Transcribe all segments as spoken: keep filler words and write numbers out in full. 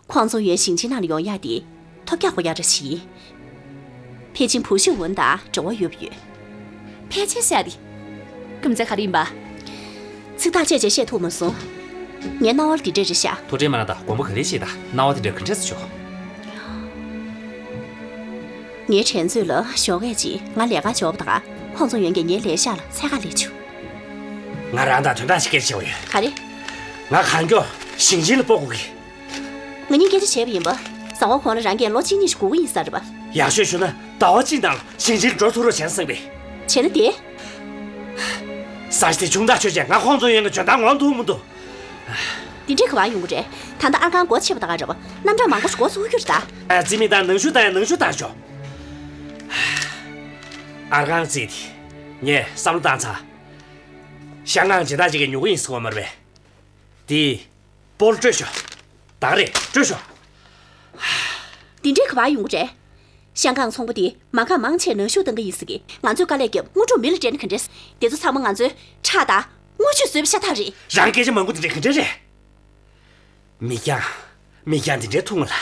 ཁོང་ཙུང་ཡོན་ཞིང་ཆེན་ནང་ལ་ཡོང་ཡག་དེ་ཐོབ་རྒྱག་དགོས་ཡག་འདྲ་ཞིག་ཡིན། ཕལ་ཆེར་བུ་ཤུ་ཝུན་དང་འབྲེལ་བ་ཡོད་པ་ཡོད། ཕལ་ཆེར་ཟེར་ཡག་དེ། རྒྱུ་མཚན་ག་རེ་ཡིན་པ། ཚིག་ཐག་བཅད་བྱས་བཤད་ཐུབ་མ་སོང་། ངའི་སྣང་བ་ལ་དེ་འདྲས་རེད་ཤག་ཐུགས་ཁྲལ་མ་གནང་དང་། དགོངས་པ་ག་རེ་བཞེས་དང་། སྣང་བ་དེ་འདྲས་ག་འདྲས་སེ་བྱུང་། ངའི་དྲན་ཚོད་ལ་ཞོགས་ཀས་ཅིག་ང་ལས་ཀ་འབྱོར་བ་དང་། ཁོང་ཙུང་ཡོན་གྱིས་ངའི་ལས་ཤག་ལ་འཚོལ་ག་སླེབས་བྱུང་། ང་རང་དང་དོན་དག་ཅིག་སྐད་ཆ་བཤད་དགོས་ཡོད། ག་རེ། ང་གང་མགྱོགས་ཞིང་ཆེན་ལ་སྤོ་དགོས་ཀྱི། ང་གཉིས་སྐད་ཆ་བྱས་པ་ཡིན་པ། གཟའ་འཁོར་གོང་ལ་རང་གིས་ལོ་གཅིག་གཉིས་ཤིག་སྒུག་གི་ཡིན་ས་རེད་པ། ཡག་ཤོས་ཞུ་ན་ཟླ་བ་གཅིག་ནང་ལ་ཞིང་ཆེན་ལ་འགྲོ་ཐུབ་རོགས་བྱས་ན་བསམ་པས། བྱས་ན་དེ། ས་ཆ་དེ་ཆུང་ཐག་ཆོད་བྱས། ང་ཁོང་ཚོ་ཡོང་གི་འཇོན་ཐང་ངོམ་ཐུབ་མི་འདུག་འདི་འདྲའི་ག་པར་ཡོང་གི་རེད། ད་ལྟ་ཨར་ཁང་སྒོ་ཕྱེ་བ་ད་ག་རེད་པ། རྣམ་གྲངས་མང་པོ་ཞིག་འགོ་ཚུགས་ཀྱི་རེད་ད། ཨ། རྩིས་མེད་བཏང་། ནང་ཞུགས་བཏང་ཡ་ནང་ཞུགས་བཏང་ཤོག་ཨར་ཁང་རྩིས་དེ་ངས་བསམ་བློ་བཏང་ཚར། ཤང་ཀང་སྦྱིན་བདག་ཅིག་གིས་ཉོ་གི་ཡིན་ཟེར་གོ་མ་རེད་པས། དེ་སྤོ་ལོ་སྤྲོད་ཤོག་ད་ག་རེད། སྤྲོད་ཤོག་འདི་འདྲའི་ག་པར་ཡོང་གི་རེད། ཤང་ཀང་ཚོང་པ་དེ་མ་འགག་མང་ཆེ་ནང་ཞུགས་བཏང་གི་ཡིན་ཟེར་གི། ང་ཚོས་དཀའ་ལས་བརྒྱབ། དངོས་གྲུབ་མི་ལ་སྤྲད་ན་ག་འདྲས། དེ་ཚོ་ཚང་མ་ང་ཚོའི་ཁྲག་དང་དངུལ་ཆུས་བཟོས་པའི་ཤ་སྟག་རེད། རང་སྐད་ཆ་མང་པོ་དེ་འདྲས་ག་འདྲས་རེད། མིག་རྒྱང་། མིག་རྒྱང་དེ་འདྲའི་ཐུང་ང་ལ།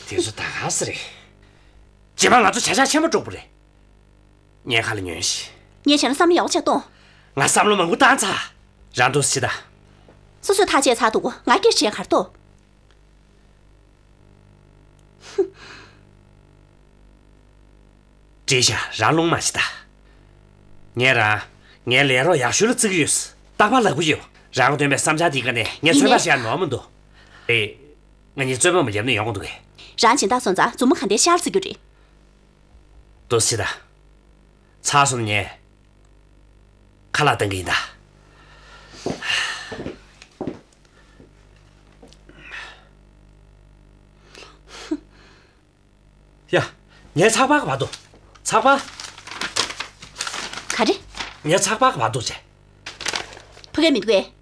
དེ་ཚོ་ད་ག་ས་རེད། རྗེས་མ་ང་ཚོ་བྱ་གཞག་ཆེན་པོ་སྒྲུབ་པ་རེད། ངའི་ཁ་ལ་ཉོན་ཞིག་ངས་བྱས་ན་བསམ་བློ་ཡག་པོ་ཅིག་གཏོང་། ང་བསམ་བློ་མང་པོ་བཏང་ཚར། རང་འདུག་སེ་བྱེད་དང་། སོ་སོས་ཐག་བཅད་ཚར་འདུག་ང་སྐད་ཆ་བཤད་ག་རེ་འདུག་འགྲིག་ཤག་རང་རླུང་མ་བཞེས་དང་། ངས་རང་། ངའི་ལས་རོགས་ཡག་ཤོས་ལ་བརྩི་གི་ཡོད། རྟག་པར་ལབ་ཀྱི་ཡོད། རང་གི་སྟོན་པའི་བསམ་འཆར་འདིའི་སྒང་ནས་ངས་ཚོད་དཔག་བྱེད་ཡ་ནོར་མི་འདུག་ཨེ། ང་གཉིས་རྩོད་པ་མ་བརྒྱབ་ན་ཡོང་གི་འདུག་གས། རང་སྦྱིན་བདག་སོང་ཙང་མཛུབ་མོ་ག་འདྲས་ཤར་བརྩི་རྒྱུ་རེད། འདུག་སེ་བྱེད་དང་། ཚར་སོང་ན་ངས་ཁ་ལག་བཏང་གི་ཡིན་ད། ཡ། ངའི་ཚགས་པར་ག་པར་འདུག་ཚགས་པར། ག་རེ། ངའི་ཚགས་པར་ག་པར་འདུག་ཅེ། ཕ་གིར་མི་འདུག་གས།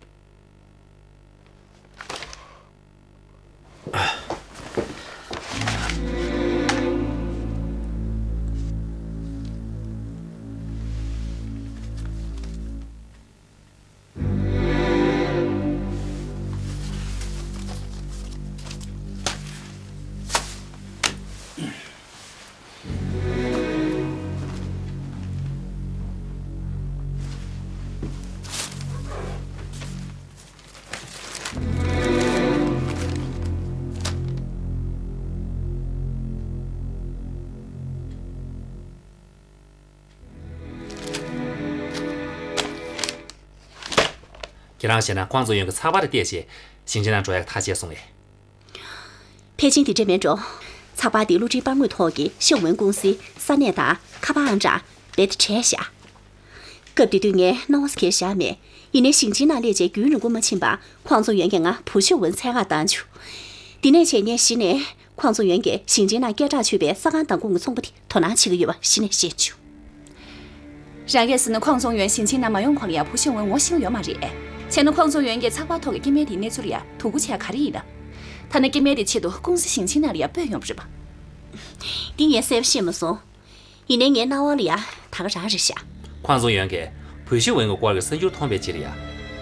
ཁྱེད་རང་བྱས་ན་ཁོང་ཚོ་ཡོང་གི་ཚགས་པར་བལྟས་བྱས་ཞིང་ཆེན་ནང་འགྲོ་ཡག་ཐག་བཅད་སོང་ངས། ཕལ་ཆེར་དེ་འདྲས་མེད་འགྲོ། ཚགས་པར་དེ་བསླུ་བྲིད་པར་ངོས་ཐོག་གི་ཤོ་ཝུན་ཀུང་སིའི་ས་གནས་དང་ཁ་པར་ཨང་གྲངས་རྦད་དེ་བྲལ་བཞག་སྐབས་དེ་དུས་ངས་སྣང་བ་སུ་གས་བཞག་མེད། ཡིན་ནའི་ཞིང་ཆེན་ནང་སླེབས་རྗེས་རྒྱུན་རིང་པོ་མ་ཕྱིན་པར་ཁོང་ཚོ་ཡོན་གྱིས་ང་བུ་ཤོ་ཝུན་འཚོལ་ག་བཏང་བྱུང་། དེ་ནས་བྱས་ངས་གཞི་ནས། ཁོང་ཚོ་ཡོན་གྱིས་ཞིང་ཆེན་ནང་སྐད་གྲགས་ཆོད་པའི་ས་ཁང་བདག་ཁོངས་ཀྱི་ཚོང་པ་དེ་དོ་སྣང་བྱེད་ཀྱི་ཡོད་པ་གཞི་ནས་ཤེས་བྱུང་། རང་གིས་ཟེར་ན་ཁོང་ཚོ་ཡོན་ཞིང་ཆེན་ནང་མ་ཡོང་གོང་ལ་ཡ་བུ་ཤོ་ཝུན་ངོ་ཤེས་ཀྱི་ཡོད་མ་རེད། བྱས་ན་ཁོང་ཚོ་ཡོན་གྱིས་ཚགས་པར་ཐོག་གི་སྐྱེ་དམན་དེའི་གནས་ཚུལ་ལ་ཡ་དོ་ཁུར་བྱས་ག་རེ་ཡིན་ན། ཐ་ན་སྐྱེ་དམན་དེ་ཆེད་དུ་ཀུང་སི་ཞིང་ཆེན་ནང་ལ་ཡ་སྤོས་ཡོང་བ་རེད་པ། འདི་ངས་གསལ་པོ་ཤེས་མ་སོང་། ཡིན་ནའི་ངའི་རྣ་བ་ལ་ཡ་ད་ག་རང་རེད་ཤག་ཁོང་ཚོ་ཡོན་གྱིས་བུ་ཤོ་ཝུན་གྱི་སྐོར་གྱི་གསར་འགྱུར་མཐོང་བའི་རྗེས་ལ་ཡ།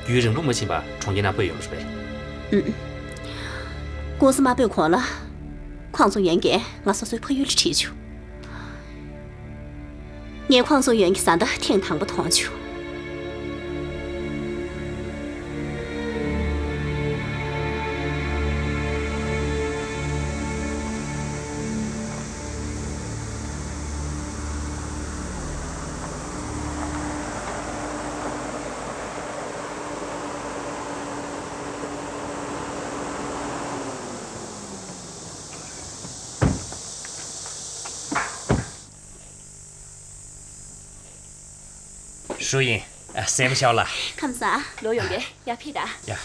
རྒྱུན་རིང་པོ་མ་ཕྱིན་པར་གྲོང་ཁྱེར་ནང་སྤོས་ཡོང་བ་རེད་པས། ཨུམ། ཀུང་སི་མ་སྤོས་གོང་ལ། ཁོང་ཚོ་ཡོན་གྱིས་ང་སོ་སོའི་ཕ་ཡུལ་ལ་ཁྲིད་བྱུང་། ངས་ཁོང་ཚོ་ཡོན་གྱི་བཟའ་ཟླ་ཐེངས་དང་པོ་མཐོང་བྱུང་། ཧྲུའུ་ཡིན། ཨ། སེམས་ཤོར་ལ། ཁམས་བཟང་། ལོག་ཡོང་གི། ཡར་ཕེབས་དང་། ཡ།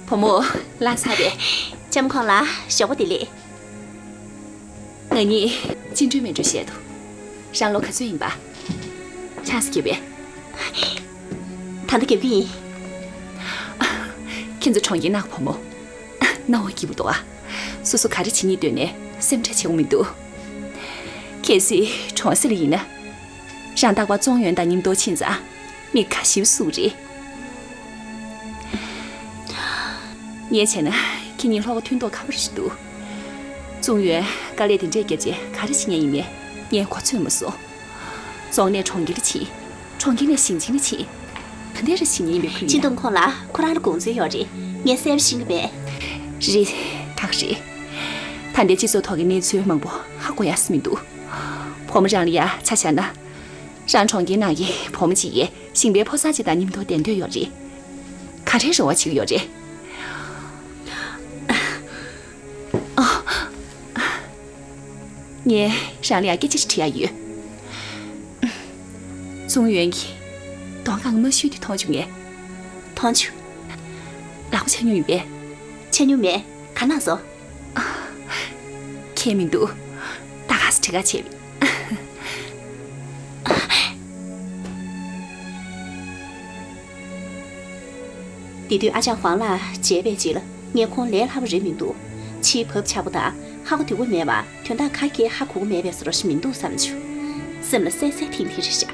བུ་མོ། ལངས་ཚར་རེད། ལྕམ་ཁོང་ལ་ཞོགས་པ་བདེ་ལེགས། ང་གཉིས་ཅི་འགྲོ་མི་འགྲོ་བཤད་འདུག་རང་ལོ་ག་ཚོད་ཡིན་པ། ཆང་ས་རྒྱབ་པས། ད་ལྟ་རྒྱབ་ཀྱི་ཡིན། ཁྱེད་ཚོ་གྲོངས་ཀྱིན་ནག་བུ་མོ། སྣང་བ་སྐྱིད་པོ་འདུག་ཨ། སོ་སོ་ག་རེ་བྱེད་སྙིང་འདོད་ནས་སེམས་ཁྲལ་བྱེད་དགོས་མི་འདུག་གལ་སྲིད་གྲོང་གསེབ་ལ་ཡིན་ན། རང་རྟག་པར་ཙོང་ཡོན་དང་མཉམ་དུ་ཕྱིན་ཙང་མི་ཁ་ཞེ་པོ་བསུ་རེད། ངས་བྱས་ན་ཁྱེད་གཉིས་ལྷོ་ཁ་མཐུན་ཐོག་ཁ་པོ་རེ་ཞིག་འདུག་ཙུང་ཡོན་དཀའ་ལས་དེ་འདྲས་བརྒྱབ་རྗེས་ག་རེ་བྱེད་མཁན་ཡིན་མིན་ངས་གོ་ཚོད་མ་སོང་། རྫོང་ནས་གྲོང་ཁྱེར་ལ་ཕྱིན། གྲོང་ཁྱེར་ནས་ཞིང་ཆེན་ལ་ཕྱིན། ད་འདི་རེ་བྱེད་མཁན་ཡིན་པའི་ཁུལ་ཡིན་ན། སྤྱི་འདོམས་ཁོང་ལ་ཁོ་རང་ལ་དགོངས་ཚུལ་ཡོད་རེད། ངས་གསལ་པོ་ཤེས་ཀྱི་མེད། རེད། ད་རེད། ད་ལྟའི་སྤྱི་ཚོགས་ཐོག་གི་གནས་ཚུལ་མང་པོ་ཧ་གོ་ཡག་ས་མི་འདུག་བུ་མོ་རང་ལ་ཡ་ཆ་བཞག་ན། རང་གྲོང་ཁྱེར་ནང་གི་བུ་མོ་ཅིག་ཡིས་ཞིང་པའི་ཕོ་གསར་ཅིག་དང་མཉམ་དུ་བསྡད་འདོད་ཡོད་རེད། ག་རེ་རེ་བ་བྱེད་ཀྱི་ཡོད་རེད། ངས་རང་ལ་ཡ་སྐད་ཆ་ཞིག་དྲི་ཡ་ཡོད། ཙུང་ཡོན་གྱིས་གདོང་ཁ་མ་བཤུས་དེ་མཐོང་བྱུང་ངས། མཐོང་བྱུང་། ལག་པ་འཆང་མྱོང་ཡོད་པས། འཆང་མྱོང་མེད། ག་ན་སོ། ཁྱད་མི་འདུག་ད་ག་སེ་དྲི་ག་བྱེད། དེ་དུས་ཨ་ཅག་ཧྥང་ལགས་མཇལ་བའི་རྗེས་ལ་ངས་ཁོང་ལས་སླ་པོ་རེད་མི་འདུག་ཕྱིའི་བབ་ཆགས་པོ་དང་ཧ་གོ་དོད་པོ་མེད་པ། དོན་དག་ག་གེ་ཧ་གོ་གི་མེད་པའི་བཟོ་འདྲ་ཞིག་མི་འདུག་བསམ་བྱུང་། སེམས་ལ་སད་སད་ཐིང་ཐིང་རེད་ཤག་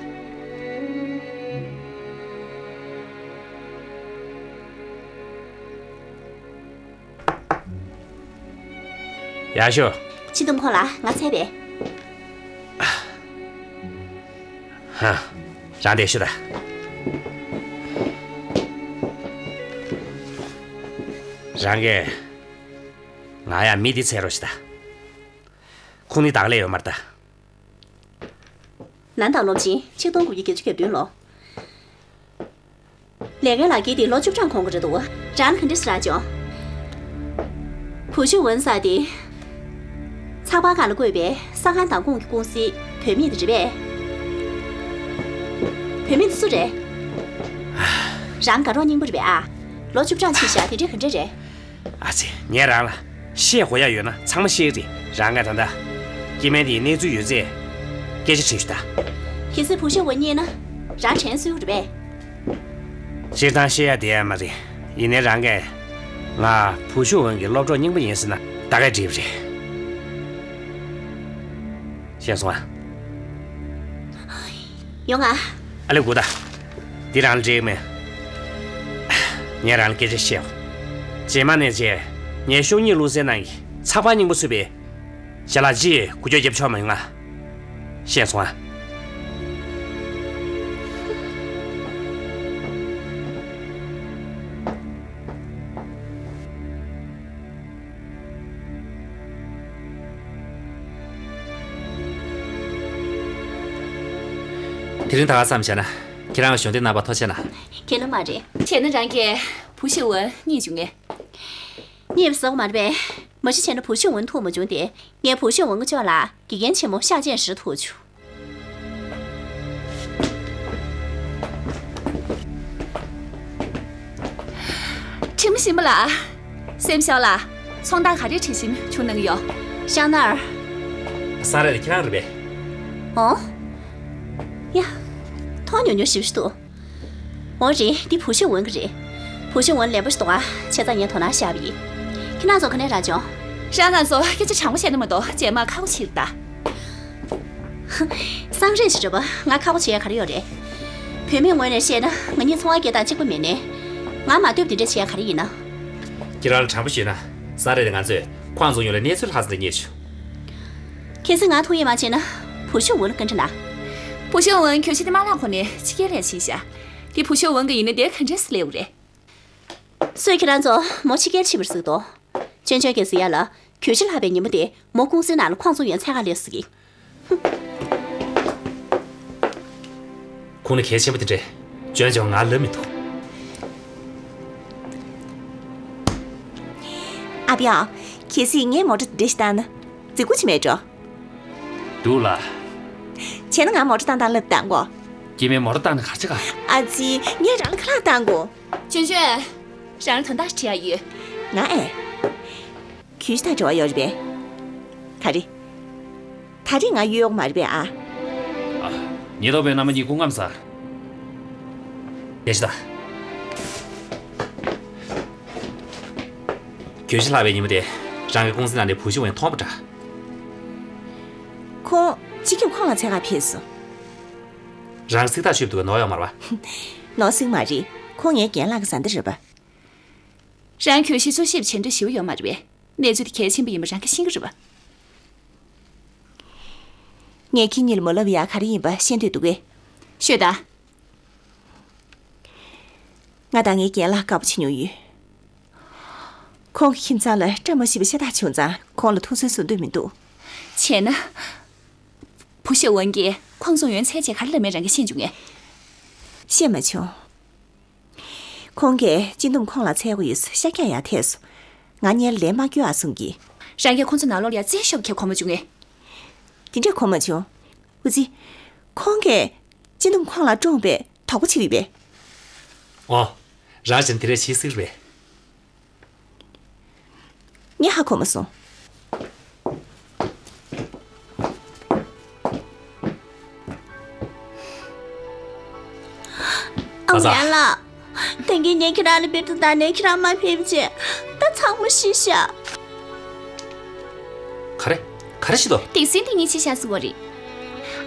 ཡག་ཤོས། སྤྱི་འདོམས་ཁོང་ལ་ང་ཚད་པས། ཧ། རང་འདིར་བཞུགས་དང་། རང་གིས་ང་ཡང་མི་འདི་འཚོལ་རོགས་བྱེད་དང་། ཁོང་ནི་ད་ག་ལས་ཡོད་མ་རེད་ད། ནན་དང་སློབ་ཆེན་ཆིག་སྟོང་དགུ་བརྒྱ་བརྒྱད་ཅུ་གྱ་བདུན་ལོ། ལས་ཀའི་ལག་འཁྱེར་དེ་ལོ་བཅུ་གྲངས་གོང་གི་རེད་འདུག་རང་ལ་ག་འདྲས་རག་བྱུང་། བུ་ཤུ་ཝུན་ཟེར་དེ། ཚགས་པར་ཁང་ལ་བཀོད་པའི་ས་ཁང་བདག་ཁོངས་ཀྱི་ཀུང་སིའི་བུད་མེད་དེ་རེད་པས། བུད་མེད་དེ་སུ་རེད། རང་དགའ་རོགས་སྙིང་པོ་རེད་པས་ཨ། ལོ་བཅུ་གྲངས་ཕྱིན་བཞག་དེ་འདྲས་ག་འདྲས་རེད། ཨ་ཙི། ངས་རང་ལ་བཤད་དགོས་ཡ་ཡོད་ན་ཚང་མ་བཤད་ཀྱི་རེད། རང་གིས་ད་ལྟ་སྐྱེ་དམན་དེའི་གནས་ཚུལ་ཡོད་ཚད་སྐད་ཆ་དྲིས་ཤོག་དང་། གལ་སྲིད་བུ་ཤུ་ཝུན་རྙེད་ན་རང་དྲན་གསོ་ཡག་རེད་པས། སྤྱིར་བཏང་བཤད་ཡ་དེ་ཡ་མ་རེད། ཡིན་ནའི་རང་གིས་ང་བུ་ཤུ་ཝུན་གྱི་སློབ་གྲོགས་རྙིང་པ་ཡིན་ཟེར་ན་ད་ག་འགྲིག་པ་རེད། ཤེས་སོང་ང་། ཡོང་ང་། ཨ་ལེ་སྒུག་དང་། འདི་རང་ལ་འགྲིག་མེད། ངས་རང་ལ་སྐད་ཆ་བཤད་འོ། རྗེས་མ་ནས་བྱས་ངའི་ཤོག་སྙིང་བླུགས་སའི་ནང་གི་ཚགས་པར་རྙིང་པ་ཚུད་པའི་ཞལ་ལག་ཅིག་འགུལ་སྐྱོད་རྒྱབ་ཆོག་མ་ཡོང་ང་། ཤེས་སོང་ང་། དེ་རིང་ད་ག་བསམ་བྱས་ན། ཁྱེད་རང་གཞོགས་འདེགས་གནང་བར་ཐུགས་རྗེ་གནང་། ཁྱེད་རང་མ་རེད། བྱས་ན་རང་གིས་བུ་ཤུ་ཝུན་རྙེད་བྱུང་ངས། རྙེད་པ་ཟེར་བ་མ་རེད་པས། མ་གཞི་བྱས་ན་བུ་ཤུ་ཝུན་ཐུག་མ་བྱུང་སྟེ། ངས་བུ་ཤུ་ཝུན་གྱི་ཕྱོགས་ལ་དགེ་རྒན་ཆེན་མོ་ཤ་ཅན་ཞིག་ཐུག་བྱུང་། ཁྲིམས་ཞིབ་པ་ལགས། སེམས་ཤོར་ལ། ཚོང་བདག་ག་རེ་དྲི་ཞིབ་བྱུང་གནང་གི་ཡོད། ཤང་ནར། སང་རེད། ཁྱེད་རང་རེད་པས། ཨོ། ཡ། མཐོང་ཉུང་ཉུང་ཞེ་པོ་ཞིག་འདུག་འོ་རེད། འདི་བུ་ཤུ་ཝུན་གྱི་རེད། བུ་ཤུ་ཝུན་ལེན་པ་ཞིག་འདུག་ག་བྱས་ཙང་ངས་དོ་སྣང་བཞག་པ་ཡིན། ཁྱེད་རང་ཚོ་ག་ནས་རག་བྱུང་། རང་རང་ཚོ་སྐད་ཆ་དྲང་པོ་བཤད་ན་མ་གཏོགས་རྗེས་མ་ཁག་པོ་ཞིག་རེད་ད། སང་རེད་ཅེས་རེད་པ། ང་ཁག་པོ་བྱེད་ཡ་ག་རེ་ཡོད་རེད། བུད་མེད་ངོས་ནས་བཤད་ན་ང་གཉིས་ཚོང་བ་སྐད་གྲགས་གཅིག་པ་མིན་ནས། ང་མ་འདོད་པ་དེ་འདྲ་བྱེད་ཡ་ག་རེ་ཡིན་ན། ཁྱེད་རང་ལ་དྲང་པོ་ཞུས་ན། སང་རེད་དེ་ང་ཚོས་ཁོང་ཚོ་ཡོང་ལ་གནས་ཚུལ་ལྷག་ཙམ་རེ་རྙེད་བྱུང་། གལ་སྲིད་ང་ཐུགས་ཡིད་མ་ཆེས་ན། བུ་ཤུ་ཝུན་ལ་བཀའ་འདྲི་གནང་། བུ་ཤུ་ཝུན་གྱོད་གཞི་དེ་མ་བརླག་གོང་ནས་ཕྱི་རྒྱལ་ལ་ཕྱིན་ཤག་དེ་བུ་ཤུ་ཝུན་གྱི་ཡིན་ན་དེ་ག་འདྲས་སེ་སླེབས་པ་རེད། སུས་ཁྱེད་རང་ཚོ་མོ་ཕྱི་རྒྱལ་ཕྱིན་པ་རེད་ཟེར་གི་འདུག་ཅོན་ཅོན་གྱིས་ཟེར་ཡ་ལ། གྱོད་གཞི་ལྷག་པའི་ཉིན་མོ་དེ་མོ་ཀུང་སིའི་ནང་ལ་ཁོང་ཚོ་ཡོང་འཚོལ་ག་སླེབས་ཟེར་གི། ཁོང་ནི་གལ་ཆེན་པོ་དེ་འདྲས་ཅོན་ཅོན་ང་ལབ་མི་འདུག་ཨ་པའོ། གལ་སྲིད་ངས་མོ་ཊ་དེ་འདྲས་ཞིག་བཏང་ན། འཛིང་རྒྱུ་ཅིག་མེད་འགྲོ། འདུག་ལགས། བྱས་ན་ང་མོ་ཊ་བཏང་སྟངས་ལབ་བཏང་གོ། སྐྱེ་དམན་མོ་ཊ་བཏང་ནས་ག་རེ་བྱེད་ག་ཨ་ཙི། ངས་རང་ལ་ཁ་ལག་བཏང་གོ། ཅོན་ཅོན། རང་ལ་དོན་དག་ཞིག་དྲི་ཡ་ཡོད། ང་ཨེ། གྱོད་གཞི་དང་འབྲེལ་བ་ཡོད་རེད་པས། ག་རེ། ད་རེས་ང་གཡོལ་ཡོད་མ་རེད་པས་ཨ། ཨ། ཉེན་རྟོག་པས་རྣམ་པ་གཉིས་སྐུ་ཁམས་བཟང་། བདེ་ཞིག་དང་། གྱོད་གཞི་ལྷག་པའི་ཉིན་མོ་དེ། རང་གི་ཀུང་སི་ནང་ནས་བུ་ཤི་ཝེན་མཐོང་པ་འདྲ། ཁོང་སྤྱི་ཁྱབ་ཁོང་ལ་འཚོལ་ག་ཕེབས་སོང་། རང་ཚིག་ཐག་ཆོད་འདུག་ག་ནོར་ཡོད་མ་རེད་པ། ནོར་སྲིད་མ་རེད། ཁོང་ངའི་རྒན་ལགས་ཀྱི་བཟའ་ཟླ་རེད་པ། རང་གྱོད་གཞི་འཚོལ་ཞིབ་བྱེད་འདོད་ཞེ་པོ་ཡོད་མ་རེད་པས། གནས་ཚུལ་དེ་གལ་ཆེན་པོ་ཡིན་པ་རང་གིས་ཤེས་ཀྱི་རེད་པ། ངས་ཁྱེད་གཉིས་ལ་མ་ལབ་ཡག་ག་རེ་ཡིན་པ་ཤེས་འདོད་འདུག་གས། ཤོད་དང་། ང་དང་ངའི་རྒན་ལགས་དགའ་པོ་བྱེད་མྱོང་ཡོད། ཁོང་གི་ཁྱིམ་ཚང་ལ་བཀྲ་མ་ཤིས་པ་ཤ་སྟག་བྱུང་ཙང་ཁོང་ལ་ཐུགས་སུན་གསོ་འདོད་མི་འདུག་བྱས་ན། བུ་ཤི་ཝེན་གྱིས་ཁོང་ཚོ་ཡོན་ཚད་ཅེས་ག་རེ་ལབ་མེད་རང་གིས་ཤེས་བྱུང་ངས། ཤེས་མ་བྱུང་། ཁོང་གིས་སྤྱི་འདོམས་ཁོང་ལ་འཚོལ་དགོས་ཡོད་ཤག་ཀྱང་ཡར་ཐལ་སོང་། ང་གཉིས་ལ་ལན་མ་སྐྱོན་ཨ་གསུང་གི། རང་གིས་ཁོང་ཚོ་ནང་ལོགས་ལ་ཡ་རྩེ་ཤོབ་ཁྱེར་གོ་མ་བྱུང་ངས། དེ་འདྲས་གོ་མ་བྱུང་། འུ་ཙི། ཁོང་གིས་སྤྱི་འདོམས་ཁོང་ལ་བཀྲོངས་པའི་དོགས་པ་བྱེད་ཀྱི་ཡོད་པས། ཨོ། རང་གཞན་དེ་འདྲས་བྱེད་སྲིད་རེད། ངས་ཧ་གོ་མ་སོང་། ཨ་ཙ། ཡན་ལགས། དེང་གི་ངས་ཁྱེད་རང་ལ་འབུལ་དུ་བཏང་ནས་ཁྱེད་རང་མ་ཕེབས་བྱས། ད་ཚང་མ་ཤི་ཤག་ག་རེ། ག་རེ་ཤི་འདུག་དེང་སང་དེ་གཉིས་ཤི་ཤག་ཟེར་བ་རེད།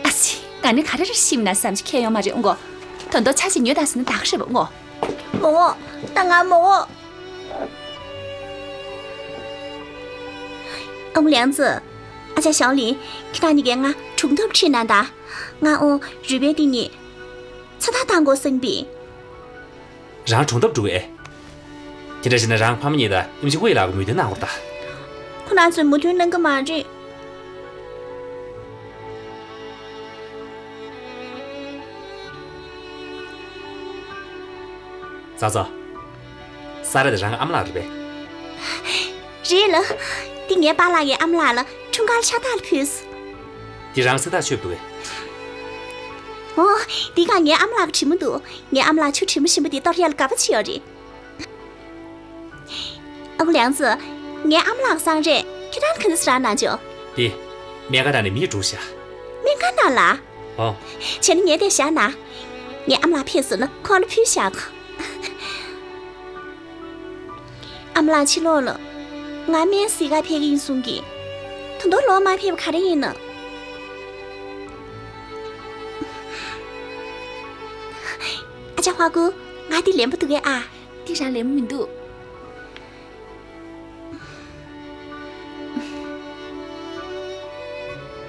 ཨ་ཙི། ད་ནི་ག་རེ་རེ་ཤི་མིན་ན་བསམ་གྱི་ཁྱད་ཡོད་མ་རེད་འོང་གོ། ད་དུང་ཆ་ཞིག་ཉོས་དང་ཟེར་ན་ད་ག་རེ་རེད་འོང་གོ། མོ་འོ། ད་ང་མོ་འོ། ཨ་ཁུ་ལིའང་ཙི། ཨ་ཅག་ཞའོ་ལི། ཁྱེད་རང་གཉིས་ཀས་ང་སྒྲུང་དེབ་ཁྲིད་གནང་དང་། ང་ཨོ་རུས་སྦལ་དེ་གཉིས་ཚོད་ལྟ་བཏང་དགོས་བསམ་པས། རང་སྒྲུང་དེབ་འབྲི་གི་ཨེ། དེ་འདྲ་བྱས་ན་རང་ཕ་མ་གཉིས་དང་ཨེམ་ཆི་ཝེ་ལགས་ཀྱིས་མོས་མཐུན་གནང་དགོས་རེད་ད། ཁོ་རང་ཚོས་མོས་མཐུན་གནང་གི་མ་རེད། ཙ་ཙ། ས་ར་དེ་རང་གི་ཨ་མ་ལགས་རེད་པས། རེད་ལགས། འདི་ངའི་པཱ་ལགས་ཀྱི་ཨ་མ་ལགས་ལ་འཁྲུངས་སྐར་ཕྱག་རྟགས་ལ་ཕུལ་སོང་། འདི་རང་ཚིག་ཐག་ཆོད་འདུག་གས། ཨོ། འདི་ག་ངའི་ཨ་མ་ལགས་ཀྱི་དྲི་མ་འདུག་ངའི་ཨ་མ་ལགས་ཆུ་དྲི་མ་ཞིམ་པོ་དེ་གཏོར་ཡག་ལ་དགའ་པོ་བྱེད་ཡོད་རེད། ཨ་ཁུ་ལིའང་ཙི། ངའི་ཨ་མ་ལགས་སང་རེད། ཁྱེད་རང་ག་འདྲས་རག་གནང་བྱུང་། དེ། སྨན་ཁང་ནང་ནས་མི་བསྒྲུགས་ཤག་སྨན་ཁང་ནང་ལ། ཨོ། བྱས་ན་ངས་དེ་བཞག་ན། ངའི་ཨ་མ་ལགས་ཕེབས་སོང་ན་ཁོང་ལ་ཕུལ་བཞག་གོ། ཨ་མ་ལགས་ཕྱི་ལོགས་ལ། ང་སྨན་གཟིགས་ག་ཕེབས་ཀྱི་ཡིན་གསུང་གི། ད་དུང་ལོག་མ་ཕེབས་པ་ག་རེ་ཡིན་ནམ། ཨ་ཅག་ཧྭ་ཀུ། ང་འདི་ལེན་པ་འདུག་གས་ཨ། འདི་རང་ལེན་པ་མི་འདུག་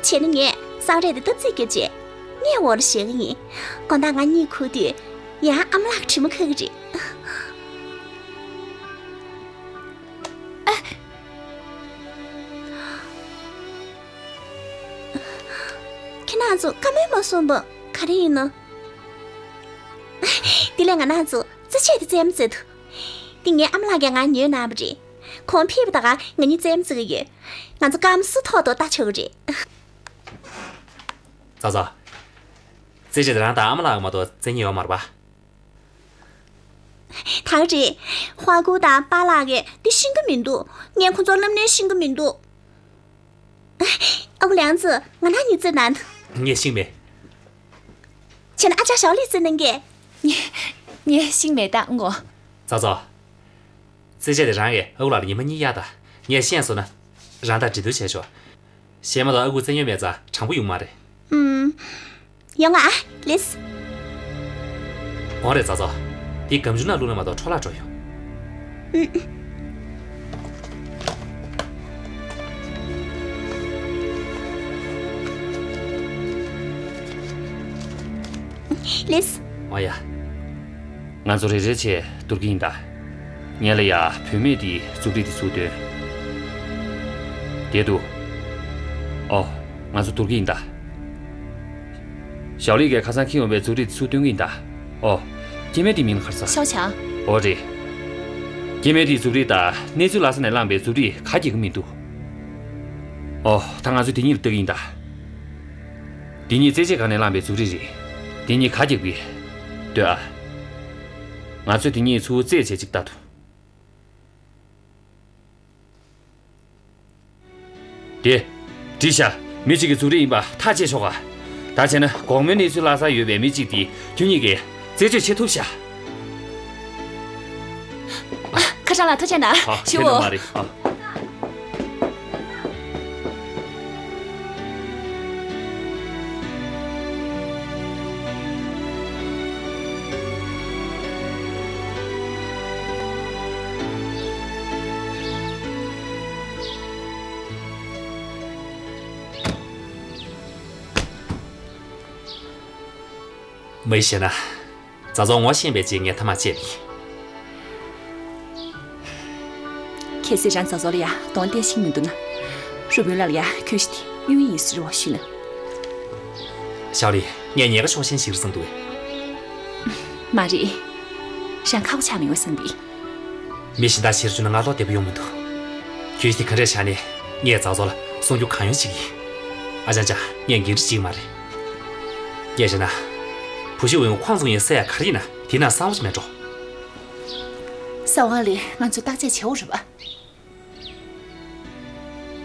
བྱས་ན་ངས་སང་རེད་དེ་སྟབས་རྩེས་རྒྱབ་བྱས། ངས་འོག་ལ་བཞག་གི་ཡིན། དགོང་དག་ང་གཉིད་ཁུག་དུས། ཡང་ཨ་མ་ལགས་དྲི་མ་ཁ་གི་རེད། ཁྱེད་རང་ཚོ་བཀའ་མོལ་མ་གསུངས་པ་ག་རེ་ཡིན་ནམ། དེ་ལས་ང་རང་ཚོ་རྩེད་ཆས་དེ་རྩེད་མོ་རྩེ་འདུག་དེ་ངའི་ཨ་མ་ལགས་ཀྱིས་ང་ཉོས་གནང་བ་རེད། ཁོང་ཕེབས་པ་ད་ག་ང་གཉིས་རྩེད་མོ་རྩེ་གི་ཡོད། ང་ཚོ་སྐར་མ་སུ་ཐོག་ཐོག་ལྟ་ཆོག་གི་རེད། ཙ་ཙ། རྩེད་ཆས་དེ་རང་དང་ཨ་མ་ལགས་ཀྱིས་མ་གཏོགས་རྩེ་མཁན་ཡོད་མ་རེད་པ། ད་ག་རེད། ཧྭ་ཀུ་དང་པཱ་ལགས་ཀྱིས་འདི་ཤེས་ཀྱི་མི་འདུག་ངས་ཁོང་ཚོར་སླབ་ནའི་ཤེས་ཀྱི་མི་འདུག་ཨ་ཁུ་ལིའང་ཙི། ང་རང་གཉིས་རྩེད་གནང་དང་། ངས་ཤེས་མེད། བྱས་ན་ཨ་ཅག་ཞའོ་ལིས་རྩེད་གནང་གས། ངས་ངས་ཤེས་མེད་ད་ངོ་། ཙ་ཙ། རྩེད་ཆས་དེ་རང་གིས་ཨ་ཁུ་ལགས་ལ་ཉི་མ་གཉིས་གཡར་དང་། ངས་ཤེས་སོང་ན། རང་དང་འགྲན་བསྡུར་བྱས་ཆོག་གཞས་མ་གཏོགས་ཨ་ཁུ་རྩེད་མྱོང་མེད་ཙང་དྲང་པོ་ཡོང་མ་རེད། ཨུམ། ཡོང་ང་ཨ། ལིས། འོང་རེད་ཙ་ཙ། འདི་སྒམ་ཆུང་ནང་བླུགས་ན་མ་གཏོགས་འཕྲོ་བརླག་འགྲོ་ཡོང་། ཨུམ། ལིས། འོ་ཡ། ང་ཚོ་རེ་རེ་བྱས་བསྡུར་གྱི་ཡིན་ད། ངེད་ལ་ཡ་བུད་མེད་དེའི་མཛུབ་རིས་དེ་ཚུར་སྟོན། དེ་འདུག་ཨོ། ང་ཚོ་བསྡུར་གྱི་ཡིན་ད། ཞའོ་ལི་གིས་ཁ་སང་འཁྱེར་ཡོང་བའི་མཛུབ་རིས་དེ་ཚུར་སྟོན་གྱི་ཡིན་ད། ཨོ། སྐྱེ་དམན་དེའི་མིང་ལ་ག་རེ་ཟེར། ཞའོ་ཆང་། ཨོ་རེད། སྐྱེ་དམན་དེའི་མཛུབ་རིས་དང་གནས་ཚུལ་ལྷ་ས་ནས་བླངས་པའི་མཛུབ་རིས་ག་རྒྱག་གི་མི་འདུག་ཨོ། ད་ང་ཚོ་དེ་གཉིས་ལ་ལྟ་གི་ཡིན་ད། འདི་གཉིས་རྩེད་ཆས་སྒང་ནས་བླངས་པའི་མཛུབ་རིས་རེད། འདི་གཉིས་ག་རྒྱག་གི། ལྟོས་ཨ། ང་ཚོས་འདི་གཉིས་ཚུར་རྩེད་བྱེད་ཅིག་ལྟ་དང་། དེ། བྲིས་ཤག་མི་གཅིག་གི་མཛུབ་རིས་ཡིན་པ་ཐག་བཅད་ཆོག་ག་ད་བྱས་ན་དགོང་མོའི་གནས་ཚུལ་ལྷ་སར་ཡོད་པའི་མི་གཅིག་དེ་ཁྱོད་གཉིས་ཀྱིས་རྩད་གཅོད་བྱེད་ཐུབ་ཤག་ཨ། ཁ་སང་ལ་ཐུགས་རྗེ་གནང་། ཨ། ཞུ་ཁྱོད་འོ། ནི་མ་རེད་ཨ། མ་གཞི་ན། ཛའ་ཙོ་ངོ་ཤེས་པའི་རྗེས་ངས་ཐ་མག་བཅད་པ་ཡིན། གལ་སྲིད་རང་ཛའ་ཙོ་ལ་ཡ་གདོང་གཏད་ཤེས་མི་འདུག་ན། རུ་དཔོན་ལགས་ལ་ཡ་གྱོད་གཞི་དེ་གཡུག་ཡིན་ཟེར་བ་ཞུས་ན། ཞའོ་ལི། ངས་ཉེས་ཁ་ཤོར་ཤན་ཞིག་རེད་བསམ་འདུག་གས། མ་རེད། རང་ཁག་པོ་ཆགས་མི་འོས་བསམ་པས། མི་གཞན་དག་ཕྱིར་བཅུག་ན་ང་ལོག་བདེ་པོ་ཡོང་མི་འདུག་གྱོད་གཞི་དེ་ག་འདྲས་བཞག་ནའི་ངས་ཛའ་ཙོ་ལ་གསུང་རྒྱུ་གང་ཡོང་བྱེད་ཀྱི་ཡིན། ཨ་ཅང་ཅང་། ངས་འགན་འཁྲི་བརྗེད་ཀྱི་མ་རེད། ངས་བཤད་ན། བུ་ཤི་ཝུན་ཁོང་ཚོ་ཡིན་ཟེར་ཡ་ག་རེ་ཡིན་ན་དེ་ན་གསང་བ་ཞིག་མེད་འགྲོ། ས་ཝང་ལི་ང་ཚོ་བརྟག་དཔྱད་བྱེད་འོ་རེད་པ།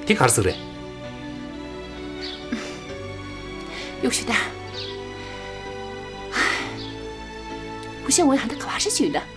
དེ་ག་རེ་ཟེར་རེད། གཡུག་ཞུ་ད། བུ་ཤི་ཝུན་ཧ་ད་ག་བ་ཧྲི་ཞུ་ཡོད་ད།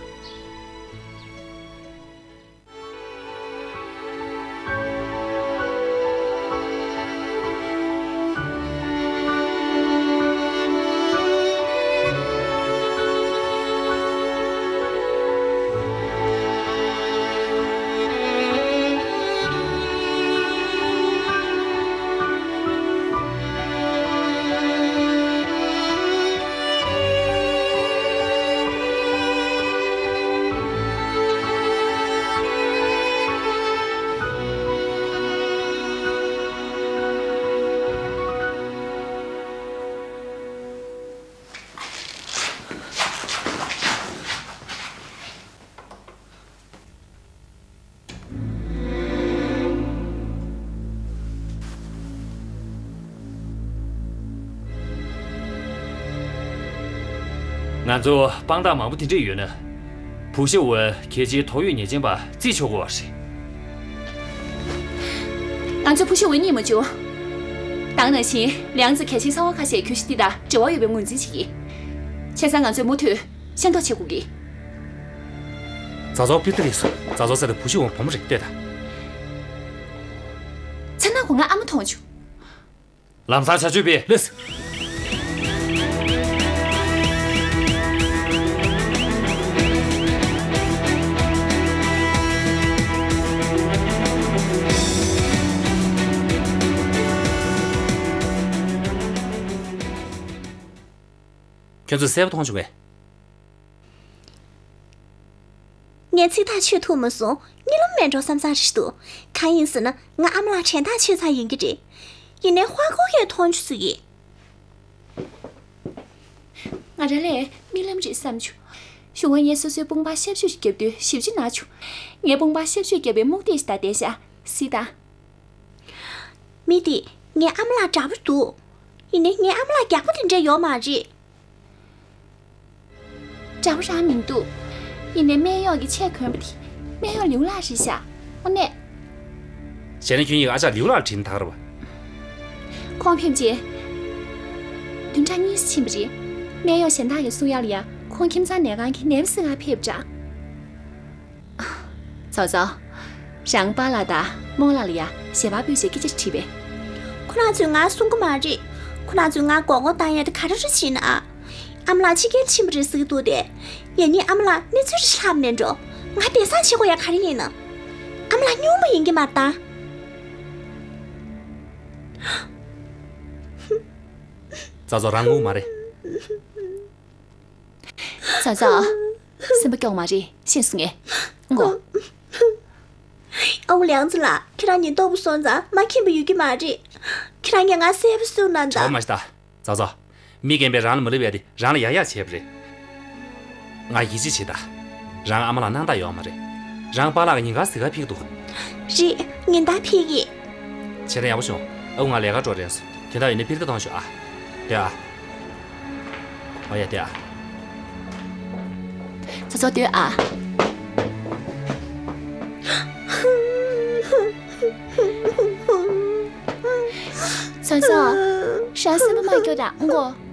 ང་ཚོ་དཔང་རྟགས་མང་པོ་དེ་འདྲས་ཡོད་ན། བུ་ཤི་ཝུན་གལ་ཆེའི་ཐོག་གཡོག་ཉེས་ཅན་པ་རྩིས་ཆོག་གི་རེད། ང་ཚོས་བུ་ཤི་ཝུན་རྙེད་མ་བྱུང་། ད་ག་ནང་བཞིན་ལའང་ཙི་གལ་ཆེའི་ཚོར་བ་ཁ་ཤས་གྱོད་གཞི་འདི་དང་འབྲེལ་བ་ཡོད་པའི་ངོས་འཛིན་བྱེད་ཀྱི། བྱས་ཙང་ང་ཚོས་མུ་མཐུད་ཤེས་རྟོགས་བྱེད་དགོས་ཀྱི། ཛའ་ཙོ་པིར་ཏི་ལི་སུ། ཛའ་ཙོ་ཟེར་དེ་བུ་ཤི་ཝུན་བུ་མོ་རེད་ལྟོས་དང་། མཚན་ནག་གོ་ང་ཨ་མ་མཐོང་བྱུང་། ལམ་སང་བྱ་སྤྱོད་སྤེལ་ལེས། ཁྱོད་ཚོས་གསལ་པོ་མཐོང་བྱུང་ངས། ངས་ཚིག་ཐག་ཆོད་ཐུབ་མ་སོང་། གཉིད་ལམ་མེད་འགྲོ་བསམ་བསམ་རེད་འདུག་གང་ཡིན་ཟེར་ན་ང་ཨ་མ་ལགས་དྲན་ཐག་ཆོད་ཚར་ཡོང་གི་རེད། ཡིན་ནའི་ཧྭ་ཀོ་ཡས་མཐོང་ཆུ་ཚུགས་ཡིན། ང་རང་ལས་རྨི་ལམ་རེད་བསམ་བྱུང་། གཞུག་གུ་ངས་སོ་སོའི་དཔུང་པར་ཤབ་ཤུབ་ཅིག་བརྒྱབ་དུས་ཞིབ་ཅིག་ན་བྱུང་། ངས་དཔུང་པར་ཤབ་ཤུབ་བརྒྱབ་པའི་སྨུག་སྟེགས་ཤིག་དང་ལྡན་ཤག་གཟིགས་དང་། མི་དེ་ངའི་ཨ་མ་ལགས་འདྲ་པོ་འདུག་ཡིན་ནའི་ངའི་ཨ་མ་ལགས་རྒྱགས་པ་དེ་འདྲ་ཡོད་མ་རེད། འདྲ་པོ་རང་མི་འདུག་ཡིན་ནའི་སྨན་གཡོག་གིས་ཆས་གོན་པ་དེ་སྨན་གཡོག་ལིའུ་ལགས་རེད་ཤག་དངོས་གནས། བྱས་ན་ཁྱོད་གཉིས་ཀྱིས་ཨ་ཅག་ལིའུ་ལགས་ལ་དྲིས་ན་ད་ག་རེད་པ། ཁོང་ཕེབས་རྗེས་བདུན་ཕྲག་གཉིས་ཙམ་ཕྱིན་པ་རེད། སྨན་གཡོག་གཞན་དག་གིས་གསུང་ཡག་ལ་ཡ་ཁོང་ཁྱིམ་ཚང་ནད་ཁང་གི་ནད་པ་གཟིགས་ག་ཕེབས་འདྲ། ཙའོ་ཙའོ། རང་པཱ་ལགས་དང་རྨོ་ལགས་ལ་ཡ་ཞལ་པར་ཕུལ་བྱས་སྐད་ཆ་དྲིས་པས། ཁོ་རང་ཚོས་ང་གསུང་གི་མ་རེད། ཁོ་རང་ཚོས་ང་མགོ་སྐོར་བཏང་ཡ་དེ་ག་རེ་རེད་ཟེར་ན། ཨ་མ་ལགས་ཕྱི་རྒྱལ་ཕྱིན་པ་རེད་ཟེར་གི་འདུག་སྟེ། ཡང་སྙིང་ཨ་མ་ལགས་གནས་ཚུལ་རེ་ལྷག་མེད་འགྲོ། ང་སྡད་ས་བྱེད་དགོས་ཡ་ག་རེ་ཡིན་ན། ཨ་མ་ལགས་སྨྱོན་པ་ཡིན་གྱི་མ་རེད་ད། ཙའོ་ཙའོ་རང་ངུ་མ་རེད། ཙའོ་ཙའོ། སེམས་པ་སྐྱོ་མ་རེད། ཤེས་སོང་ངས། ཨོ། ཨ་ཁུ་ལིའང་ཙི་ལགས། ཁྱེད་རང་གཉིས་ལྟོགས་པ་སོང་ཙང་མ་ཁྱིམ་པ་ཡོད་ཀྱི་མ་རེད། ཁྱེད་རང་གཉིས་ང་གསལ་པོ་གསུངས་གནང་དང་། བྱ་བ་མ་ཤི་ད། ཙའོ་ཙའོ། མི་རྒན་པས་རང་ལ་མ་ལབ་ཡ་དེ་རང་ལ་ཡག་ཡག་བྱས་པ་རེད། ང་ཡིད་ཆེས་བྱེད་ད། རང་ཨ་མ་ལགས་སྣང་དག་ཡོད་མ་རེད། རང་པཱ་ལགས་ཉིན་གང་གཟིགས་ག་ཕེབས་འདུག་རེད། ཉིན་ལྟར་ཕེབས་ཀྱི། བྱས་ན་ཡག་པོ་བྱུང་། ཨ་ཁུ་ང་ལས་ཀར་འགྲོ་རན་སོང་། དེ་འདྲ་ཡིན་ན་པིར་ཏི་གཏོང་ཤོག་ཨ། སྡོད་ཨ། ཨོ་ཡ་སྡོད་ཨ། ཙའོ་ཙའོ་སྡོད་ཨ། ཙའོ་ཙའོ། རང་སེམས་པ་མ་སྐྱོ་དང་མགོ།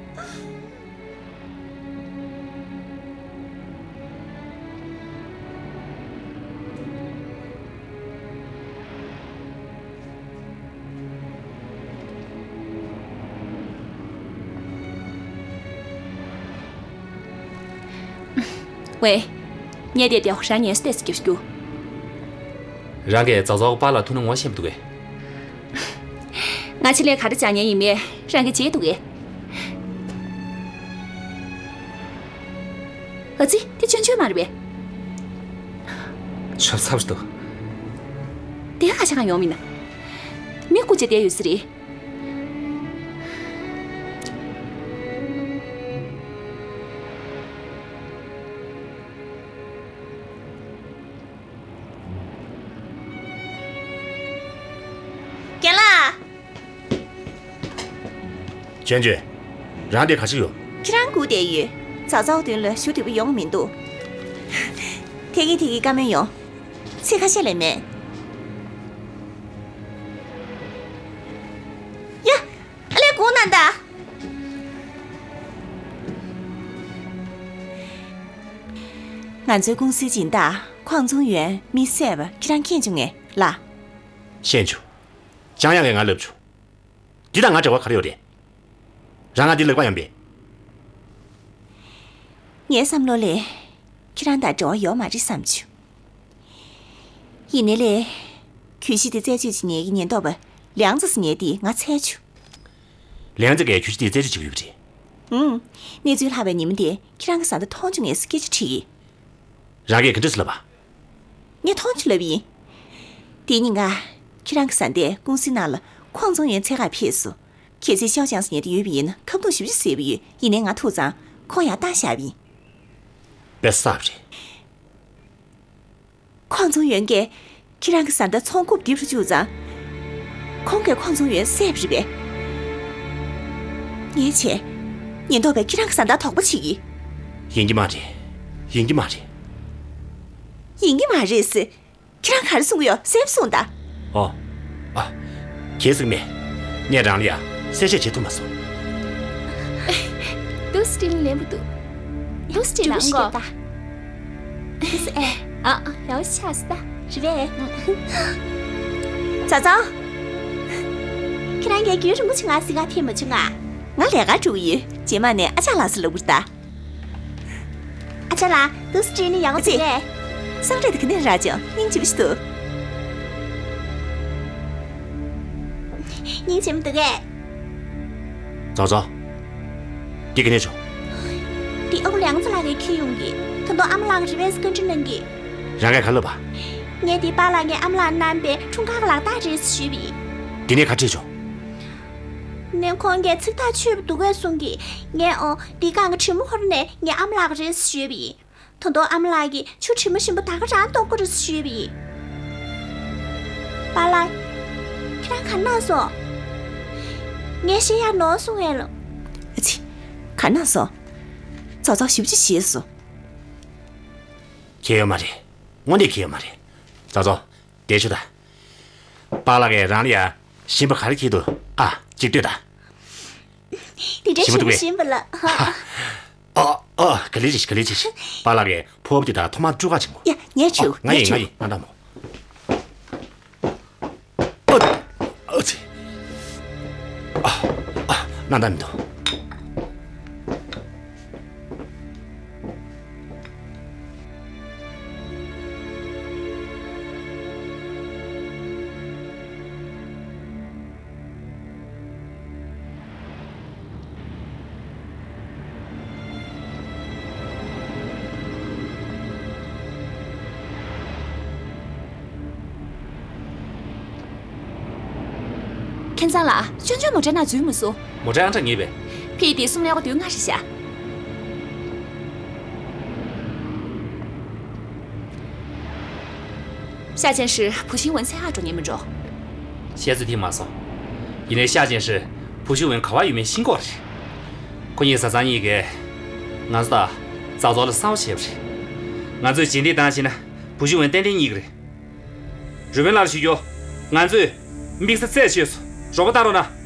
ཝེ། ངས་བལྟས་དེ་རང་ངལ་གསོ་ལྟས་ཚེ་རྒྱབ་རྒྱུ། རང་གིས་ཙའོ་ཙའོ་པཱ་ལགས་ཐུག་ན་ངོ་ཤེས་མི་འདུག་གས། ང་ཕྱི་ལས་ག་རེ་སྦྱང་མཁན་ཡིན་མེད་རང་གིས་བརྗེད་འདུག་གས། ཨ་ཙི། དེ་ཆོན་ཆོན་མ་རེད་པས། ཆབ་ཚབ་འདུག་དེ་ཁ་ཤས་གང་ཡོང་མིན་ན། མི་སྐུ་ཅེ་བསྡད་ཡོད་ས་རེད། རྒན་ལགས། ཅན་ཅུན། རང་འདིར་ག་ཅི་ཡོད། ཁྱེད་རང་སྒུག་བསྡད་ཡོད། ཙའོ་ཙའོ་མདུན་ལ་ཞུ་དུས་པོ་ཡོང་མི་འདུག་དེ་གི་དེ་གི་བཀའ་མོལ་ཡོང་། ཚིག་ཁ་ཤས་ལས་མེད། ཡ། ཨ་ལས་སྒུག་གནང་དང་། ང་ཚོའི་ཀུང་སིའི་སྦྱིན་བདག་ཁོང་ཙུང་ཡོན་མི་བསད་པ་ཁྱེད་རང་མཁྱེན་བྱུང་ངས་ལགས། ཤེས་བྱུང་། ཅང་ཡང་གིས་ང་ལབ་བྱུང་། འདི་དང་ང་འབྲེལ་བ་ག་རེ་ཡོད་རེད། རང་ང་འདི་ལབ་པ་ཡིན་པས། ངའི་བསམ་བློ་ལས། ཁྱེད་རང་དང་འབྲེལ་བ་ཡོད་མ་རེད་བསམ་བྱུང་། ཡིན་ནའི་ལས། གྱོད་གཞི་དེ་རྩད་གཅོད་བྱེད་མཁན་གྱི་ཉེན་རྟོག་པ་ལིའང་ཙི་ཟེར་མཁན་དེ་ང་འཚོལ་བྱུང་། ལིའང་ཙི་གིས་གྱོད་གཞི་དེ་རྩད་གཅོད་བྱེད་ཀྱི་ཡོད་པ་རེད། ཨང་། གནས་ཚུལ་ལྷག་པའི་ཉིན་མོ་དེ་ཁྱེད་རང་གི་བཟའ་ཟླ་མཐོང་བྱུང་ངས་སྐད་ཆ་དྲིས་ཀྱིས། རང་གིས་ག་འདྲས་ལབ་པ། ངས་མཐོང་ཆུ་ལབ་ཡིན། དེ་ཉིན་ང་། ཁྱེད་རང་གི་བཟའ་ཟླས་ཀུང་སི་ནང་ལ་ཁོང་ཙུང་ཡོན་འཚོལ་གར་ཕེབས་སོང་། གལ་སྲིད་ཤའོ་ཅང་ཟེར་མཁན་དེ་ཡོད་པ་ཡིན་ན་ཁ་རྡུང་ཞེ་པོ་ཅིག་བཟོས་པ་ཡོད། ཡིན་ནའི་ང་ཐུག་ཙང་ཁོང་ཡར་བཏང་བཞག་པ་ཡིན། དཔེ་བསགས་པ་རེད། ཁོང་ཙུང་ཡོན་གྱིས་ཁྱེད་རང་གི་བཟའ་ཟླ་ཚོང་རྐུབ་རྡིབ་རུ་བཅུག་ཙང་། ཁོང་གིས་ཁོང་ཙུང་ཡོན་བསད་པ་རེད་པས། ངས་བྱས། ཉེན་རྟོག་པས་ཁྱེད་རང་གི་བཟའ་ཟླར་དོགས་པ་བྱེད་ཀྱི། ཡིན་གྱི་མ་རེད། ཡིན་གྱི་མ་རེད། ཡིན་གྱི་མ་རེད་ཟེར། ཁྱེད་རང་ག་རེ་གསུང་གི་ཡོད་གསལ་པོ་གསུངས་དང་། ཨོ། ཨ། གལ་སྲིད་མེད། ངས་རང་ལ་ཡ་གསལ་བཤད་བྱེད་ཐུབ་མ་སོང་། ཏུའུ་སི་ཀྲིན་ལན་པོ་འདུག་ཏུའུ་སི་ཀྲིན་ལགས་ངོ་། ཏུའུ་སི་ཨེ། ཨ། ཡག་ཤ་སྟ། རེད་པས། ཙའོ་ཙའོ། ཁྱེད་རང་གིས་རྒྱུན་རིང་པོ་ཞིག་ང་གཟིགས་གར་ཕེབས་མ་བྱུང་ང་། ང་ལས་ཀར་འགྲོ་གི་ཡོད། རྗེས་མ་ནས་ཨ་ཅག་ལགས་སུ་ལབ་དགོས་རེད་ད། ཨ་ཅག་ལགས། ཏུའུ་སི་ཀྲིན་ནི་ཡག་པོ་ཨ་ཙི། འདུག་གས། སང་རེད་དེ་ག་ནས་རག་ཅིང་སྙིང་རྗེ་པོ་ཞིག་འདུག་སྙིང་རྗེ་མོ་འདུག་གས། ཙའོ་ཙའོ། འདི་ག་ནས་བྱུང་། འདི་ཨ་ཁུ་ལིའང་ཙི་ལགས་ཀྱིས་ཁྱེར་ཡོང་གི། ད་དུང་ཨ་མ་ལགས་ཀྱིས་རི་བེས་བཀའ་འདྲི་གནང་གི། རང་གིས་ག་ལབ་པ། ངས་འདི་པཱ་ལགས་ངའི་ཨ་མ་ལགས་བསྣམས་པའི་འཁྲུངས་སྐར་གྱི་ལག་རྟགས་རེད་ཞུས་པ་ཡིན། འདི་ནས་ག་འདྲས་བྱུང་། ནས་ཁོང་གིས་ཚིག་ཐག་ཆོད་པ་འདུག་གས་གསུང་གི། ངས་ཨོ། འདི་སྒང་གི་དྲི་མ་ཧོར་ནས་ངའི་ཨ་མ་ལགས་རེད་ཞུས་པ་ཡིན། ད་དུང་ཨ་མ་ལགས་ཀྱིས་ཆུ་དྲི་མ་ཞིམ་པོ་ད་ག་རང་གཏོང་དགོས་རེད་ཞུས་པ་ཡིན། པཱ་ལགས། ཁྱེད་རང་ག་རེ་གནང་སོང་། ངས་བཤད་ཡག་ནོར་སོང་ངས་ལོ། ཨ་ཙི། ག་རེ་གནང་སོང་། ཙའོ་ཙའོ་ཞེ་པོ་ཅིག་ཞེད་སོང་། ཁྱད་ཡོད་མ་རེད། དངོས་གནས་ཁྱད་ཡོད་མ་རེད། ཙའོ་ཙའོ། བསྡད་ཤོག་ད། པཱ་ལགས་ཀྱིས་རང་ལ་ཡ་ཞིམ་པ་ག་རེ་ཁྱེར་འདུག་ཨ། ཅིག་ལྟོས་དང་། དེ་འདྲའི་ཞིམ་པོ་འདུག་གས། ཞིམ་པ་ལ། ཨ། ཨ། ག་ལེ་ཅིག་ག་ལེ་ཅིག་པཱ་ལགས་ཀྱིས་ཕོར་པ་དེ་དག་ཐོག་མར་བཀྲུ་ག་བྱེད་དགོས། ཡ། ངས་བཀྲུ། ཨ། ང་ཡིན། ང་ཡིན། ང་ཡིན། ང་དང་མོ། ཨ། ཨ་ཙི། ཨ། ཨ། ང་དང་མི་འདུག་ཁྱེད་ཚང་ལ་ཅོན་ཅོན་མོ་ཊའི་ནང་འཛུལ་མ་སོང་། མོ་ཊའི་ཨང་གྲངས་ངེས་པས། ཕི་དེ་གསུམ་ཀླད་ཀོར་བདུན་ལྔ་རེད་ཤག་ཤ་ཅན་ཧྲི་བུ་ཤིང་ཝུན་འཚོལ་ག་འགྲོ་ཉན་མི་འགྲོ། བཤད་ཚུལ་འཐེན་མ་སོང་། ཡིན་ནའི་ཤ་ཅན་ཧྲི་བུ་ཤིང་ཝུན་ག་པར་ཡོད་མེད་ཤེས་ཀྱི་ཡོད་རེད། ཁོ་གཉིས་བཟའ་ཚང་གཉིས་ཀས་ང་ཚོ་དང་ཙའོ་ཙའོ་ལ་གསང་བ་བྱས་པ་རེད། ང་ཚོས་རྗེས་འདེད་བཏང་ཕྱིན་ན་བུ་ཤིང་ཝུན་ཏན་ཏན་རྙེད་ཀྱི་རེད། རུས་སྦལ་ལགས་ལ་ཞུ་རྒྱུ། ང་ཚོས་དམིགས་བསལ་རྩད་ཆོད་སོང་། རོགས་པ་བཏང་རོགས་གནང་།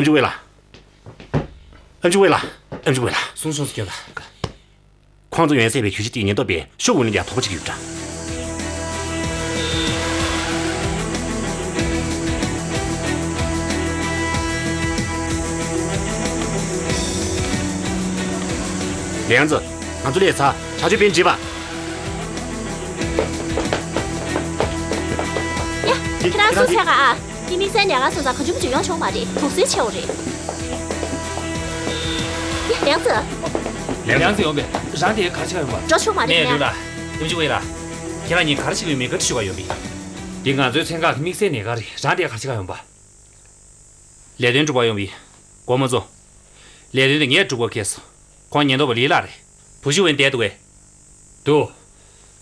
ཨེམ་ཆི་ཝེ་ལགས། ཨེམ་ཆི་ཝེ་ལགས། ཨེམ་ཆི་ཝེ་ལགས། གསུང་ཆུང་ཟིག་སྐྱོན་དང་། ཁོང་ཚོ་ཡོན་བསད་པའི་གྱོད་གཞི་དེའི་ཉེན་རྟོག་པས་ཤོག་བུ་ནས་ཀྱང་དོགས་པ་བྱེད་ཀྱི་ཡོད་འདྲ། ལེང་ཙི། ང་ཚོ་སླེབས་ཚར། བྱ་སྤྱོད་སྤེལ་འགྲིག་པ། ཡ། ཁྱེད་རང་ཚོ་ཚད་ག་ཨ། འདི་དམིགས་བསལ་ནད་ག་སོང་ཙང་གང་བྱུང་མང་བྱུང་ཡོང་ཆོག་མ་རེད། དུག་སེལ་ཆེ་བ་རེད། ཡ། ལེང་ཙི། ལེང་ཙི་ཡོང་པས། རང་དེ་ག་རེ་བྱེད་ཡོང་པ། འགྲོ་ཆོག་མ་རེད། ནས་ལུས་ལ། ཨེམ་ཆི་ཝེ་ལ། ཁྱེད་རང་གཉིས་ག་རེ་བྱེད་ཀྱི་ཡོད་མེད་བཀའ་འདྲི་ཞུ་ག་ཡོང་པས། འདི་ང་ཚོའི་ཚན་ཁག་གི་དམིགས་བསལ་ནད་ག་རེད། རང་དེ་ག་རེ་བྱེད་ག་ཡོང་པ། ལས་དོན་སྒྲུབ་པར་ཡོང་བའི་སྒོར་མོ་ཚོ། ལས་དོན་དེ་ངས་སྒྲུབ་པར་ཁེལ་སོང་། ཁོང་ཉེན་རྟོག་པ་ལི་ལགས་རེད། བུ་ཤི་ཝེན་བསྡད་འདུག་གས། འདུག་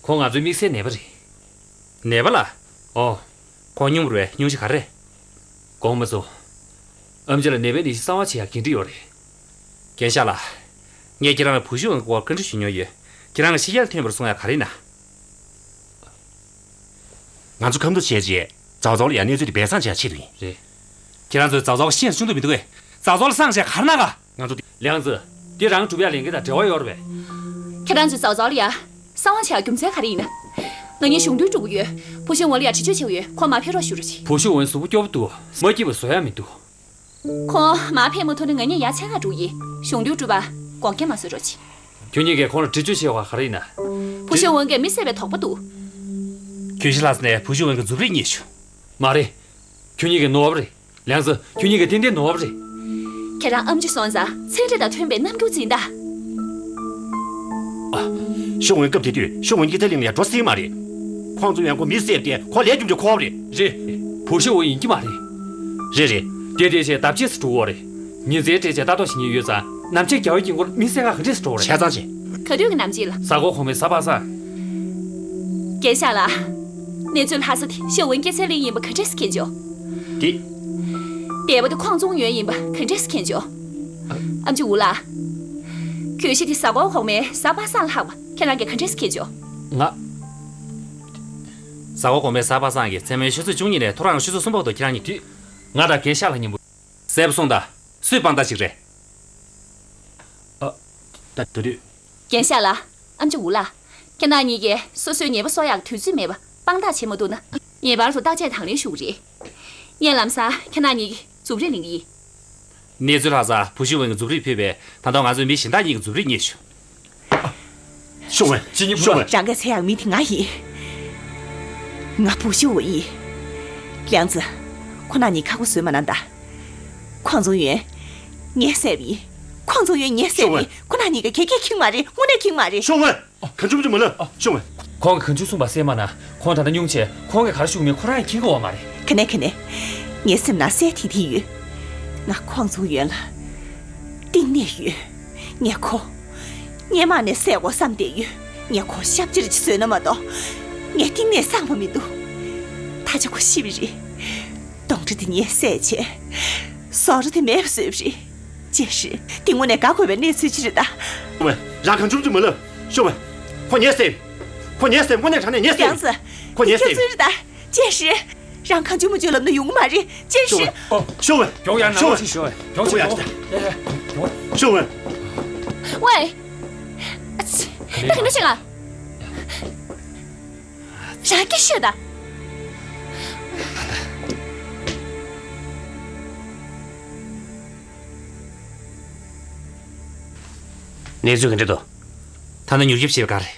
ཁོང་ང་ཚོའི་དམིགས་བསལ་ནད་པ་རེད། ནད་པ་ལ། ཨོ། ཁོང་སྙུང་རུས་སྙུང་གཞི་ག་རེ་རེད། སྒོར་མོ་ཚོ། ཨེམ་ཆི་ལ་ནད་པའི་ནད་གཞི་གསང་བ་བྱེད་ཡག་འགན་འཁྲི་ཡོད་རེད། རྒན་ཤག་ལགས། ངས་ཁྱེད་རང་ལ་བུ་ཤི་ཝེན་གྱི་སྐོར་བཀའ་འདྲི་ཞུ་མྱོང་ཡོད། ཁྱེད་རང་གི་ཕྱི་རྒྱལ་ཐོན་པར་གསུང་ཡག་ག་རེ་ཡིན་ན། ང་ཚོ་ཁ་མདོ་བྱས་རྗེས་ཙའོ་ཙའོ་ལ་ཡང་གནས་ཚུལ་དེ་སྦས་གསང་བྱེད་ཆེད་དུ་ཡིན། རེད། ཁྱེད་རང་ཚོས་ཙའོ་ཙའོ་ཤེས་སུ་ཅུང་ཐུབ་མི་འདུག་གས། ཙའོ་ཙའོ་ལ་གསང་བྱས་ག་རེ་གནང་ག་ང་ཚོ་འདི། ལེང་ཙི། འདི་རང་སྒྲུབ་ཡག་ལས་འགན་དང་འབྲེལ་བ་ཡོད་རེད་པས། ཁྱེད་རང་ཚོས་ཙའོ་ཙའོ་ལ་ཡ་གསང་བ་བྱེད་ཡག་རྒྱུ་མཚན་ག་རེ་ཡིན་ན། ང་གཉིས་གཞུང་འབྲེལ་སྒྲུབ་ཀྱི་ཡོད། བུ་ཤི་ཝེན་ལ་ཡ་འདྲི་གཅོད་བྱེད་ཀྱི་ཡོད། ཁོང་མར་ཕེབས་རོགས་ཞུ་རོགས་གྱིས། བུ་ཤི་ཝེན་གཟུགས་པོ་སྐྱོ་པོ་འདུག་མ་སྐྱིད་པ་བཟོ་ཡག་མི་འདུག་ཁོང་མར་ཕེབས་མ་ཐུབ་ན་ང་གཉིས་ཡར་ཚད་ག་འགྲོ་ཡིན། གཞུང་འབྲེལ་སྒྲུབ་པ་དགོངས་འགལ་མ་བཟོ་རོགས་གྱིས། ཁྱོད་གཉིས་ཀས་ཁོང་ལ་འདྲི་གཅོད་བྱས་པ་ག་རེ་ཡིན་ན། བུ་ཤི་ཝེན་གྱིས་མི་བསད་པའི་དོགས་པ་འདུག་གྱོད་གཞི་ལྷག་ས་ནས་བུ་ཤི་ཝེན་གྱི་མཛུབ་རིས་རྙེད་བྱུང་། མ་རེད། ཁྱོད་གཉིས་ཀྱིས་ནོར་བ་རེད། ལེང་ཙི། ཁྱོད་གཉིས་ཀྱིས་ཏན་ཏན་ནོར་བ་རེད། ཁྱེད་རང་ཨེམ་ཆི་སོང་ཙང་ཚན་རིག་དང་མཐུན་པའི་རྣམ་འགྱུར་འཛིན་དང་། ཤོ་ཝེན་སྐབས་དེ་དུས་ཤོ་ཝེན་ཡིག་ཚད་གླིང་ལ་ཡང་འགྲོ་སྲིད་མ་རེད། ཁོང་ཚོ་ཡང་ཁོ་མི་བསད་དེ་ཁོ་ལས་རྒྱུ་འབྲས་ཁོ་བ་རེད། རེད། བུ་ཤི་ཝེན་ཡིན་གྱི་མ་རེད། རེད་རེད། དེ་དེ་ཆེད་ལྡབ་གཅིག་སུ་འགྲོ་བ་རེད། ཉི་ཚེའི་སྤྲད་ཆེད་ལྟ་རྟོག་བྱེད་མཁན་ཡོད་ཙང་ནམ་ཕྱེད་རྒྱལ་བའི་དཀྱིལ་འཁོར་མི་བསད་ག་ག་འདྲས་སུ་འགྲོ་བ་རེད། ཆ་ཚང་ཆེ། ག་དུས་ཀྱི་ནམ་ཕྱེད་ལ། གཟའ་འཁོར་གོང་མའི་གཟའ་པ་སངས། རྒན་ཤག་ལགས། གནས་ཚུལ་ལྷག་ས་དེ་ཤོ་ཝེན་སྐྱེད་ཚལ་གླིང་ཡིན་པ་ག་འདྲས་སུ་མཁྱེན་བྱུང་། དེ། འདས་པོ་དེ་ཁོང་ཙུང་ཡོན་ཡིན་པ་ག་འདྲས་སུ་མཁྱེན་བྱུང་། ཨ། ཨེམ་ཆི་ཝུ་ལགས། གྱོད་གཞི་དེ་གཟའ་འཁོར་གོང་མའི་གཟའ་པ་སངས་ལ་ལྷག་པ་ཁྱེད་རང་གིས་ག་འདྲས་སུ་མཁྱེན་བྱུང་། ང་། གཟའ་འཁོར་གོང་མའི་གཟའ་པ་སངས་ཀྱི་མཚན་མོའི་ཆུ་ཚོད་བཅུ་གཉིས་ནས་ཐོ་རངས་ཆུ་ཚོད་གསུམ་བར་དུ་ཁྱེད་རང་གཉིས་དུས། ང་དང་རྒན་ཤག་ལ་མཉམ་པོ། གསལ་པོ་གསུངས་དང་། སུས་དཔང་རྟགས་ཅིག་རེད། ཨ། ད་ད་དུས། རྒན་ཤག་ལགས། ཨེམ་ཆི་ཝུ་ལགས། ཁྱེད་རང་གཉིས་ཀྱིས་སོ་སོའི་ཉེས་པ་གསོག་ཡག་དུས་ཚོད་མེད་པ་དཔང་རྟགས་བྱེད་མ་ཐུབ་ན། ངེས་པར་དུ་བརྟག་དཔྱད་དང་ལེན་ཞུ་གི་རེད། ངས་ལམ་སང་ཁྱེད་རང་གཉིས་ཀྱི་མཛུབ་རིས་ལེན་གྱི་ཡིན། གནས་ཚུལ་ལྷག་ས་བུ་ཤི་ཝེན་གྱི་མཛུབ་རིས་ཕུད་པས་ད་དུང་ང་ཚོའི་མི་གཞན་དག་གཉིས་ཀྱི་མཛུབ་རིས་རྙེད་བྱུང་། ཤོ་ཝེན། ཇི་ཉི་ཕུ་ཤོ་ཝེན། རང་གིས་འཚོལ་ཡག་མི་དེ་ང་ཡིན། ང་བུ་ཤི་ཝེན་ཡིན། ལེང་ཙི། ཁོ་རང་གཉིས་ཁག་པོ་བཟོས་མ་གནང་དང་། ཁོང་ཙུང་ཡོན། ངས་བསད་པ་ཡིན། ཁོང་ཙུང་ཡོན་ངས་བསད་པ་ཡིན། ཤོ་ཝེན། ཁོ་རང་གཉིས་ཀ་ག་གེ་ཁེངས་མ་རེད། དངོས་གནས་ཁེངས་མ་རེད། ཤོ་ཝེན། གང་བྱུང་བྱུང་མ་ལབ། ཤོ་ཝེན། ཁོང་གིས་གང་བྱུང་གསུངས་པ་གསན་མ་གནང་། ཁོང་ད་ལྟ་སྙུང་བྱས། ཁོང་གིས་ག་རེ་ཞུ་གི་མིན་ཁོ་རང་ཡང་མཁྱེན་གྱི་ཡོད་མ་རེད། ག་ནས་ག་ནས། ངའི་སེམས་ནང་གསལ་ཐིང་ཐིང་ཡོད། ང་ཁོང་ཙུང་ཡོན་ལ་གཏིང་ནས་ཡོད། ངས་ཁོ། སྔོན་མ་ནས་བསད་དགོས་བསམ་བསྡད་ཡོད། ངས་ཁོ་ཤ་གཅེར་གཅིག་བཟོས་ན་མ་གཏོགས། ངས་གཏིང་ནས་བསམ་པ་མི་འདུག་ད་ཆ་ཁོ་ཤི་བ་རེད། གདོན་འདྲེ་དེ་ངས་བསད་བྱས། ཟོག་རོ་དེ་མེད་པ་བཟོས་པ་རེད། ཅེས་ཧྲི། དེ་དངོས་གནས་དགའ་དགོས་པའི་གནས་ཚུལ་ཅིག་རེད་ད། ཤོ་ཝེན། རང་གང་བྱུང་བྱུང་མ་ལབ། ཤོ་ཝེན། ཁོ་ངས་བསད། ཁོ་ངས་བསད། དངོས་གནས་དྲང་གནས་ངས་བསད། ཡང་ཟེར། ཁོ་ངས་བསད། ཁོ་ཚོས་རེད་ད། ཅེས་ཧྲི། རང་གང་བྱུང་མ་བྱུང་ལབ་ན་ཡོང་གི་མ་རེད། ཅེས་ཧྲི། ཤོ་ཝེན། ཤོ་ཝེན། མགྱོགས་ཡར་ནང་ལོགས་ཤིག་ཤོ་ཝེན། མགྱོགས་ཤོ་ཝེན། ཤིག་མགྱོགས་ཡར། ཡ་ཡ། མགྱོགས། ཤོ་ཝེན། ཝེ། ཨ་ཙི། ད་ག་འདྲ་བྱེད་ང་། རང་སྐད་ཤོད་ད། གནས་ཚུལ་ག་འདྲ་འདུག་ད་ནི་མྱུར་སྐྱོབ་བྱེད་པ་ག་རེ།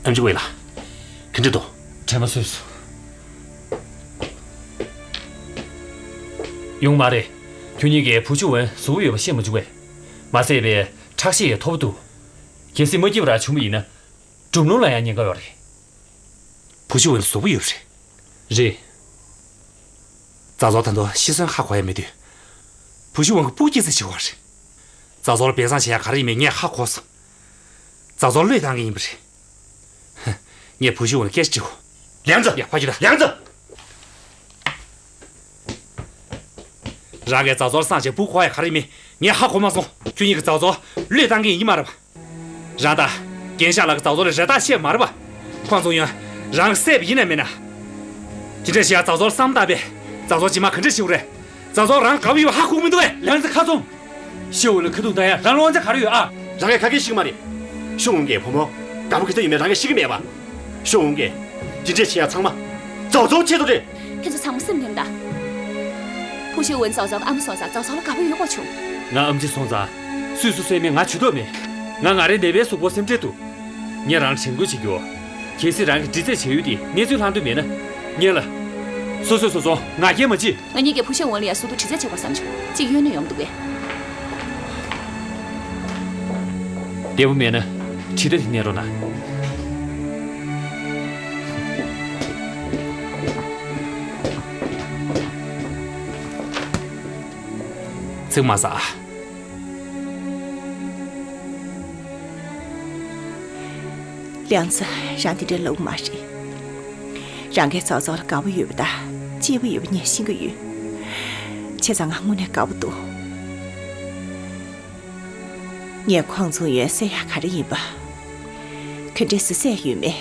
ཨེམ་ཆི་ཝེ་ལགས། ག་འདྲ་འདུག་དྲན་པ་གསོས་སོང་། ཡོང་མ་རེད། ཁྱོད་གཉིས་ཀྱིས་བུ་ཤི་ཝེན་གཟུགས་པོ་ཡོད་པ་ཤེས་མ་བྱུང་བས། མ་བསད་པའི་ཁྲག་ཤེད་ཡང་མཐོ་པོ་འདུག་གལ་སྲིད་མ་སྐྱིད་པ་རང་བྱུང་བ་ཡིན་ན། སྒྲུབ་ལུང་ལ་ཡང་ཉེན་ཁ་ཡོད་རེད། བུ་ཤི་ཝེན་གཟུགས་པོ་ཡོད་པ་རེད། རེད། ཙའོ་ཙའོ་ད་དུང་ཤི་གསོན་ཧ་གོ་ཡ་མེད་དུས། བུ་ཤི་ཝེན་གྱི་སྤུ་གུ་སྐྱེ་ཚར་བྱེད་དགོས་རེད། ཙའོ་ཙའོ་ལ་སྦས་གསང་བྱེད་ཡ་ག་རེ་ཡིན་མིན་ངས་ཧ་གོ་སོང་། ཙའོ་ཙའོ་ལ་བློས་བཏང་གི་ཡིན་པ་རེད། ཧ། ངས་བུ་ཤི་ཝེན་ལ་སྐད་ཆ་དྲི་དགོས། ལེང་ཙི། ཡ་ཕ་ཁྱོད་ད། ལེང་ཙི། རང་གིས་ཙའོ་ཙའོ་ལ་གསང་བྱས་སྤུ་གུ་ཧ་གོ་ཡ་ག་རེ་ཡིན་མིན་ངས་ཧ་གོ་མ་སོང་། ཁྱོད་གཉིས་ཀྱིས་ཙའོ་ཙའོ་བློས་བཏང་གི་ཡིན་གྱི་མ་རེད་པ། རང་དང་། རྒན་ཤག་ལགས་ཀྱིས་ཙའོ་ཙའོ་ལ་རེ་ཐག་བཅད་མ་རེད་པ། ཁོང་ཚོ་ཡང་། རང་གིས་བསད་པ་ཡིན་ན་མིན་ན། དེ་འདྲ་ཞིག་ཡང་ཙའོ་ཙའོ་ལ་བསམ་བཏང་པས། ཙའོ་ཙའོ་རྗེས་མ་ག་འདྲ་བྱེད་དགོས་རེད། ཙའོ་ཙའོ་རང་དགའ་པོ་ཡོད་པ་ཧ་གོ་གི་མི་འདུག་གས། ལེང་ཙི་ཁ་བཙུམ། ཤི་ཝེན་ལ་ཁ་ཐུག་བཏང་ཡ་རང་ལ་དབང་ཆ་ག་རེ་ཡོད་ཨ། རང་གིས་ག་གེ་ཤེས་ཀྱི་མ་རེད། ཤོ་ཝེན་གྱི་བུ་མོ་དགའ་པོ་ག་ཚོད་ཡོད་མེད་རང་གིས་ཤེས་ཀྱི་མེད་པ། ཤོ་ཝེན་གྱིས་ ཇི་འདྲས་བྱེད་ཡ་ཚང་མ་ཙའོ་ཙའོ་ཆེད་དུ་རེད། ཁྱེད་ཚོ་ཚང་མ་སེམས་ནེམ་ད། ཕུ་ཤིའུ་ཝུན་ཙའོ་ཙའོ་གི་ཨ་མ་སོང་ཙང་ཙའོ་ཙའོ་ལ་དགའ་པོ་ཡོད་དགོས་བྱུང་། ང་ཨམ་ཆི་སོང་ཙང་སུས་སུ་གསོད་མེད་ང་ཇུས་གཏོགས་མེད། ང་ང་རའི་ནད་པའི་གཟུགས་པོ་སེམས་ཁྲལ་འདུག་ངས་རང་ལ་དྲན་སྐུལ་བྱེད་རྒྱུ། གལ་སྲིད་རང་གིས་འདྲི་རྩད་བྱེད་འོས་དེ་གནས་ཚུལ་ལྷག་འདོད་མེད་ན། ཉན་ལ། སོ་སོས་སོ་སོ་ང་རྒྱལ་མ་བྱེད། ང་གཉིས་ཀྱིས་ཕུ་ཤིའུ་ཝུན་ལ་ཡ་ཟུར་དུ་དྲི་རྩད་བྱེད་དགོས་བསམ་བྱུང་། གཅིག་གཡོལ་ནས་ཡོང་འདུག་གས། བདེ་པོ་མེད་ན་དྲི་ད་དེ་གནས་རོགས་གནང་། ཚིག་མ་ཟ། ལིའང་ཙི། རང་དེ་འདྲ་ལབ་མ་རེད། རང་གིས་ཙའོ་ཙའོ་ལ་དགའ་པོ་ཡོད་པ་དང་གཅེས་པོ་ཡོད་པ་ངས་ཤེས་ཀྱི་ཡོད། བྱས་ཙང་ང་དངོས་གནས་དགའ་པོ་འདུག་ངས་ཁོང་ཚོ་ཡོན་བསད་ཡག་ག་རེ་ཡིན་པ། ག་འདྲས་སེ་བསད་ཡོད་མེད།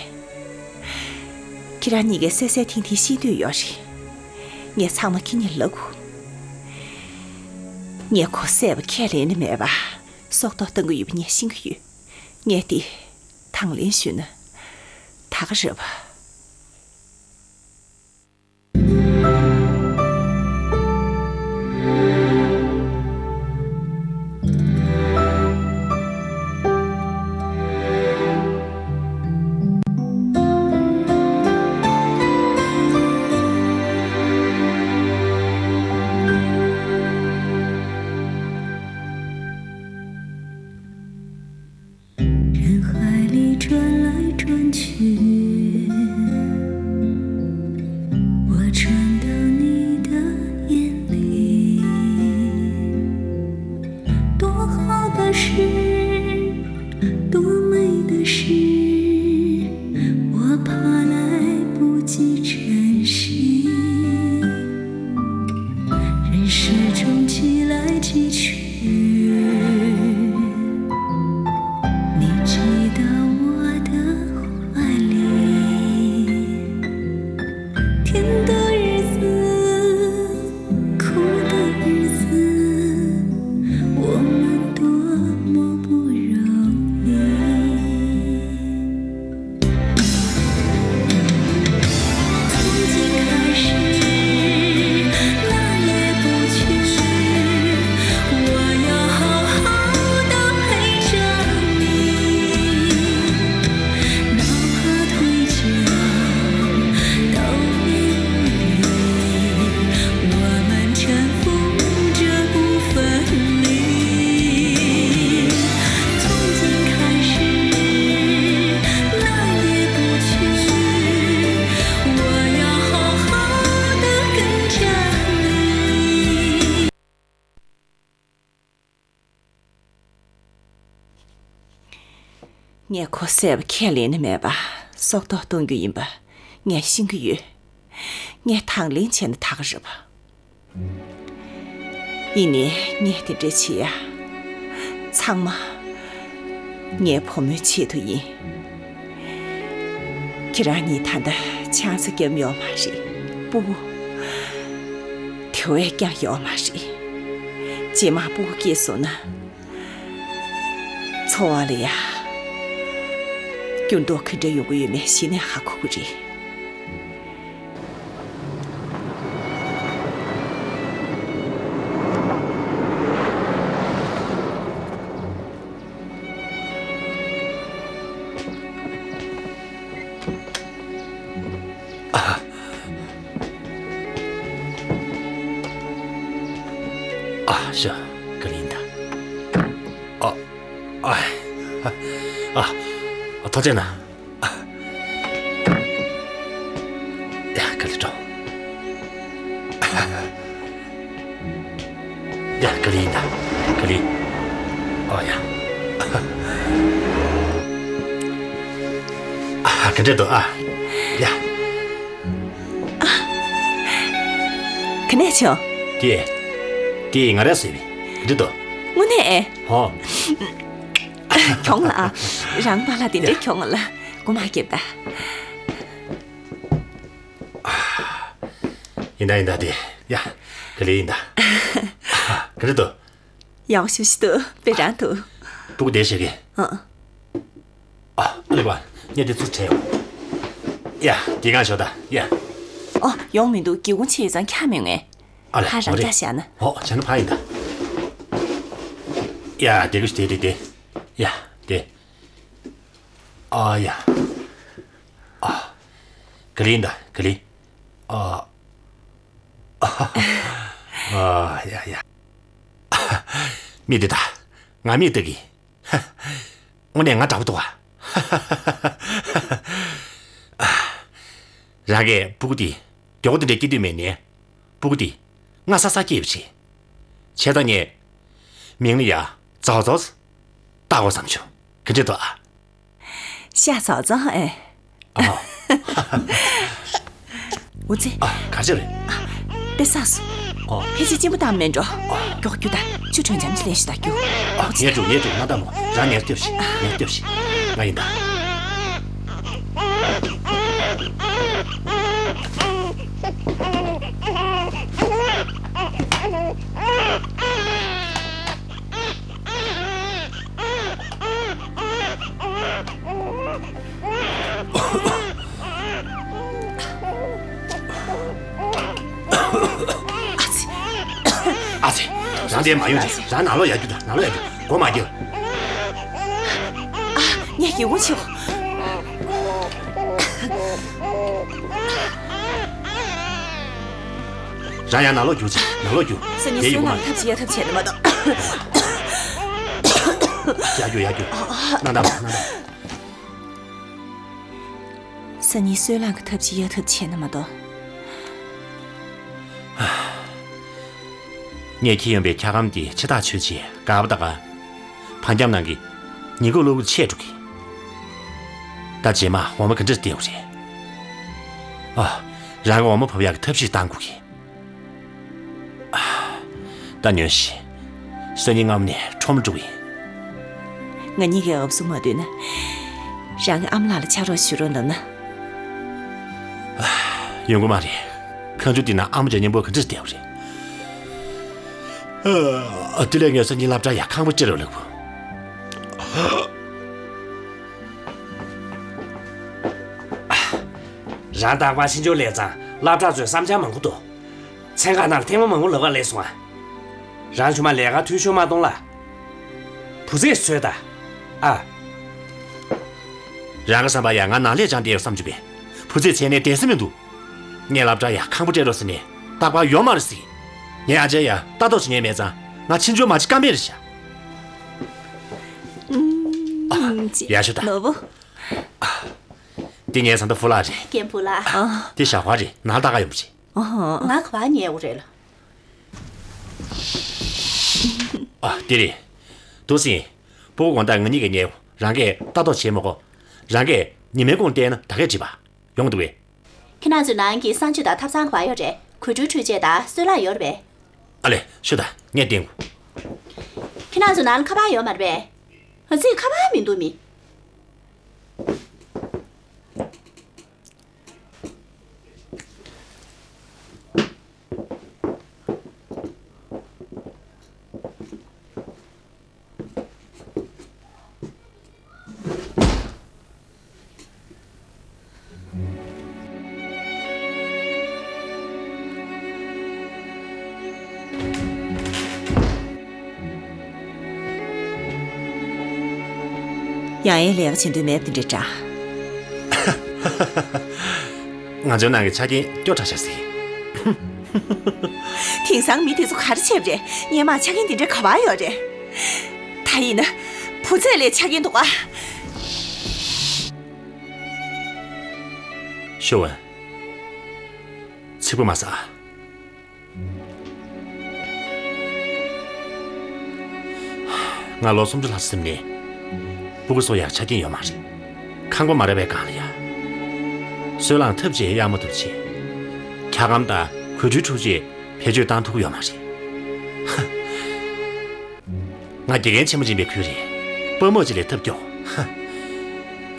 ཁྱེད་རང་གཉིས་ཀས་གསལ་གསལ་ཐིང་ཐིང་ཤེས་འདོད་ཡོད་རེད། ངས་ཚང་མ་ཁྱེད་གཉིས་ལ་ལབ་དགོས། ངས་ཁོ་བསད་པ་ཁས་ལེན་ནི་མེད་པ། སྲོག་ཐོག་གཏོང་གི་ཡོད་པ་ངས་ཤེས་ཀྱི་ཡོད། ངས་དེ་དང་ལེན་ཞུས་ན་ད་ག་རེད་པ།人海里转来转去，我转到你的眼里。多好的事，多美的事，我怕来不及珍惜。人世中寄来寄去， 你寄到我的怀里。甜的日子，苦的日子，我们多么不容易。 从今开始，哪儿也不去，我要好好地陪着你。哪怕腿脚都没力，我们搀扶着不分离。从今开始， 哪儿也不去，我要好好地跟着你。 ངས་ཁོ་བསད་པ་ཁས་ལེན་ནི་མེད་པ། སྲོག་ཐོག་གཏོང་རྒྱུ་ཡིན་པ་ངས་ཤེས་ཀྱི་ཡོད། ངས་དང་ལེན་བྱས་ན་ད་ག་རེད་པ། ཡིན་ནའི་ངས་དེ་འདྲ་བྱེད་ཡ། ཚང་མ་ངའི་བུ་མོའི་ཆེད་དུ་ཡིན། ཁྱེད་རང་གཉིས་ད་ལྟ་ཆང་ས་བརྒྱབ་ཡོད་མ་རེད། སྤུ་གུ་དེ་བས་ཀྱང་ཡོད་མ་རེད། རྗེས་མ་སྤུ་གུ་སྐྱེས་སོང་ན། འཚོ་བ་ལ་ཡ། འགྱུར་ལྡོག་ག་འདྲ་ཡོང་གི་ཡོད་མེད་གཞི་ནས་ཧ་གོ་གི་རེད། ཨ། ཨ་ཤ། ཀ་ལིན་ད། ཨ། ཨ། ཨ། ཨ། ཐུགས་རྗེ་གནང་། ཡ། ཀ་ལི་འགྲོ། ཡ། ཀ་ལི་ཡིན་ད། ཀ་ལི། ཨོ་ཡ། ཨ། ག་འདྲ་འདུག་ཨ། ཡ། ཨ། ག་ནས་བྱུང་། དེ། དེ་ང་རས་བཟོས་པའི། ག་འདྲ་འདུག་དངོས་གནས། ཧོ། གྱོང་ལ་ཨ། རང་པཱ་ལགས་དེ་འདྲའི། ཡ། གྱོང་ལ། སྒོ་མ་བརྒྱབ་ད། ཡིན་ད་ཡིན་ད་དེ། ཡ། ཀ་ལི་ཡིན་ད། ག་འདྲ་འདུག་ཡག་པོ་ཞེ་པོ་ཅིག་འདུག་དཔེ་རང་འདུག་སྤུ་གུ་བསྡད་ཤེས་ཀྱི། ཨ། ཨ། ཨ་ལེ་བ། ངས་དེ་ཚུར་བྲལ་ཡོང་། ཡ། དེ་གང་ཞོ་ད། ཡ། ཨོ། ཡོང་མི་འདུག་སྒེའུ་ཁུང་ཕྱེ་ཡོད་ཙང་འཁྱག་མི་ཡོང་ངས། ཨ་ལས། ཕར་རང་འདྲ་བཞག་ན། ཨོ། བྱས་ན་ཕ་ཡིན་ད། ཡ། དེ་གི་དེ་དེ་དེ། ཡ། དེ། ཨ་ཡ། ཨ། ག་ལེ་ཡིན་ད། ག་ལེ། ཨ། ཨ་ཡ་ཡ། མི་དེ་ད། ང་མི་དེ་གི། དངོས་གནས་ང་འདྲ་པོ་འདུག་ཨ། རང་གིས་སྤུ་གུ་དེ་མགྱོགས་པོ་དེ་འདྲ་སྐྱེ་དུས་མེད་ནས། སྤུ་གུ་དེ་སྔ་ས་ས་སྐྱེས་པ་རེད། བྱས་ཙང་ངས་མིང་ལ་ཡ་ཙའོ་ཙའོ་བཏགས་དགོས་བསམ་བྱུང་། ག་འདྲ་འདུག་ཨ། ཤ་ཚ་ཚ་ཨེ། ཨ། འུ་ཚེ། ཨ། ག་རེ་རེད། དཔེ་བསགས་སོང་། ཨོ། ཕལ་ཆེར་གཅིན་པ་བཏང་མེད་འགྲོ། ཨོ། མགྱོགས་རྒྱུགས་དང་། ཆུ་དྲོན་འཇམ་ཅིག་ལེན་ཤོག་ད་རྒྱུགས། ཨོ། ངས་འགྲོ། ངས་འགྲོ། ང་ད་མོ། རང་ཉལ་སྟེར་ཤིག་ཉལ་སྟེར་ཤིག་ང་ཡིན་ད། ཨ་ཙི། རང་དེ་མ་ཡོང་ཅིག་རང་ནང་ལོགས་ཡར་རྒྱུགས་དང་། ནང་ལོགས་ཡར་རྒྱུགས། སྒོ་མ་རྒྱག་ཨ། ངས་སྒེའུ་ཁུང་ཕྱེ། རང་ཡང་ནང་ལོགས་རྒྱུགས་ཅིག་ནང་ལོགས་རྒྱུགས། སང་ཉིན་དེ་ཡོང་གི་མ་སོང་ན་རེད། ཐབས་ཤེས་ཡ་ཐབས་བྱས་ན་མ་གཏོགས། ཡར་རྒྱུགས། ཡར་རྒྱུགས། ཨ། ཨ། ནང་ད་མོ། ནང་ད་མོ། སང་ཉིན་སོལ་རླངས་ཀྱི་ཐབས་ཤེས་ཡ་ཐབས་བྱས་ན་མ་གཏོགས། ངས་འཁྱེར་ཡོང་པའི་འཁྱག་སྒམ་དེ་ཕྱི་ཐག་ཆོད་བྱས་འགག་པ་ད་ག། བར་འཁྱམས་ནང་གི་ཉིན་གུང་གློ་བུར་ཆད་འགྲོ་གི། ད་རྗེས་མ་འོ་མ་ག་འདྲ་སྟེར་དགོས་རེད། ཨ། རང་གི་འོ་མ་ཕབ་ཡག་གི་ཐབས་ཤེས་བཏང་དགོས་གི། ཨ། ད་ཉོན་ཞིག་སང་ཉིན་སྔ་མོ་ནས་ཁྲོམ་འགྲོ་གི་ཡིན། ང་གཉིས་ཀྱིས་འུབ་སུ་མ་སྡོད་ན། རང་གི་ཨ་མ་ལགས་ལ་ཕྱག་རོགས་ཞུ་རོགས་གནང་ན། ཡོང་གི་མ་རེད། ཁ་མཆུ་དེ་ན་ཨ་མ་ཅག་མཉམ་པོ་ག་འདྲ་བསྡད་པ་རེད། ཨ། དེ་ལས་ངས་སང་ཉིན་སློབ་གྲྭ་ཡར་ཁང་པ་སྤྲད་རོགས་ལབ་དགོས། རང་རྟག་པར་ཕྱི་འབྱོར་ལས་ཙང་སློབ་གྲྭ་ཚོས་བསམ་འཆར་མང་པོ་འདུག་མཚན་ཁང་ནང་ལ་ཐེངས་མ་མང་པོ་ལབ་ག་སླེབས་སོང་ཨ། རང་ཆུང་མ་ལས་ཀ་འཐུས་ཤོར་མ་གཏོང་ལ། བུ་ཚས་འཚོལ་ད། ཨ། རང་གི་བསམ་པར་ཡང་ང་ནང་ལས་སྦྱངས་བསྡད་ཡོད་བསམ་བྱུང་བས། བུ་ཚས་འཚོལ་ནས་བསྡད་ས་མི་འདུག་ངས་སློབ་གྲྭ་ཡར་ཁང་པ་སྤྲད་རོགས་ཟེར་ནས་རྟག་པར་ཡོང་མ་རེད་ཟེར། ངའི་ཨ་ཅག་ཡང་ལྟ་རྟོག་བྱེད་མཁན་མེད་ཙང་ང་ཕྱི་འབྱོར་མ་བྱེད་ཀ་མེད་རེད་ཤག་ཨུམ། ཡར་ཤོག་ད། ནོར་བུ། འདི་ངའི་བཟའ་ཟླ་ཧྥུ་ལགས་རེད། རྒན་ཧྥུ་ལགས། ཨ། འདི་ཞའོ་ཧྭ་རེད། ནང་ལྟ་ག་ཡོང་བ་རེད། ཨ། ང་ག་པར་ཉལ་དགོས་རེད་ལགས། ཨ། འདི་རེད། འདུག་སེ། སྤུ་གུ་དགོང་དག་ང་གཉིས་ཀྱིས་ཉལ། རང་གིས་ལྟ་རྟོག་བྱེད་མི་དགོས། རང་གིས་ཉི་མའི་གུང་བལྟས་ན་ད་གས་འགྲིག་པ། ཡོང་འདུག་གས། ཁྱེད་རང་ཚོའི་ནང་གི་གསང་སྤྱོད་དང་ཐབ་ཚང་ག་པར་ཡོད་རེད། གོས་འཁྲུ་འཁྲུད་ཆས་དང་སོལ་རླངས་ཡོད་རེད་པས། ཨ་ལས། ཤོག་ད། ངས་བསྟན་དགོས། ཁྱེད་རང་ཚོའི་ནང་ལ་ཁ་པར་ཡོད་མ་རེད་པས། ཨ་ཙི། ཁ་པར་མི་འདུག་མི། ཡང་ཡང་ལས་ཀ་བྱེད་འདོད་མེད་པ་དེ་འདྲའི་འདྲ། ང་ཚོའི་ནང་གི་ཆ་རྐྱེན་སྐྱོ་དྲགས་ཤག་ཟེར། དེང་སང་མི་དེ་ཚོ་ག་རེ་བྱས་པ་རེད། སྔོན་མ་ཆ་རྐྱེན་དེ་འདྲ་ག་པར་ཡོད་རེད། ད་ཡིན་ན་བུ་ཚས་ལས་ཆ་རྐྱེན་འདུག་ག་ཤོ་ཝན། ཚིག་པ་མ་ཟ། ང་ལོ་སུམ་ཅུ་ལྷག་ཙམ་ནས་སྤུ་གུ་གསོ་ཡག་ཆ་རྐྱེན་ཡོད་མ་རེད། ཁང་པ་མ་རག་པའི་སྒང་ལ་ཡ། སོལ་རླངས་ཐབས་ཅིག་གཡར་མ་ཐུབ་བྱས། འཁྱག་སྒམ་དང་གོས་འཁྲུ་འཁྲུད་ཆས་བེད་སྤྱོད་བཏང་ཐུབ་ཀྱི་ཡོད་མ་རེད། ང་དགེ་རྒན་ཆེན་མོ་ཡིན་པའི་ཁུལ་རེད། དཔའ་མོ་ཅིག་ལས་ཐབས་སྐྱོ། ཧ།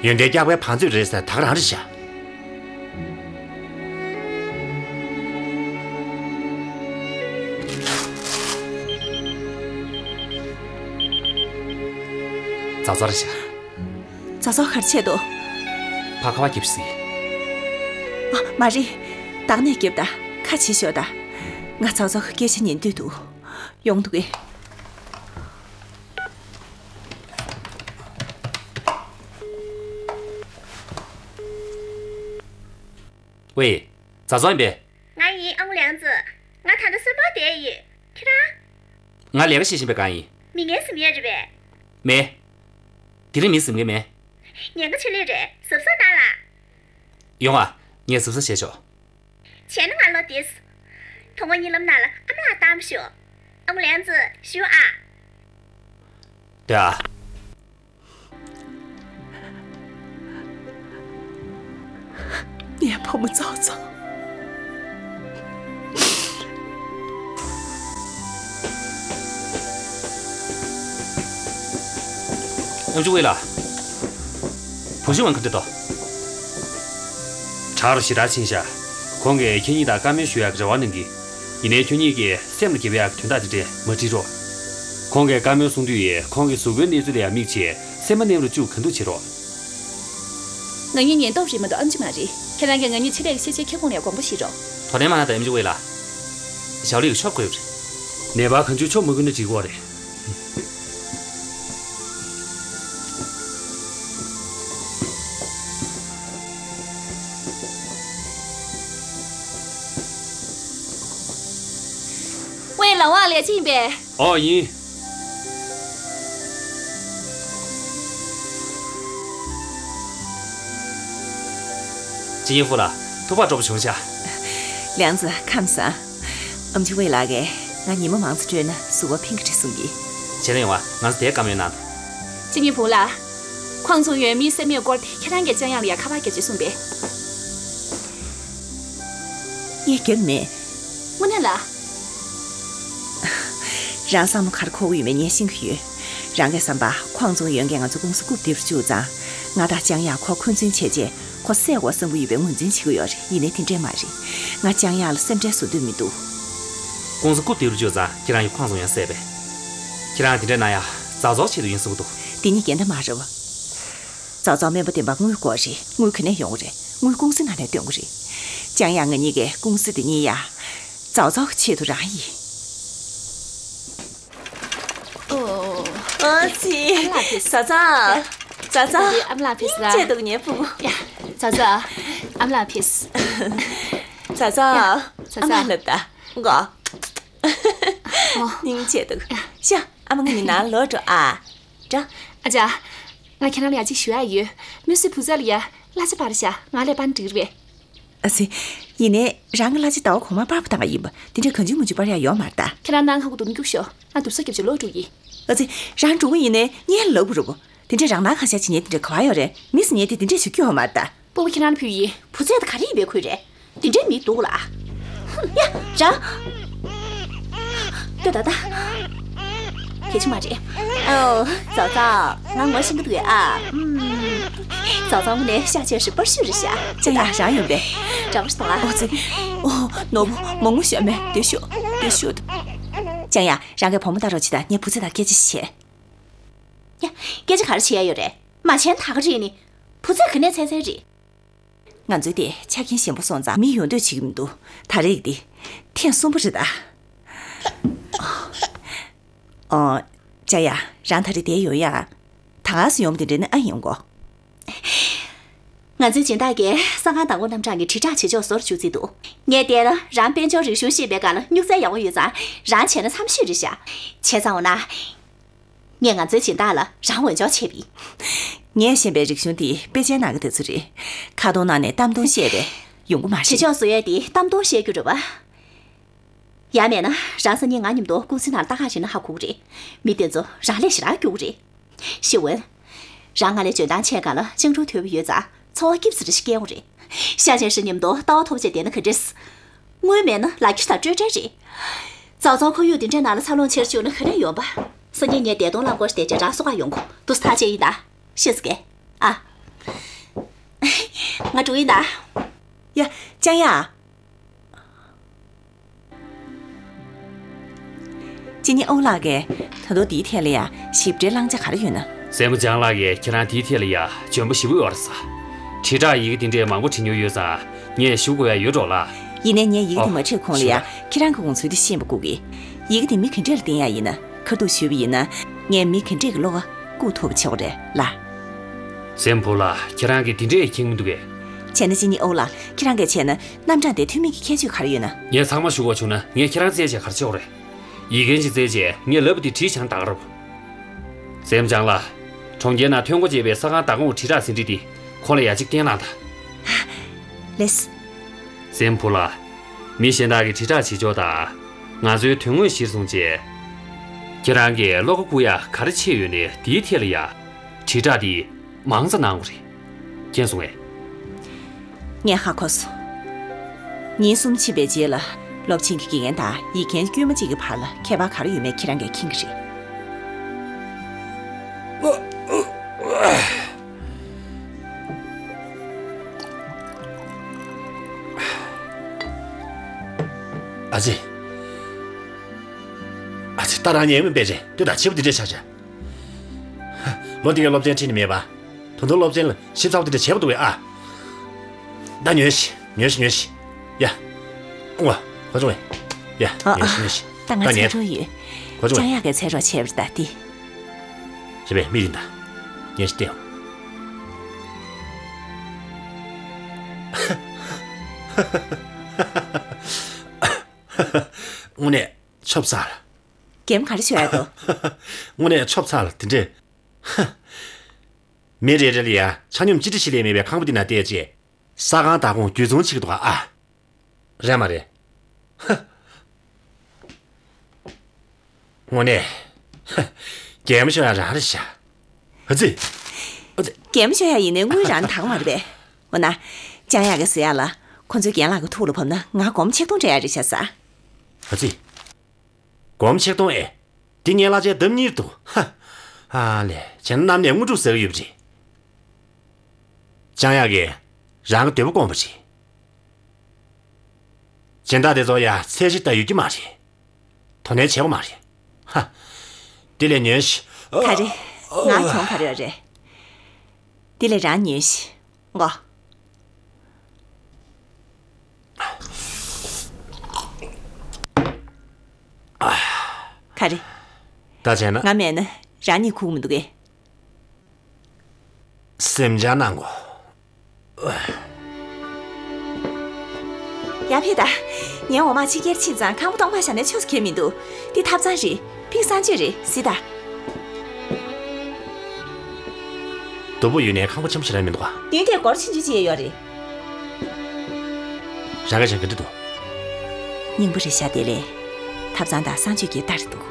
ཡོན་ཏན་རྒྱག་པའི་བང་མཛོད་རེད་ཟེར་ད་ག་རང་རེད་ཤག་ཙག་ཙག་རེད་ཤག་ཙག་ཙག་ག་རེ་བྱས་འདུག་ཕ་ཁ་བ་སྐྱིད་པོ་ཟིག་མ་རེད། བདག་གནས་རྒྱབ་ད། ཁ་ཕྱེ་ཤོག་ད། ང་ཙའོ་ཙའོ་གི་སྐད་ཆ་ཉན་འདོད་འདུག། ཡོང་འདུག་གས། ཝེ། ཙའོ་ཙའོ་ཡིན་པས། ང་ཡིན། ཨང་ལིའང་ཙི། ང་ད་ལྟ་གསོན་པོ་བསྡད་ཡོད། ཁྱེད་རང་། ང་ལས་ཀ་བྱེད་བཞིན་པའི་སྒང་ཡིན། མི་ངན་ཟིན་ཡོད་རེད་པས། མེད། དེ་རིང་མི་ཟིན་གི་མེད། ཉེན་ཁ་ཆེ་ལོས་རེད། གཟབ་གཟབ་གནང་ལ། ཡོང་ཨ། ངས་གཟབ་གཟབ་བྱས་ཆོག། བྱས་ན་ང་ལོག་བསྡད། དོ་དགོང་གཉིད་ལམ་ནང་ལ་ཨ་མ་ལགས་བཏང་ཞོག། ཨང་ལིའང་ཙི། བཞུགས་ཨ། སྡོད་ཨ། ངའི་བུ་མོ་ཙའོ་ཙའོ། ཨེམ་ཆི་ཝེ་ལགས། བུ་ཤི་ཝན་ག་འདྲ་འདུག། དྲག་རུ་ཞེ་དྲག་ཕྱིན་ཤག། ཁོང་གིས་ཁྱེད་གཉིས་དང་བཀའ་མོལ་ཞུ་ཡག་གི་རེ་བ་གནང་གི། ཡིན་ནའི་ཁྱོད་གཉིས་ཀྱིས་སེམས་ལ་འགེབས་ཡག་གི་དོན་དག་དེ་འདྲས་མ་བྲིས་རོགས། ཁོང་གིས་བཀའ་མོལ་གསུང་དུས་ཁོང་གི་གཟུགས་པོའི་གནས་ཚུལ་ལ་ཡང་དམིགས་བྱས་སེམས་པ་མནན་རུ་བཅུག་ག་འདུག་བྱེད་རོགས། ང་གཉིས་ཉེན་རྟོག་རེད་མ་གཏོགས་ཨེམ་ཆི་མ་རེད། ཁྱེད་རང་གིས་ང་གཉིས་ཕྱི་ལོགས་ཀྱི་ཤེས་བྱའི་ཁྱབ་ཁོངས་ལ་ཡང་དགོངས་པ་བཞེས་རོགས། དོ་ནན་མ་གནང་དང་ཨེམ་ཆི་ཝེ་ལགས། ཞའོ་ལི་གིས་ཤོབ་དགོས་རེད། ནད་པ་གང་བྱུང་ཆོ་མ་ཁུར་ན་འགྲིག་གི་རེད། ཝེ་ལགས། ལས་བྱེད་ཡིན་པས། ཨོ་ཡིན། ཅི་ཡིན་ཧྥུ་ལགས། ཐུག་པ་སྤྲོ་པོ་བྱུང་ཤག། ལིའང་ཙི་ཁམས་བཟང་། ཨེམ་ཆི་ཝེ་ལགས་ཀྱིས་ང་ཉི་མ་མང་ཙམ་སྤྲོད་ན་གཟུགས་པོ་ཕན་གྱི་རེད་གསུང་གི། བྱས་ན་ཡོང་བ། ང་ཚོ་དེའི་བཀའ་མོལ་གནང་དང་། ཅི་ཡིན་ཧྥུ་ལགས། ཁོང་ཚོ་ཡོད་མིའི་སེམས་ནད་སྐོར་དེ་ཁྱེད་རང་གིས་ཅང་ཡང་ལ་ཡ་ཁ་པར་བརྒྱབ་ཅེས་གསུངས་པས། ངས་བརྒྱབ་མེད། དངོས་གནས་ལ། རང་བསམ་བློ་ག་རེ་འཁོར་གྱི་ཡོད་མེད་ངས་ཤེས་ཀྱི་ཡོད། རང་གི་བསམ་པ་ཁོང་ཚོ་ཡོད་མཁན་ང་ཚོ་ཀུང་སི་རྐུབ་སྟེགས་རུ་བཅུག་ཙང་། ང་དང་ལྕང་ཡག་ཁོ་འཁོན་འཛིན་བྱས་རྗེས་ཁོ་བསད་དགོས་བསམ་གྱི་ཡོད་པའི་ངོས་འཛིན་བྱེད་ཀྱི་ཡོད་རེད། ཡིན་ནའི་དེ་འདྲས་མ་རེད། ང་ལྕང་ཡག་ལ་སེམས་ཁྲལ་བཟོ་འདོད་མི་འདུག། ཀུང་སི་རྐུབ་སྟེགས་རུ་བཅུག་ཙང་ཁྱེད་རང་གིས་ཁོང་ཚོ་ཡང་བསད་པས། ཁྱེད་རང་དེ་འདྲས་གནང་ཡ་ཙའོ་ཙའོ་ཆེད་དུ་ཡིན་བསམ་གྱི་འདུག། དེ་གཉིས་འགལ་ཟླ་མ་རེད་བ། ཙའོ་ཙའོ་སྨན་པ་བསྟེན་པ་དངུལ་དགོས་རེད། དངུལ་ག་ནས་ཡོང་གི་རེད། དངུལ་ཀུང་སི་ནང་ནས་འདོན་གྱི་རེད། ལྕང་ཡག་ང་གཉིས་ཀའི་ཀུང་སི་དེ་གཉིས་ཡ། ཙའོ་ཙའོ་གི་ཆེད་དུ་རག་ཡིན། ཨོ། ཨ་ཙི། ཨ་ལ་ཕིས། ཙའོ་ཙའོ། ཙའོ་ཙའོ། ཨ་ལ་ཕིས་ལ། ཅེས་འདུག་ཉེ་ཕུ། ཡ། ཙའོ་ཙའོ། ཨ་ལ་ཕིས། ཙའོ་ཙའོ། ཡ། ཙའོ་ཙའོ། ཨ་མ་ལབ་ད། ངོ་། ཨོ། སྙིང་རྗེ་འདུག། ཡ། ཤ། ཨ་མ་ང་གཉིས་ནང་ལོག་འགྲོ་ཨ། འདྲ། ཨ་ཅག། ང་ཁྱེད་རང་ལ་ཡ་གཅིག་ཞུ་ཡ་ཡོད། མུ་སི་བུ་ཚ་ལ་ཡ་གླ་ཆ་སྤར་ཤག། ང་ལས་སྤར་འགྲིག་རེད། ཨ་ཙི། ཡིན་ནའི་རང་གི་གླ་ཆ་ཟླ་བ་གོང་མ་སྤར་བ་བཏང་བ་ཡིན་པ། དེ་འདྲ་གང་བྱུང་མང་བྱུང་སྤར་ཡ་ཡོད་མ་རེད་ད། ཁྱེད་རང་ནང་ཁ་གུ་འདུག་མི་རྒྱུག་ཤོག། ང་འདུག་ས་རྒྱབ་ཅིག་ལོག་འགྲོ་ཡིན། ཨ་ཙི། རང་འགྲོ་གི་ཡིན་ནའི་ངས་ལབ་དགོས་རེད་པོ། དེ་འདྲས་རང་སྣང་གང་ཤར་བྱེད་ཉེན་དེ་འདྲས་ག་པར་ཡོད་རེད། མི་ཟེར་ཉེན་དེ་དེ་འདྲས་ཞིག་སྐྱོ་བ་མ་རེད་ད། སྤོ་བོ་ཁྱེད་རང་ལ་ཕུལ་ཡིན། བུ་ཚ་དེ་ག་རེ་ཡིན་པའི་ཁུལ་རེད། དེ་འདྲའི་མི་འདུག་ལ། ཧུམ། ཡ། རང་། ལྟོས་ད་ད། གལ་ཆེ་མ་རེད། ཨོ། ཙའོ་ཙའོ། ང་ངོ་ཤེས་ཀྱི་འདུག་ཨ། ཨུམ། ཙའོ་ཙའོ་དངོས་གནས་ཤ་ཆེ་ཞིང་པར་ཤུ་རེད་ཤག། ཅང་ཡ་རང་ཡིན་པས། འདྲ་པོ་ཞིག་མཐོང་ཨ། ཨོ་ཙི། ཨོ། ནོར་བུ་མང་པོ་ཤ་མེད་དེ་ཤོག་དེ་ཤོག་ད། ཅང་ཡ། རང་གི་བུ་མོ་ལྟ་རོགས་བྱེད་དང་། ངས་བུ་ཚ་དང་སྐད་ཆ་བཤད། ཡ། སྐད་ཆ་ག་རེ་བྱེད་ཡ་ཡོད་རེད། མ་བྱན་ད་ག་རེད་ནི། བུ་ཚ་ག་ནས་ཚན་ཚན་རེད། ང་ཚོའི་དེ་ཆ་རྐྱེན་ཞན་པོ་སོང་ཙང་མི་ཡོང་འདོད་བྱེད་ཀྱི་མི་འདུག། ད་རེས་དེ་ཐེངས་གསུམ་པ་རེད་ད། ཨོ། ཅ་ཡ། རང་ད་རེས་དེ་ཡོང་ཡ། ད་ག་སེ་ཡོང་བ་དེ་འདྲ་ནི་ཨ་ཡོང་གོ། ང་ཚོའི་སྦྱིན་བདག་གིས་གསང་ཁང་བདག་པོ་རྣམ་གྲངས་ཀྱི་དྲིལ་བསྒྲགས་བྱེད་ཕྱོགས་བཟོ་རུ་བཅུག་རྩིས་འདུག། ངས་བལྟས་ན་རང་དཔལ་འབྱོར་རིག་གཞུང་ཤེས་པའི་སྒང་ལ་སྨྱུག་རྩལ་ཡག་པོ་ཡོད་ཙང་། རང་བྱས་ན་འཚམས་ཤོས་རེད་ཤག། བྱས་ཙང་འོ་ན། ངས་ང་ཚོའི་སྦྱིན་བདག་ལ་རང་འོས་སྦྱོར་བྱས་པ་ཡིན། ངས་ཤེས་པའི་རིག་གཞུང་དེ་དཔེ་ཆའི་ནང་གི་དེ་ཚོ་རེད། ཁ་སྟོང་ནང་ནས་གཏམ་སྟོང་བཤད་པས་ཡོང་གི་མ་རེད། བྱེད་ཕྱོགས་བཟོ་ཡས་དེ་གཏམ་སྟོང་བཤད་རྒྱུ་རེད་པ། ཡང་མེད་ན་རང་སང་ཉིན་ང་མཉམ་དུ་ཀུང་སི་ནང་ལྟ་ག་ཕྱིན་ན་ཧ་གོ་གི་རེད། མི་དེ་ཚོ་རང་ལས་ཞེ་དྲག་སྐྱོ་གི་རེད། ཤེས་ཝུན། རང་ང་ལས་འཇོན་ཐང་ཆེ་སྒང་ལ་སྤྱང་གྲུང་དོད་པོ་ཡོད་ཙང་ཚོར་བ་སྐྱིད་པོ་ཙམ་རེ་ཞིག་སྐྱེ་ཡོང་རེད། ཤ་ཅན་ཧྲི་མཉམ་དུ་ལྟ་བ་མཐོ་པོ་བྱས་བསྡད་ན་ག་འདྲས། དངུལ་མེད་ན་ལག་ཁྱེར་དང་སྤྲོད་བྲལ་རེད། ཙའོ་ཙའོ་ཁོར་ཡུག་འདི་འདྲའི་ནང་ལ་འཚར་ལོངས་ཆེར་བཅུག་ན་ག་རེ་ཡོང་པ། སང་ཉིན་ངས་བདེ་སྟོང་རླངས་འཁོར་ཞིག་དེ་རྗེས་རང་བཟོ་གར་ཡོང་གོ། འདུག་སེ་ཐག་བཅད་ཡིན་ད། ཤེས་སོང་ངས། ཨ། ང་འགྲོ་ཡིན་ད། ཡ། ཅང་ཡ། ཅི་ནི་ཨོ་ལགས་ཀྱིས་ད་དུང་འདིའི་ཐད་ལ་ཡ་ཞིབ་ཕྲའི་བླང་བྱ་ག་རེ་ཡོད་ན། སྲས་མོ་ལྕང་ལགས་ཀྱིས་ཁྱེད་རང་འདིའི་ཐད་ལ་ཡ་འཇོན་པོ་ཞེ་པོ་ཡོད་རེད་ཟེར། དྲིལ་བསྒྲགས་ཡི་གེ་འདི་འདྲའི་མང་པོ་བྲིས་མྱོང་ཡོད་ཙང་། ངས་ཞུ་དགོས་ཡ་ཡོད་འགྲོ་ལགས། ཡིན་ནའི་ངས་ཡི་གེ་དེ། ཨོ། མ་བྲིས་གོང་ལ་ཡ། ཞུ་ད། ཁྱེད་རང་གི་དགོངས་ཚུལ་དེ་ཤེས་པ་དགོས་ཀི། ཡི་གེ་དེ་མི་ག་འདྲས་ལ་བསྟན་ཡ་ཡིན་ན། ཁ་ཐུག་ཞུས་པ་ཡིན་ན། ངས་མི་ག་འདྲས་ཀྱི་བློ་ཁ་བཀུག་ཐུབ་པ་བྱེད་དགོས་རེད་ལགས། སྲས་མོ་བུ་ལགས། ཁྱེད་རང་གིས་དེ་འདྲས་མཁྱེན་གྱི་མི་འདུག་གས། བྱས་ན་ཅི་ནི་ཨོ་ལགས། ཁྱེད་རང་གིས་བྱས་ན་རྣམ་གྲངས་དེ་མཐུན་མིན་གྱི་ཁྱད་ཆོས་ག་རེ་ཡོད་ན། ངས་ཚང་མ་ཞུ་དགོས་བྱུང་ན་ངས་ཁྱེད་རང་བཙལ་བྱས་ག་རེ་བྱེད་དགོས་རེད། ཡི་གེ་ཅིག་བཙལ་བྱས་ངས་ལབ་པ་དེ་བྲིས་བྱས་ན་ད་ག་རེད། སྲས་མོ་ལྕང་ལགས། གྲོང་ཁྱེར་ནང་ཐོན་སྒོ་འབྱེད་པའི་ས་ཁང་བདག་ཁོངས་དྲིལ་བསྒྲགས་ཟིན་བྲིས་དེ་ཁོང་ལ་ཡ་གཅིག་སྟོན་གནང་དང་། ལེགས། སྲས་མོ་བུ་ལགས། མི་གཞན་དག་གིས་དྲིལ་བསྒྲགས་བྱེད་ཕྱོགས་དང་། ང་ཚོའི་དོན་དངོས་གཞིར་བཟུང་བྱས། ཁྱེད་རང་གིས་བློ་ཁ་བཀུག་ཡ་ག་རེ་བྱས་ཡོད་ནའི་དེའི་ཐད་ལ་ཡ། དྲིལ་བསྒྲགས་འདི་མང་ཙམ་གནང་དགོས་རེད། མཁྱེན་སོང་ངས། ངས་ཧ་གོ་སོང་། ཉིན་གསུམ་ཕྱིན་པའི་རྗེས་ལ་སློབ་ཆེན་གྱི་དགེ་རྒན་དང་ཡིག་མཁན་དཀྱུས་མ་གཅིག་གི་བར་ལ་ཁྱད་པར་ག་རེ་ཡོད་མེད་ཁྱེད་རང་གིས་མཁྱེན་གྱི་རེད། ཨ་ཙི། ཨ་ཙི། ད་རང་ཉན་མི་པས་རེད། ལྟོས་དང་། བྱིས་པ་འདི་འདྲས་ཆགས་ཆགས། ལོ་འདི་གའི་སློབ་ཚན་ཁྲིད་ནི་མེད་པ། ད་དུང་སློབ་ཚན་ལ་ཞིབ་ཚགས་པོ་འདི་འདྲས་བྱས་པ་འདུག་གས་ཨ། ད་ཉོན་ཞིག་ཉོན་ཞིག་ཉོན་ཞིག་ཡ། ཨུང་བ། ཁོ་ཚོ་ཡ། ཨ། ཉོན་ཞིག་ཉོན་ཞིག་ད་ང་ད་ཉན། ཚེ་རོགས་ཡོད། ཁོ་ཚོ་ཡ། ལྕང་གཡག་གིས་ཚེ་རོགས་བྱས་པ་རེད་ད་འདི། བྱས་པས་མིག་རིལ་ད། ཉོན་ཞིག་ལྟོས། དངོས་གནས་ཆོབ་ཚ་ལ། རྒན་ག་རེ་ཤོད་ཡ་དོ། དངོས་གནས་ཆོབ་ཚ་ལ་དེ་འདྲས། མི་རེ་རེ་ལ་ཡ་ཆ་སྙོམས་ཅི་འདྲ་ཞིག་ལས་མེད་པའི་ཁང་པ་འདི་ན་བལྟས་རྗེས། ས་ཁང་བདག་ཁོངས་བརྒྱུད་ཚོང་བྱེད་ཀྱི་འདུག་ག་ཨ། རེད་མ་རེད། དངོས་གནས། གད་མོ་ཤོར་ཡ་རང་རེད་ཤག་ཨ་ཙི། ཨ་ཙི། གད་མོ་ཤོར་ཡ་ཡིན་ནའི་དངུལ་རང་དག་མ་རེད་པས། འོ་ན། ལྕང་གཡག་གིས་ཟེར་ཡ་ལ། ཁོ་ཚོའི་རྒན་ལགས་ཀྱི་ཐུགས་ལ་བབས་ན་ང་སྒོར་མོ་ཆིག་སྟོང་སྤྲད་ཡ་རེད་ཤག་ཟེར། ཨ་ཙི། སྒོར་མོ་ཆིག་སྟོང་ཨེ། འདི་ངའི་གླ་ཆའི་ལྡབ་གཉིས་འདུག་ཧ། ཨ་ལས། བྱས་ན་གནམ་ནས་དངོས་གྲུབ་ཟ་གི་ཡོད་པ་རེད། ལྕང་གཡག་གིས་རང་གི་འདོད་པ་སྐོང་བ་རེད། སྦྱིན་བདག་དེ་ཚོ་ཡ་ཚད་གཞི་ལྟ་ཡོད་ཀྱི་མ་རེད། དོ་ནན་བྱེད་དགོས་མ་རེད། ཧ། འདི་ལས་ཉོན་ཞིག་ག་རེ། ང་གྱོང་ག་རེ་ཡོད་རེད། འདི་ལས་རང་ཉོན་ཞིག་འོ། ག་རེ། ད་བྱས་ན། ང་མེད་ན་རང་ཉིད་ཁུག་མི་འདུག་གས། སེམས་ཅན་ནང་གོ། ཡར་ཕེབས་དང་། ངའི་འོ་མ་ཕྱི་རྒྱལ་ཕྱིན་ཙང་ཁང་པ་སྟོང་པ་བཞག་ནས་ཆོས་སུ་ཁེལ་མི་འདུག་འདི་ཐབ་ཚང་རེད། ཕིང་གསང་སྤྱོད་རེད། གཟིགས་དང་། སྡུག་པོ་ཡོད་ནའི་ཁང་པ་ཆེན་པོ་ཞེ་དྲག་མི་འདུག་ག་ཡུན་དེ་སྒོར་ཆུང་ཆུང་ཅིག་ཡོད་རེད། རང་གིས་བྱས་ན་ག་འདྲ་འདུག་སྙིང་པོ་རེད་ཤག་དེ་ལས། ཐབ་ཚང་དང་གསང་སྤྱོད་ཀྱི་ལྟར་འདུག་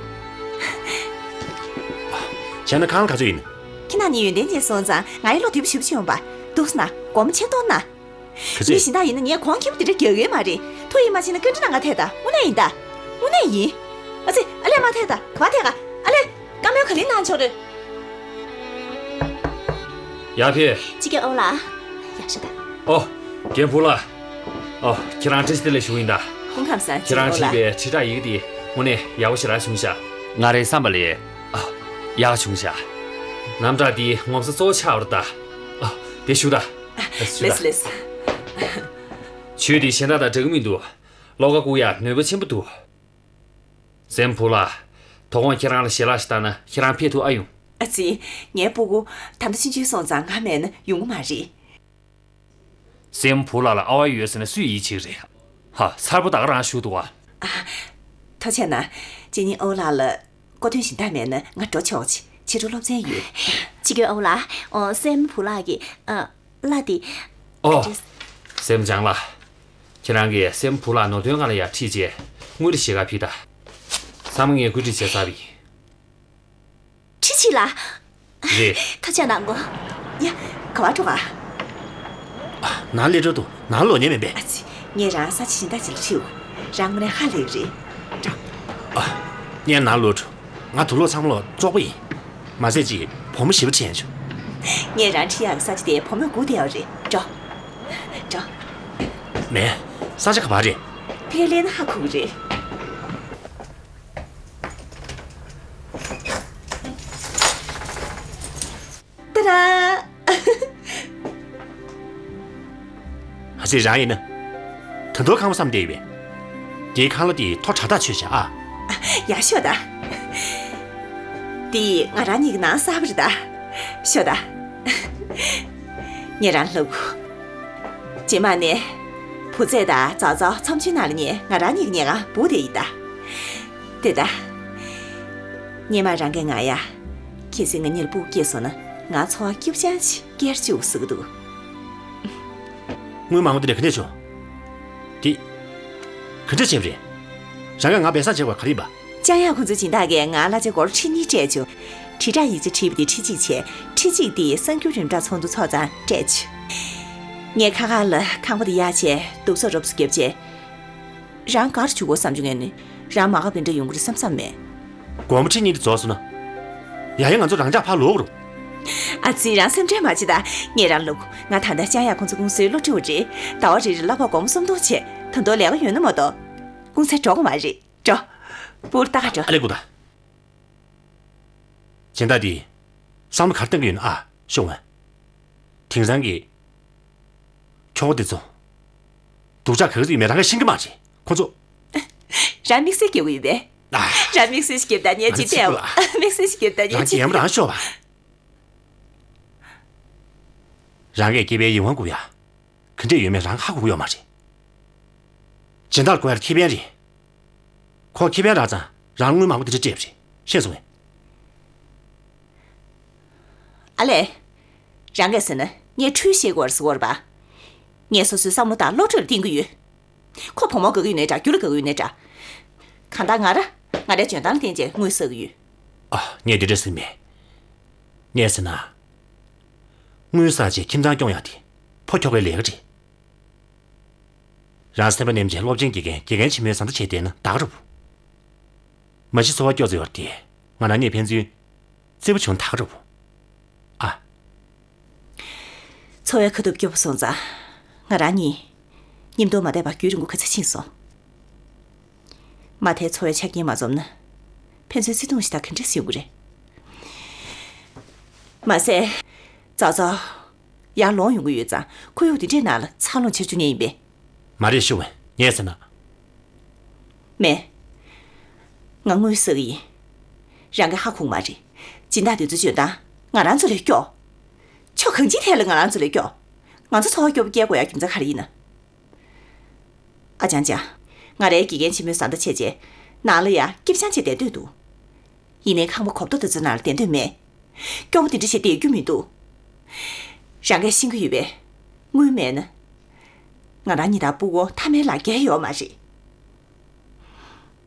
བྱས་ན་ཁང་ག་ཚོད་ཡིན། ཁྱེད་རང་གཉིས་ཡོན་ཏན་ཅན་སོང་ཙང་ང་ཡི་བློ་བདེ་པོ་ཞེ་པོ་ཅིག་ཡོང་པ། འདུག་སེ་ན། སྒོར་མོ་ཆིག་སྟོང་ན། ག་ཚོད། མི་གཞན་དག་ཡིན་ན་ངས་གོང་ཁེ་པོ་དེ་འདྲ་རྒྱག་གི་ཡོད་མ་རེད། ཐུགས་ཡིད་མ་ཆེས་ན་བཀའ་འདྲི་གནང་ག་ཐད་ད། དངོས་གནས་ཡིན་ད། དངོས་གནས་ཡིན། ཨ་ཙི། ཨ་ལས། མ་ཐད་ད། ག་པར་ཐད་ག་ཨ་ལས། བཀའ་མོལ་ག་ལེར་གནང་ཆོག་རེད། ཡར་ཕེབས། སྤྱི་རྒྱུ་ཨོ་ལགས། ཡར་ཤོག་ད། ཨོ། རྒན་བུ་ལགས། ཨོ། ཁྱེད་རང་བཀྲ་ཤིས་བདེ་ལེགས་ཞུ་གི་ཡིན་ད། སྐུ་ཁམས་བཟང་། ཁྱེད་རང་སྤྱི་རྒྱུ་ཨོ་ལགས། བྲིས་པའི་དྲིལ་བསྒྲགས་ཡི་གེ་འདི་དངོས་གནས་ཡག་པོ་ཞེ་དྲག་བྱུང་ཤག་ང་རའི་བསམ་པ་ལས། ཨ། ཡག་བྱུང་ཤག་རྣམ་གྲངས་འདི་ངོ་མཚར་གཙོ་བོ་ཆགས་པ་རེད་ད། ཨ། དེ་བཞུགས་དང་། ཨ། བཞུགས་དང་། ལགས་སོ་ལགས་སོ། ཆོས་འདི་གཞན་དག་དང་འདྲ་གི་མི་འདུག་བློ་ཁ་བཀུག་ཡ་ནུས་པ་ཆེན་པོ་འདུག་སྲས་མོ་བུ་ལགས། དོ་དགོང་ཁྱེད་རང་ལ་ཞལ་ལག་ཞིག་བཏང་ན་ཁྱེད་རང་ཕེབས་ཐུབ་ཨ་ཡོང་། ཨ་ཙི། ངའི་སྤུ་གུ་ད་ལྟ་ཆུང་ཆུང་སོང་ཙང་ང་མེད་ན་ཡོང་གི་མ་རེད། སྲས་མོ་བུ་ལགས་ལ་ཨ་བ་ཡོད་ཟེར་ན་སུས་ཡིད་ཆེས་རེད། ཧ། གསར་པ་ད་ག་རང་བཞུགས་འདུག་ག་ཨ། ཐུགས་རྗེ་གནང་། གཅེན་གཉིས་ཨོ་ལགས་ལ་སྐུ་མདུན་གཞན་དག་མེད་ན་ང་འགྲོ་ཆོག་ཅིག་ཕྱི་དྲོ་སློབ་ཚན་ཡོད། སྤྱི་རྒྱུ་ཨོ་ལགས། ཨོ། སྲས་མོ་བུ་ལགས་ཀྱི། ཨ། བླ་འདི། ཨོ། སྲས་མོ་ལྕང་ལགས། ཁྱེད་རང་གིས་སྲས་མོ་བུ་ལགས་ནོར་དོན་ང་ལ་ཡར་ཁྲིད་རྗེས་དངུལ་འདི་བཞེས་ག་ཕིགས་དང་། ཚང་མ་ངས་བཀོད་སྒྲིག་བྱས་ཚར་བ་ཡིན། ཁྲིད་ཕྱིན་ལ། རེད། ཐུགས་རྗེ་གནང་གོ། ཡ། ག་པར་འགྲོ་ག་ཨ། ནང་སླེབས་འགྲོ་འདུག་ནང་ལོག་ཉན་མིན་པས། ཨ་ཙི། ངས་རང་ས་ཆ་གཞན་དག་ཅིག་ལ་ཁྲིད། རང་དངོས་གནས་ཧ་ལས་རེད། འགྲོ། ཨ། ངས་ནང་ལོག་འགྲོ། ང་དུག་ལོག་ཚང་མ་ལོག་བཙོག་པ་ཡིན། མ་ཟད་ཅིག་བུ་མོ་ཞེ་པོ་དྲན་བྱུང་། ངས་རང་ཁྲིད་ཡག་གི་ས་ཆ་དེ་བུ་མོས་སྒུག་བསྡད་ཡོད་རེད། འགྲོ། འགྲོ། མེད། ས་ཆ་ག་པར་རེད། ཕ་གིར་སླེབས་ན་ཧ་གོ་གི་རེད། ཏ་ར། ཨ་ཙི། རང་ཡིན་ན། ད་དུང་ཁང་པ་བསམ་བསྡད་ཡོད་པས། དེའི་ཁང་གླ་དེ་ཐོ་དྲ་ཐག་ཆོད་བྱ་ཨ། ཡ་ཤོད་ད། དེ་ང་རང་གཉིས་ཀྱི་ནང་གསར་པ་རེད་ད། ཤོད་ད། ཉེ་རང་ལབ་གོ། རྗེས་མ་ནས། བུ་ཚ་དང་ཙའོ་ཙའོ་ཚོམས་ཆུང་ནང་ལ་ཉེ་ང་རང་གཉིས་ཀྱི་ཉལ་ཁང་སྦུག་བསྡད་ཡིན་ད། དེ་ད། སྔོན་མ་རང་གིས་ང་ཡ། གལ་སྲིད་ང་གཉིས་ལ་སྤུ་གུ་སྐྱེས་སོང་ན་ང་འཚོ་བ་སྐྱིད་པོ་ཅན་ཞིག་སྐྱེལ་བཅུག་ཟེར་གི་འདུག་དངུལ་མང་པོ་དེ་འདྲ་ག་འདྲས་བྱུང་། དེ། ག་འདྲས་བྱས་པ་རེད། རང་གིས་ང་སྦས་གསང་བྱེད་དགོས་པ་ག་རེ་ཡིན་པ། ལྕང་ཡག་ཁོང་ཚོའི་སྦྱིན་བདག་གིས་ང་གླ་ཆ་སྒོར་ཁྲི་གཉིས་སྤྲད་བྱུང་། དྲིལ་བསྒྲགས་ཡིག་ཆ་བྲིས་པ་དེ་ཁྲི་གཅིག་བྱས། ཁྲི་གཅིག་དེ་གསར་འགྱུར་རིམ་བསྒྲགས་ཚོགས་འདུ་ཚོགས་ཙང་སྤྲད་བྱུང་། ངས་ཁ་ཁ་ལ་ཁང་པ་དེ་གཡར་བྱས་གདུགས་ཚོད་རོབ་ཙམ་བརྒྱབ་བྱས། རང་ག་རེ་བྱེད་དགོས་བསམ་བྱུང་། ངས་ནི་རང་མ་དགའ་དེ་འདྲ་ཡོང་གི་རེད་བསམ་བསམ་མེད། སྒོར་མོ་ཁྲི་གཉིས་དེ་རྫོགས་སོང་ན། ཡ་ཡ་ང་ཚོ་རང་འཇགས་ཕར་ལོག་རུང་། ཨ་ཙི། རང་སེམས་ཁྲལ་མ་བྱེད་ད། ངས་རང་ལབ། ང་ད་ལྟ་ལྕང་ཡག་ཁོང་ཚོ་ཀུང་སིའི་སློབ་ཕྲུག་རེད། ཟླ་བ་རེ་རེར་གླ་ཕོགས་སྒོར་མོ་སུམ་སྟོང་བྱས། ད་དུང་ལས་ཀ་ཡོད་ན་མ་གཏོགས། ཀུང་སི་འགྲོ་དགོས་མ་རེད། འགྲོ། སྤུ་གུར་ལྟ་ག་འགྲོ། ཨ་ལས། སྒུག་ད། སྦྱིན་བདག་འདི། བསམ་བློ་ག་རེ་གཏོང་གི་ཡོད་ན་ཨ། ཤོང་བས། དེང་སང་གི། ཁྱོ་ག་འདི་ཚོ། སྡུག་ཅག་ག་གི་ཡོད་མེད་རང་གིས་ཤེས་ཀྱི་མ་རེད། ཁོ་ཚོ། རང་དམིགས་བསལ་སྐྱེ་དགོས་ཡོད་པས། ཨ། རང་དམིགས་བསལ་ཞིག་སྐྱེབ་ད་ཉན་ཅི་བལྟས། དམིགས་བསལ་ཞིག་སྐྱེབ་ད་ཉན་ཅི། རང་གིས་ཡང་རང་ཤོད་པ། རང་གིས་སྐྱེ་བའི་ཡིད་དབང་འགུག་ཡ། ག་འདྲས་ཡོད་མེད་རང་ཧ་གོ་གི་ཡོད་མ་རེད། སྦྱིན་བདག་ཀོ་ཡར་ཁེ་ཕན་རེད། ཁོ་ཁེ་ཕན་རག་ཙང་རང་དངུལ་མང་པོ་དེ་འདྲ་སྤྲད་པ་རེད། ཤེས་སོང་ངས། ཨ་ལས། རང་གིས་ཟེར་ན་ངས་འཁྲུལ་བཤད་དགོས་རེད་ཟེར་བ་རེད་པ། ངས་སོ་སོའི་བསམ་བློ་དང་བློ་གྲོས་ལ་བརྟེན་གྱི་ཡོད། ཁོ་བུ་མོ་དགའ་གི་ཡོད་ནའི་འདྲ། རྒྱུ་ལ་དགའ་གི་ཡོད་ནའི་འདྲ། གང་ལྟར་ང་རང་ང་རའི་འཇོན་ཐང་ལ་བརྟེན་བྱས་དངུལ་བསགས་ཀྱི་ཡོད། ཨ། ངས་འདི་འདྲ་ཟེར་མེད། ངས་ཟེར་ན། དངུལ་བསགས་བྱས་ཁྱིམ་ཚང་སྐྱོང་ཡག་དེ་ཕོ་ཁྱོ་གའི་ལས་ཀ་རེད། རང་སེམས་པ་ནེམ་བྱས་སློབ་ཆེན་དགེ་རྒན་དགེ་རྒན་ཆེན་མོའི་བཟའ་ཟླ་བྱས་བསྡད་ན་ད་ག་རེད་བོ། མ་གཞི་འཚོ་བ་སྐྱོ་ཚོ་ཡོད་རེད་དེ། ང་རང་གཉིས་ཕན་ཚུན་བརྩེ་པོ་བྱུང་ད་ག་རེད་བོ། ཨ། འཚོ་བའི་ཁ་ཐུག་སྐྱོ་པོ་སོང་ཙང་། ང་རང་གཉིས། མཉམ་དུ་མ་བསྡད་པར་རྒྱུན་རིང་པོ་ག་ཚོད་ཕྱིན་སོང་། མ་མཐའི་འཚོ་བའི་ཆ་རྐྱེན་མ་འཛོམས་ན། ཕན་ཚུན་བརྩེ་དུང་ཞིག་དང་ག་འདྲས་ཡོང་གི་རེད། མ་ཟད། ཙའོ་ཙའོ། ཡར་ལོངས་ཡོང་གི་ཡོད་ཙང་ཁོར་ཡུག་འདི་འདྲའི་ནང་ལ་འཚར་ལོངས་བྱེད་བཅུག་མཁན་ཡིན་པས། མ་རེད། ཤི་བ་ངས་ཟེར་ན། མེད། ང་དངུལ་བསགས་ཀྱི་ཡིན། རང་གིས་ཧ་གོ་གི་མ་རེད། སྦྱིན་བདག་དེ་ཚོའི་འཇོན་ཐང་ང་རང་ཚོ་ལས་སྐྱོ། ཕྱོགས་གང་ཅིའི་ཐད་ལ་ང་རང་ཚོ་ལས་སྐྱོ། ང་ཚོ་འཚོ་བ་སྐྱོ་པོ་སྐྱེལ་དགོས་ཡ་རྒྱུ་མཚན་ག་རེ་ཡིན་ན། ཨ་ཅང་ཅང་། ང་རའི་དགེ་རྒན་ཆེན་མོའི་བཟའ་ཟླ་བྱས་རྗེས། ནང་ལ་ཡ་སྐྱིད་པོ་ཅང་བྱས་བསྡད་འདོད་འདུག་ཡིན་ནའི་ཁང་པ་གོབ་ཏོ་དེ་ཚོའི་ནང་ལ་བསྡད་འདོད་མེད། སྐྱོ་པོ་དེ་འདྲ་བྱས་བསྡད་རྒྱུ་མི་འདུག་རང་གིས་ཤེས་ཀྱི་ཡོད་པས། དངུལ་མེད་ན། ང་རང་གཉིས་དང་སྤུ་གུ་ཐ་མའི་ལག་འཁྱེར་ཡོད་མ་རེད།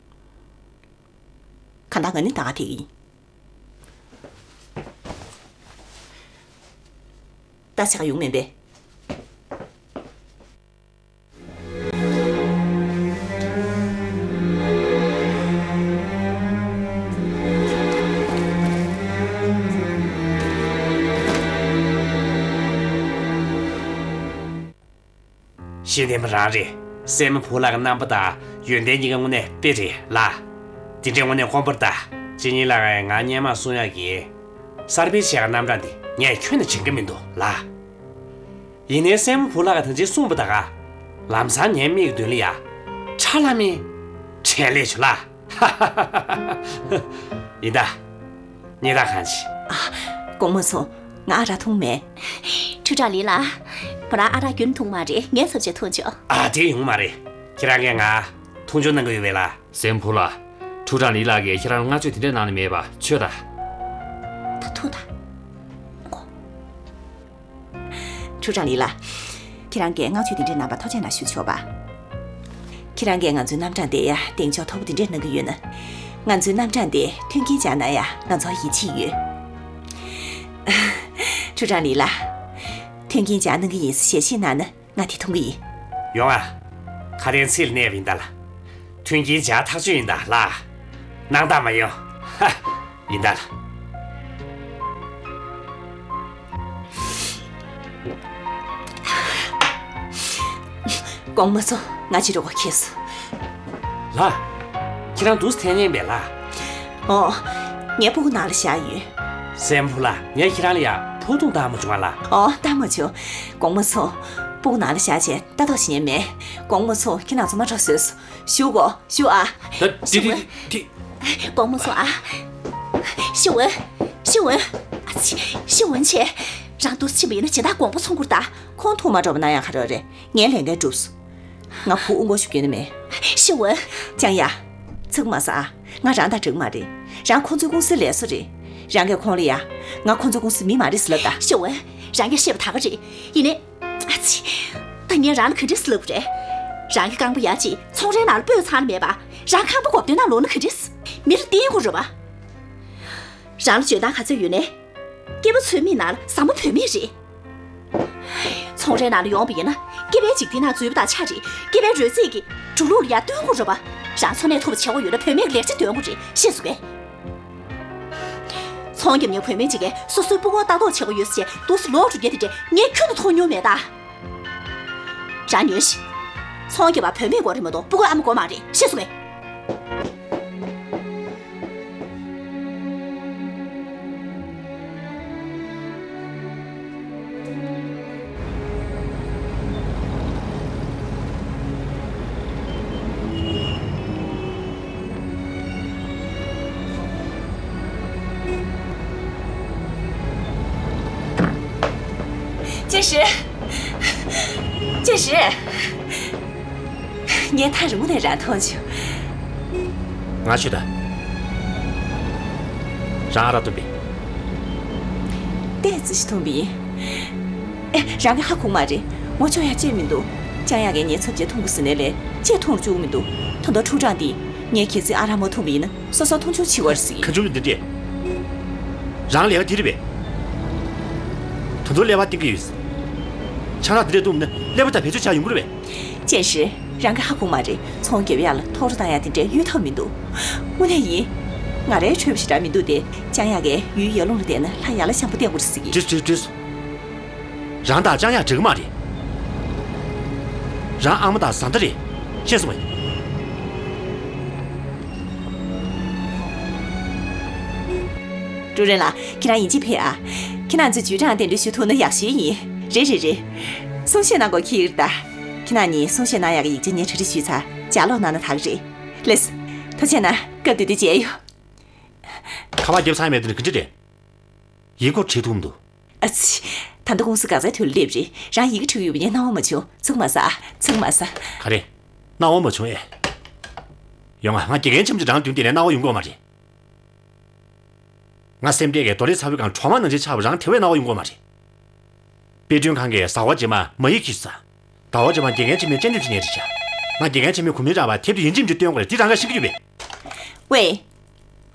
གང་ལྟར་ང་ནི་ད་ག་དེ་ཡིན། ད་ཆ་ག་ཡོང་མིན་པས། ཤེས་ལྡན་པ་རང་རེད། སྲས་མོ་བུ་ལགས་ཀྱི་རྣམ་པ་དང་ཡོན་ཏན་གཉིས་ཀ་དངོས་གནས་དཔེ་རེད་ལགས། དེ་འདྲའི་དངོས་གནས་དཀོན་པོ་རེད་ད། ཅི་ཉིན་ལ་ང་སྔོན་མ་གསུང་ཡག་གི། གསར་སྤེལ་བྱས་པའི་རྣམ་གྲངས་འདི་ངས་ཁྱོན་ནས་བྱེད་ཀྱི་མི་འདུག་ལགས། ཡིན་ནའི་སྲས་མོ་བུ་ལགས་ཀྱིས་ད་ཅི་གསུངས་པ་ད་ག། ལམ་སང་ངའི་མིག་གི་མདུན་ལ་ཡ། ཁྲ་ལྷམ་མེ། དྲན་ལེ་བྱུང་ལགས། ཡིན་ད། སྙིང་ཐག་གང་ཆེ། ཨ། དགོངས་མ་ཚོམས། ང་ཨ་རག་འཐུང་མེད། ཁྲུའུ་ཀྲང་ལི་ལགས། ཁོ་རང་ཨ་རག་རྒྱུན་འཐུང་མ་རེད། ངས་ཚབ་བྱས་འཐུང་ཆོག་ཨ། དེ་ཡོང་མ་རེད། ཁྱེད་རང་གིས་ང་འཐུང་ཆུང་གནང་གི་ཡོད་པས་ལགས། སྲས་མོ་བུ་ལགས། ཁྲུའུ་ཀྲང་ལི་ལགས་ཀྱིས་ཁྱེད་རང་ལ་བསྔགས་བརྗོད་དེ་འདྲ་གནང་ནི་མེད་པ་ཆོས་ད། ད་འཐུང་ད། ཁྲུའུ་ཀྲང་ལི་ལགས། ཁྱེད་རང་གིས་བསྔགས་བརྗོད་འདི་འདྲ་གནང་བར་ཐུགས་རྗེ་གནང་ཞུ་ཆོག་པ། ཁྱེད་རང་གིས་ང་ཚོའི་རྣམ་གྲངས་འདི་ཡ་གདེང་འཇོག་མཐོ་པོ་འདི་འདྲ་གནང་གི་ཡོད་ན། ང་ཚོའི་རྣམ་གྲངས་འདི་མཐུན་རྐྱེན་སྦྱར་ན་ཡ་ང་ཚོར་ཡིད་ཆེས་ཡོད། ཁྲུའུ་ཀྲང་ལི་ལགས། མཐུན་རྐྱེན་སྦྱར་གནང་གི་ཡིན་ཟེར་ཞལ་བཞེས་གནང་ན་ང་དེ་འཐུང་གི་ཡིན། ཡོང་ཨ། ཁ་དན་ཚིག་ལ་གནས་པ་ཡིན་ད་ལགས། མཐུན་རྐྱེན་སྦྱར་ཐག་ཆོད་ཡིན་ད་ལགས། སྣང་དག་མ་ཡོང་། ཧ། ཡིན་ད་ལགས། དགོངས་མ་ཚོམས། ང་ཕྱི་དྲོ་གོ་ཁེལ་སོང་། ལགས། ཁྱེད་རང་འདུག་སེ་འཐེན་ཉན་པས་ལགས། ཨོ། ངའི་སྤུ་གུ་ནང་ལ་བཞག་ཡོད། སྲས་མོ་བུ་ལགས། ངས་ཁྱེད་རང་ལ་ཡ་ཕོ་ཐུག་བཏང་མ་བྱུང་ང་ལགས། ཨོ། བཏང་མ་བྱུང་། དགོངས་མ་ཚོམས། སྤུ་གུ་ནང་ལ་བཞག་བྱས་ལྟ་རྟོག་བྱེད་མཁན་མེད། དགོངས་མ་ཚོམས། ཁྱེད་རང་ཚོ་མ་འགྲོ་བཟོས་སོང་། བཞུགས་གོ། བཞུགས་ཨ། ད་དེ་དེ་དེ་དེ། དགོངས་མ་ཚོམས་ཨ། ཤི་ཝན། ཤི་ཝན། ཨ་ཙི། ཤི་ཝན་ཆེ། རང་འདུག་ཕྱིན་པ་ཡིན་ན་ཇི་ལྟར་དགོངས་པ་ཚོམ་དགོས་རེད་ད། ཁོང་ཐུག་མ་འགྲོ་བ་ན་ཡང་ཁ་རོག་རེད། ངའི་ལས་འགན་འགྲུབ་སོང་། ང་བུ་དབུ་འགོ་ཞུ་རྒྱུ་ནི་མེད། ཤི་ཝན། ཅང་ཡ། ཚིག་མ་ཟ་ཨ། ང་རང་དང་འགྲིག་མ་རེད། རང་ཁོང་ཚོའི་ཀུང་སིའི་ལས་བཟོ་རེད། རང་གིས་ཁོང་ལ་ཡ། ང་ཁོང་ཚོའི་ཀུང་སིའི་མི་མ་རེད་ཟེར་ལབ་ད། ཤི་ཝན། རང་གིས་བཤད་པ་ད་ག་རེད། ཡིན་ནའི། ཨ་ཙི། ད་ངས་རང་ལ་ག་འདྲས་ལབ་དགོས་རེད། རང་གི་རྐང་པ་ཡ་གཅིག་ཚོང་རའི་ནང་ལ་སྤོས་ཚང་ནི་མེད་པ། རང་ཁང་པ་སྒོ་སྟོན་ནང་ལོག་ན་ག་འདྲས། མི་ལ་བསྟན་དགོས་རེད་པ། རང་ལ་འཇོན་ཐང་ག་ཚོད་ཡོད་ནའི། སྐྱེས་པ་ཚོའི་མིག་ནང་ལ་ཟ་མ་བུད་མེད་རེད། ཚོང་རའི་ནང་ལ་ཡོང་བ་ཡིན་ན། སྐྱེས་པའི་འཇིག་རྟེན་ནང་འཛུལ་བ་དང་ཆ་རེད། སྐྱེས་པའི་རོལ་རྩེད་ཀྱི་འགྲོ་ལུགས་ལ་ཡ་བསྟུན་དགོས་རེད་པ། རང་འཚོ་གནས་ཐུབ་པ་བྱེད་དགོས་ཡོད་ན་བུད་མེད་ཀྱི་ལེགས་ཆ་འདོན་དགོས་རེད། ཤེས་སོང་ངས། ཚོང་རྒྱབ་མཁན་བུད་མེད་ཅིག་གིས་སོ་སོའི་སྤུ་གུར་ལྟ་རྟོག་བྱེད་དགོས་ཡོད་ཟེར་བྱས་འདུག་སེ་ལོག་འགྲོ་མཁན་དེ་འདྲ་ངས་ཁྱོན་ནས་མཐོང་མྱོང་མེད་ད། རང་ཉོན་ཞིག་ཚོང་རྒྱབ་པ་བུད་མེད་མགོ་རེད་མ་གཏོགས་སྤུ་གུ་ཨ་མ་མགོ་མ་རེད། ཤེས་སོང་ངས། ཅེ་ཧྲི། ཅེ་ཧྲི། ངས་ཐག་རིང་པོ་ནས་རང་མཐོང་བྱུང་། ང་ཆོད་ད། རང་ཨ་རག་འཐུང་པས། ཏོག་ཙམ་ཞིག་འཐུང་པ་ཡིན། ཨེ། རང་གིས་ཧ་གོ་མ་རེད། ངོ་ཅོག་ཡ་བཅད་མི་འདུག་ཅང་ཡ་གིས་ངའི་ཚབ་བྱས་འཐུང་དགོས་ཟེར་ནའི་ལས་བཅད་འཐུང་རུ་བཅུག་མི་འདུག་ད་དུང་ཁྲུ་ཀྲང་འདིས་ངས་གལ་སྲིད་ཨ་རག་མ་འཐུང་པ་ཡིན་ན། སོ་སོར་མཐོང་ཆུང་བྱེད་ཀྱི་ཡོད་རེད་ཟེར་གི། གང་བྱུང་འདི་འདྲས། རང་ལས་ཀ་དེ་རེད་པས། ད་དུང་ཀླད་པ་གཏིང་གི་ཡོད། ཆང་རག་འདི་འདྲས་བཏུངས་ན་ཀླད་པ་ད་བེད་སྤྱོད་བྱ་ཡོང་གི་རེད་པས། ཅེ་ཧྲི། རང་གིས་ཧ་གོ་མ་རེད། ཚོང་རྒྱབ་ཡག་ལ་ཐོག་རོ་བཏང་ཡག་དེ་འདྲའི་གཡོལ་ཐབས་མི་འདུག་དངོས་གནས་ཡིན། ང་རང་ཆོད་པ་ཞེ་དྲག་མི་འདུག་སྟེ། ཅང་ཡ་གིས་ཡུལ་ཡར་ཀླུང་ལ་བསྡད་ན་ལྷ་ཡར་ལ་ཤམ་པོ་བསྟན་དགོས་རེད་ཟེར་གི། འགྲིག་འགྲིག་འགྲིག་རང་དང་ཅང་ཡ་འགྲིག་གི་མ་རེད། རང་ཨ་མ་དང་བཟའ་ཟླ་རེད། ཤེས་སོང་ངས། ཀྲུའུ་རེན་ལགས། ཁྱེད་རང་ཡིན་གཅིག་ཕེབས་ཨ། ཁྱེད་རང་ཚོས་ཅུའུ་ཀྲང་གདན་འདྲེན་ཞུ་ཐུབ་ན་ཡག་ཤོས་ཡིན། རེད་རེད་རེད། གསུང་བཤད་གནང་དགོས་ཁེལ་རེད་ད། ཁྱེད་རང་གཉིས་གསུང་བཤད་གནང་ཡག་གི་ཡིག་ཆ་ངས་གྲ་སྒྲིག་ཞུས་ཚར། ལྗགས་ཀློག་གནང་ན་ད་ག་རེད། ལགས་སོ། ཐུགས་རྗེ་གནང་། སྐབས་དེ་དུས་མཇལ་ཡོང་། ཁ་པར་རྒྱབ་ཚར་མེད་དུས་ནས་ག་འདྲ་རེད། ཡིག་སྐོར་བྲིས་ཐུབ་མི་འདུག་ཨ་ཙི། ད་ལྟ་ཀུང་སི་འགག་རྩའི་དུས་ལ་སླེབས་རེད། རང་ཡི་གེ་འབྲི་གི་ཡོད་པ་ངས་སྣང་བ་མ་བྱུང་། ཚིག་མ་ཟ། ཚིག་མ་ཟ། ག་རེ། སྣང་བ་མ་བྱུང་ཨེ། ཡོང་ང་། ང་དགེ་རྒན་ཆེན་པོ་ཅིག་རང་མདུན་དེ་ནས་སྣང་བ་ཡོང་གི་ཡོད་མ་རེད། ང་སེམས་ཁྲལ་གྱི་རྡོ་རིང་ཚ་བོའི་སྒང་གྲོག་མ་ནང་བཞིན་ཆགས་པ་རང་དེ་བས་སྣང་བ་ཡོང་གི་ཡོད་མ་རེད། དཔེ་སྐྲུན་ཁང་གི་ཟ་ཧོར་རྗེས་མ་མ་ཡིག་ཁྱེར་ས། ཟ་ཧོར་རྗེས་མ་དགེ་རྒན་ཆེན་མོའི་དཔྱད་འདེམས་བྱེད་མཁན་རེད་ཤག་ང་དགེ་རྒན་ཆེན་མོའི་གོ་མིང་རག་པ་དེབ་དེ་ཡིན་གཅིག་མིན་གཅིག་སྟོན་དགོས་རེད། དེ་རང་ག་ཤེས་ཀྱི་ཡོད་པས། ཝེ།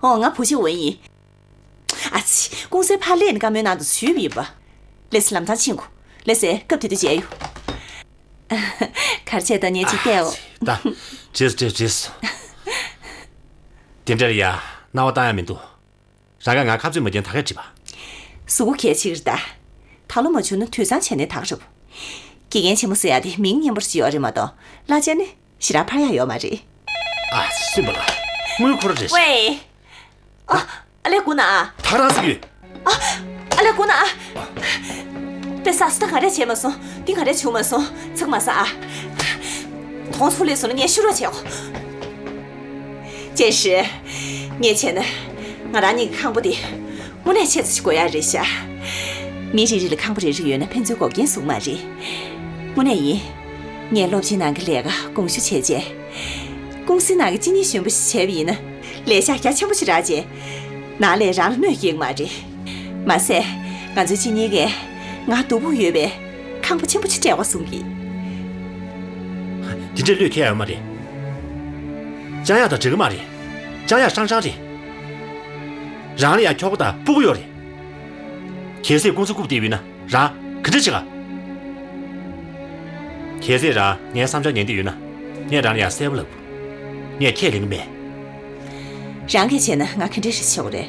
ཨོ། ང་བུ་ཤི་ཝེན་ཡིན། ཨ་ཙི། ཀུང་སིའི་ཕར་ལས་ནས་བཀའ་མོལ་གནང་དུ་ཞུས་པ་ཡིན་པ། ལགས་སེ། ལམ་སང་ཕྱིན་གོ། ལགས་སེ། སྐབས་དེ་དུས་མཇལ་ཡོང་། ག་རེ་བྱས་ད་ངས་ཅིག་བལྟས་འོ། ད། བྲིས་བྲིས་བྲིས། དེ་འདྲ་ཡ་སྣང་བ་བཏང་ཡ་མི་འདུག་རང་ག་ང་ཁ་རྩོད་མ་བྱེད་ད་ག་བྲིས་པ། གཟུགས་པོ་གལ་ཆེ་གི་རེད་ད། ད་ལོ་མ་བྱུང་ན་དུས་ཚང་བྱས་ནས་ད་ག་རེད་པ། དགེ་རྒན་ཆེན་མོ་ཟེར་ཡ་དེ་མིང་སྙན་པོ་ཞིག་ཡོད་རེད་མ་གཏོགས་གླ་ཆ་ནི་ཞེ་དྲག་འཕར་ཡ་ཡོད་མ་རེད། ཨ། སུན་པ་ལ། དངུལ་ཁོ་ར་རེད། ཝེ། ཨ། ཨ་ལས་སྒུག་ན་ཨ། ད་རང་ཟེར་གི་ཡོད། ཨ། ཨ་ལས་སྒུག་ན་ཨ། པེ་ས་སི་ད་ག་རེ་བྱས་མ་སོང་། འདི་ག་རེ་བྱུང་མ་སོང་། ཚིག་མ་ཟ་ཨ། དོང་ཚུར་སླེབས་སོང་ན་ངས་ཤོར་བ་བྱས་གོ། ཅེ་ཧྲི། ངས་བྱས་ན་ང་རང་གཉིས་ཀྱི་ཁང་པ་འདི་དངོས་གནས་ཆེ་ཙམ་ཞིག་དགོས་ཡ་རེད་ཤག་མི་རེ་རེ་ལ་ཁང་པ་རེ་རེ་ཡོད་ན་ཕན་ཚུན་འགོག་རྐྱེན་བཟུང་མ་རེད། དངོས་གནས་ཡིན། ངས་སློབ་ཆེན་ནང་གི་ལས་ཀ་དགོངས་ཞུ་བྱས་རྗེས། ཀུང་སི་ནང་གི་གཅིན་སྙི་གཞོན་པ་ཞིག་བྱས་པ་ཡིན་ན། ལས་ཤག་རྒྱ་ཆེན་པོ་ཞིག་རག་རྗེས། ནང་ལས་རང་ལ་གནོད་སྐྱེལ་གི་མ་རེད། མ་ཟད། ང་ཚོའི་གཅིན་སྙི་གིས་ང་སྡུག་ཕུག་ཡོད་པའི་ཁང་པ་ཆེན་པོ་ཞིག་སྤྲད་དགོས་གསུང་གི། དེ་འདྲས་བློས་འཁེལ་ཡོད་མ་རེད། ཅང་ཡ་དང་འགྲིག་གི་མ་རེད། ཅང་ཡ་ཧྲང་ཧྲང་རེད། རང་ལ་ཡང་ཁྱོ་ག་དང་སྤུ་གུ་ཡོད་རེད། གལ་སྲིད་ཀུང་སི་རྐུབ་བསྡད་ཡོད་ན། རང་ག་འདྲ་བྱེད་ག་གལ་སྲིད་རང་ངའི་བསམ་འཆར་ཉན་འདོད་ཡོད་ན། ངས་རང་ལ་ཡང་གསལ་པོ་ལབ། ངས་ཁས་ལེན་གི་མེད། རང་གིས་བྱས་ན་ང་ག་འདྲ་ཞིག་བྱེད་དགོས་རེད།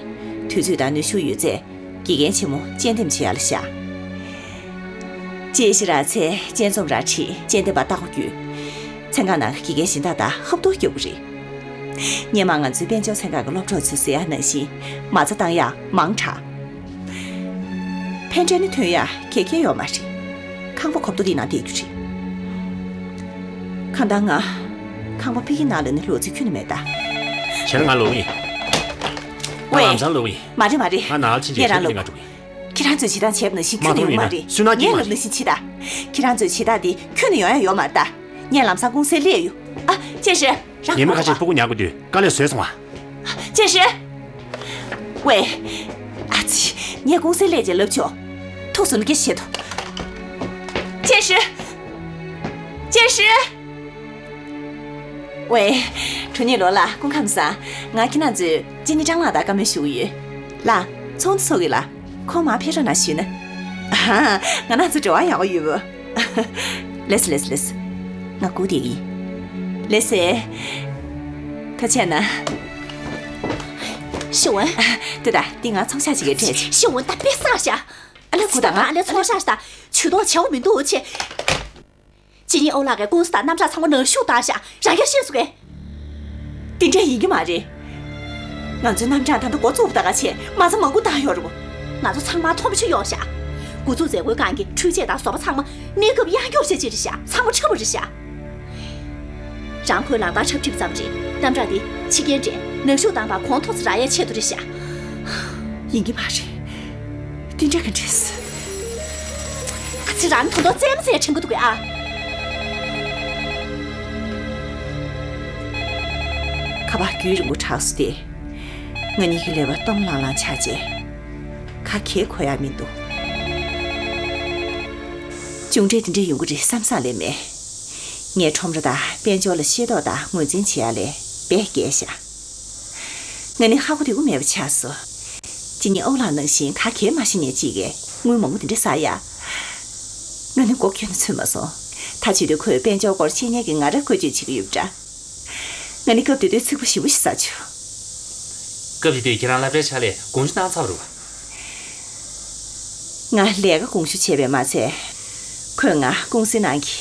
དུས་ཚོད་དང་ནུས་ཤུགས་ཡོད་ཚད་དགེ་རྒན་ཆེན་མོ་དཔྱད་འདེམས་བྱེད་ཡ་ལ་བཞག་དཔྱད་གཞི་རག་ཚེ་དཔྱད་རྩོམ་ར་ཁྲིད། དཔྱད་འདེམས་པ་རྟག་པར་བརྒྱུད། ཚན་ཁག་ནང་གི་དགེ་རྒན་གཞན་དག་དང་ཧབ་ཐོབ་རྒྱག་དགོས་རེད། སྔོན་མ་ང་ཚོའི་དཔལ་འབྱོར་ཚན་ཁག་གི་སློབ་གྲོགས་ཚོས་ཟེར་ཡག་ནང་བཞིན་མ་རྩ་བཏང་ཡག་མང་དྲགས། ཕན་འབྲས་ནི་ཐོན་ཡག་ག་གེ་ཡོད་མ་རེད། ཁང་པ་གོབ་ཏོ་འདི་ནང་བསྡད་རྒྱུ་རེད། གང་ལྟར་ང་ཁང་པ་ཕ་གི་ནང་ལ་ནི་ལོག་རྩིས་ཁྱོན་ནས་མེད་ད། ཁྱེད་རང་ང་ལོག་ཡིན། ང་ཝེ། ལམ་སང་ལོག་ཡིན། མ་རེད་མ་རེད། ང་ནང་ལ་ཕྱིན་རྗེས་ཁྱོད་ཀྱིས་ང་སྒྲུབ་ཡིན། ཁྱེད་རང་ཚོས་བྱེད་སྟངས་བྱས་པ་ནང་བཞིན་ཁྱོན་ནས་ཡོང་མ་རེད། སུན་ནག་ངས་ལབ་ནང་བཞིན་བྱེད་ད། ཁྱེད་རང་ཚོས་བྱེད་སྟངས་འདི་ཁྱོན་ནས་ཡོང་ཡ་ཡོད་མ་རེད་ད། ངས་ལམ་སང་ཀུང་སིར་སླེབས་ཡོད། ཨ། ཅེ་ཧྲི། རང་ཉི་མ་ཁ་ཤས་སྤུ་གུ་ཉར་དགོས་དུས་དཀའ་ལས་བཟོས་སོང་ཨ། ཅེ་ཧྲི། ཝེ། ཨ་ཙི། ངས་ཀུང་སིར་སླེབས་རྗེས་ལབ་ཆོག་ཐུགས་སུན་གྱི་བཤད་དོ། ཅེ་ཧྲི། ཅེ་ཧྲི། ཝེ། གྲོ་ནས་ལོ་ལགས་སྐུ་ཁམས་བཟང་། ང་ཁྱེད་རང་ཚོའི་ཅི་ནི་ཀྲང་ལགས་དང་བཀའ་མོལ་ཞུ་གི་ཡོད། ལགས། ཚོགས་འདུ་ཚོགས་ཀྱི་ལགས། ཁོང་མར་ཕེབས་རོགས་གནང་ཞུས་ན། ཨ་ཧ། ང་རང་ཚོ་འབྲེལ་བ་ཡག་པོ་ཡོད་པ། ལགས་སོ་ལགས་སོ་ལགས་སོ། ང་སྒུག་བསྡད་ཀྱི་ཡིན། ལགས་སོ། ཐུགས་རྗེ་གནང་། ཤེས་ཝུན། ལྟོས་དང་། འདི་ང་ཚོང་ཤག་ཅིག་གིས་སྤྲད་བྱུང་། ཤེས་ཝུན་ད་དཔེ་བསགས་ཤག་ཨ་ལས་སྒུག་དང་། ང་ཨ་ལས་ཚོང་ཤག་ད་ཇུས་གཏོགས་བྱེད་དགོས་མི་འདུག་ཅེས། ཅི་ནི་ཨོ་ལགས་ཀྱིས་ཀུང་སི་དང་རྣམ་གྲངས་ཚང་མ་ནང་བཞུགས་བཏང་ཤག་རང་ཡང་ཤེས་སོང་ངས། དེ་འདྲ་ཡིན་གྱི་མ་རེད། ང་ཚོའི་རྣམ་གྲངས་ད་ལྟ་འགོ་བཙུགས་པ་ད་ག་བྱས་མ་རྩ་མང་པོ་བཏང་ཡོད་རེད་པ། ང་ཚོ་ཚང་མ་མཐོང་ཆུང་ཡོད་ཤག་འགོ་བཙུགས་མཛད་སྒོའི་སྒང་གི་འཕྲུལ་ཆས་དང་བཟོ་པ་ཚང་མ་གནས་སྐབས་གཡང་སྐྱོར་བྱས་བྱས་རེད་ཤག་ཚང་མ་འཁྲབ་པ་རེད་ཤག་རང་ཁོའི་ལག་བསྟར་འཁྲབ་ཁྲིད་ཙམ་རེད། རྣམ་གྲངས་འདི་ཕྱི་རྒྱལ་རེད། ནང་བཞུགས་བཏང་བར་གོང་མཐོ་ཙམ་རག་ཡའི་ཆེད་དུ་རེད་ཤག་ཡིན་གྱི་མ་རེད། དེ་འདྲ་ག་འདྲས། ཨ་ཙི། རང་ད་དུང་རྩེད་མོ་རྩེ་དྲན་གྱི་འདུག་གས་ཨ། ཁ་པར་རྒྱུན་རིང་པོ་གྲགས་སོང་སྟེ། ང་གཉིས་ཀྱི་ཀླད་པ་སྟོང་ལྷང་ལྷང་ཆགས་རྗེས། ག་གེ་གོ་ཡ་མི་འདུག་མཇུག་འབྲས་དེ་འདྲས་ཡོང་གི་རེད་བསམ་བསམ་ལས་མེད། ངས་ཁྲོམ་ར་དང་དཔལ་འབྱོར་ལ་ཤེས་རྟོགས་དང་ངོས་འཛིན་བྱེད་ཡ་ལས་བས་བརྒལ་བཞག་ང་ནི་ཧ་གོ་བདེ་པོ་མེད་པ་ཆགས་སོང་། ཅི་ནི་ཨོ་ལགས་ནང་བཞིན་ག་གེ་མ་ཤེས་མཁན་ཅིག་གིས་དངུལ་མང་པོ་དེ་འདྲ་བསགས་ཡ། ང་ནི་མགོ་ཁྱོན་ནས་ཚོས་མ་སོང་། ད་བྱེད་དུས་ཁོས་དཔལ་འབྱོར་སྐོར་ཤེས་མཁན་གྱི་ང་རང་བཀོལ་སྤྱོད་བྱེད་ཀྱི་ཡོད་པ་འདྲ། ང་ནི་སྐབས་དེ་དུས་ཚིག་པ་ཞེ་པོ་ཞིག་ཟ་བྱུང་། སྐབས་དེ་དུས་ཁྱེད་རང་སློབ་གྲྭའི་ཕྱག་ལས་དགོངས་ཞུ་གནང་ཚར་བ་རེད་པ། ང་ལས་ཀ་དགོངས་ཞུ་བྱས་པས་མ་ཚད། ཁོས་ང་ཀུང་སིའི་ནང་གི་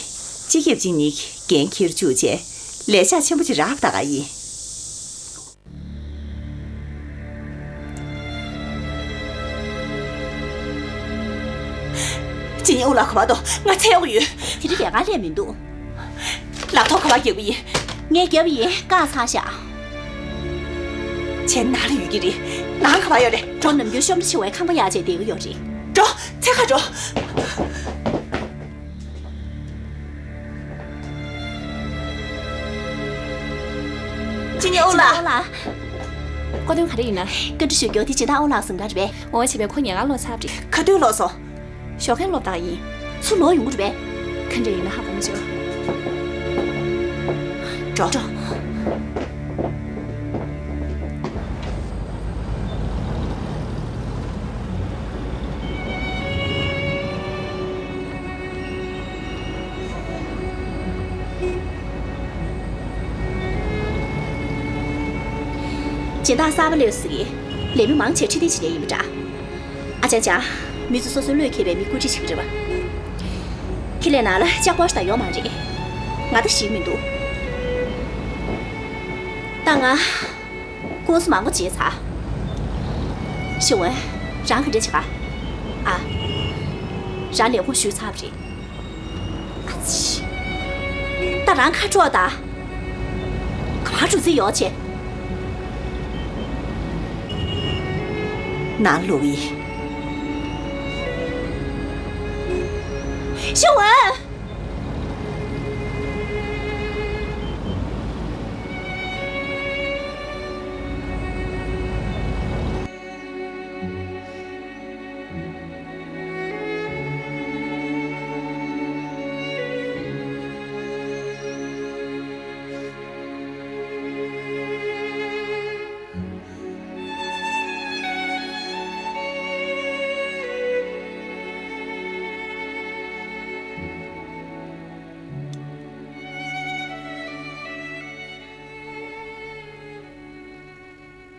སྤྱི་ཁྱབ་གཅིག་གཉིས་ཀྱི་འགན་འཁྱེར་བཅུག་རྗེས་ལས་ཤག་ཆེན་པོ་ཅིག་རག་པ་ད་ག་ཡིན། ཅི་ནི་ཨོ་ལགས་ག་པར་འདུག་ང་འཚོལ་དགོས་ཡོད། དེ་རིང་ལས་ཀ་སླེབས་མི་འདུག་ལག་ཐོག་ག་པར་རྒྱག་གི་ཡིན། ངས་བརྒྱབ་པ་ཡིན། བཀག་ཚར་ཤག་ཁྱེད་ནང་ལ་ཡོད་ཀྱི་རེད། ནང་ག་པར་ཡོད་རེད། འགྲོ། ནམ་རྒྱུན་ཤོམ་འདྲི་ཆེ་བའི་ཁང་པ་ཡར་བྱས་བསྡད་ཀྱི་ཡོད་རེད། འགྲོ། འཚོལ་ག་འགྲོ། ཅི་ནི་ཨོ་ལགས། ཨོ་ལགས། སྐུ་མདུན་ག་རེ་ཡིན་ན། བཀའ་འདྲི་ཞུ་རྒྱུ་དེ་སྦྱིན་བདག་ཨོ་ལགས་གཟིམ་ཁང་རེད་པས། འོ་བྱས་པས་ཁོ་ཉལ་ཁང་ལོག་ཚར་བ་རེད། ག་དུས་ལོག་སོང་། ཞོགས་ཀས་ལོག་པ་ད་ག་ཡིན། ཚུར་ལོག་ཡོང་གི་རེད་པས། ག་འདྲ་ཡིན་ན་ཧ་གོ་མ་བྱུང་། འགྲོ། འགྲོ། སྦྱིན་བདག་གསར་པ་སླེབས་ཟེར་གི། ལས་མི་མང་ཆེ་ཁྲི་སྟེང་ཕྱིན་ནས་ཡིན་པ་འདྲ། ཨ་ཅག་ཅག་མི་ཚོ་སོ་སོའི་བློས་འཁེལ་བའི་མི་བཀོད་སྒྲིག་བྱེད་ཀྱི་རེད་པ། ཁྱེད་ལས་ནང་ལ་ལྕགས་པོ་ཞིག་དང་ཡོད་མ་རེད། ང་ད་ཞིག་མི་འདུག་ད་ང་ཀུང་སི་མང་པོ་བརྗེས་ཚར། ཤེས་ཝུན། རང་ག་འདྲ་བྱེད་ག་ཨ། རང་ལས་ཁུངས་ཞུས་ཚར་བ་རེད། ཨ་ཙི། ད་རང་ཁ་དྲོ་ད། ག་པར་འགྲོ་རྩིས་ཡོད་བྱས། ནང་ལོག་ཡིན། ཤེས་ཝུན།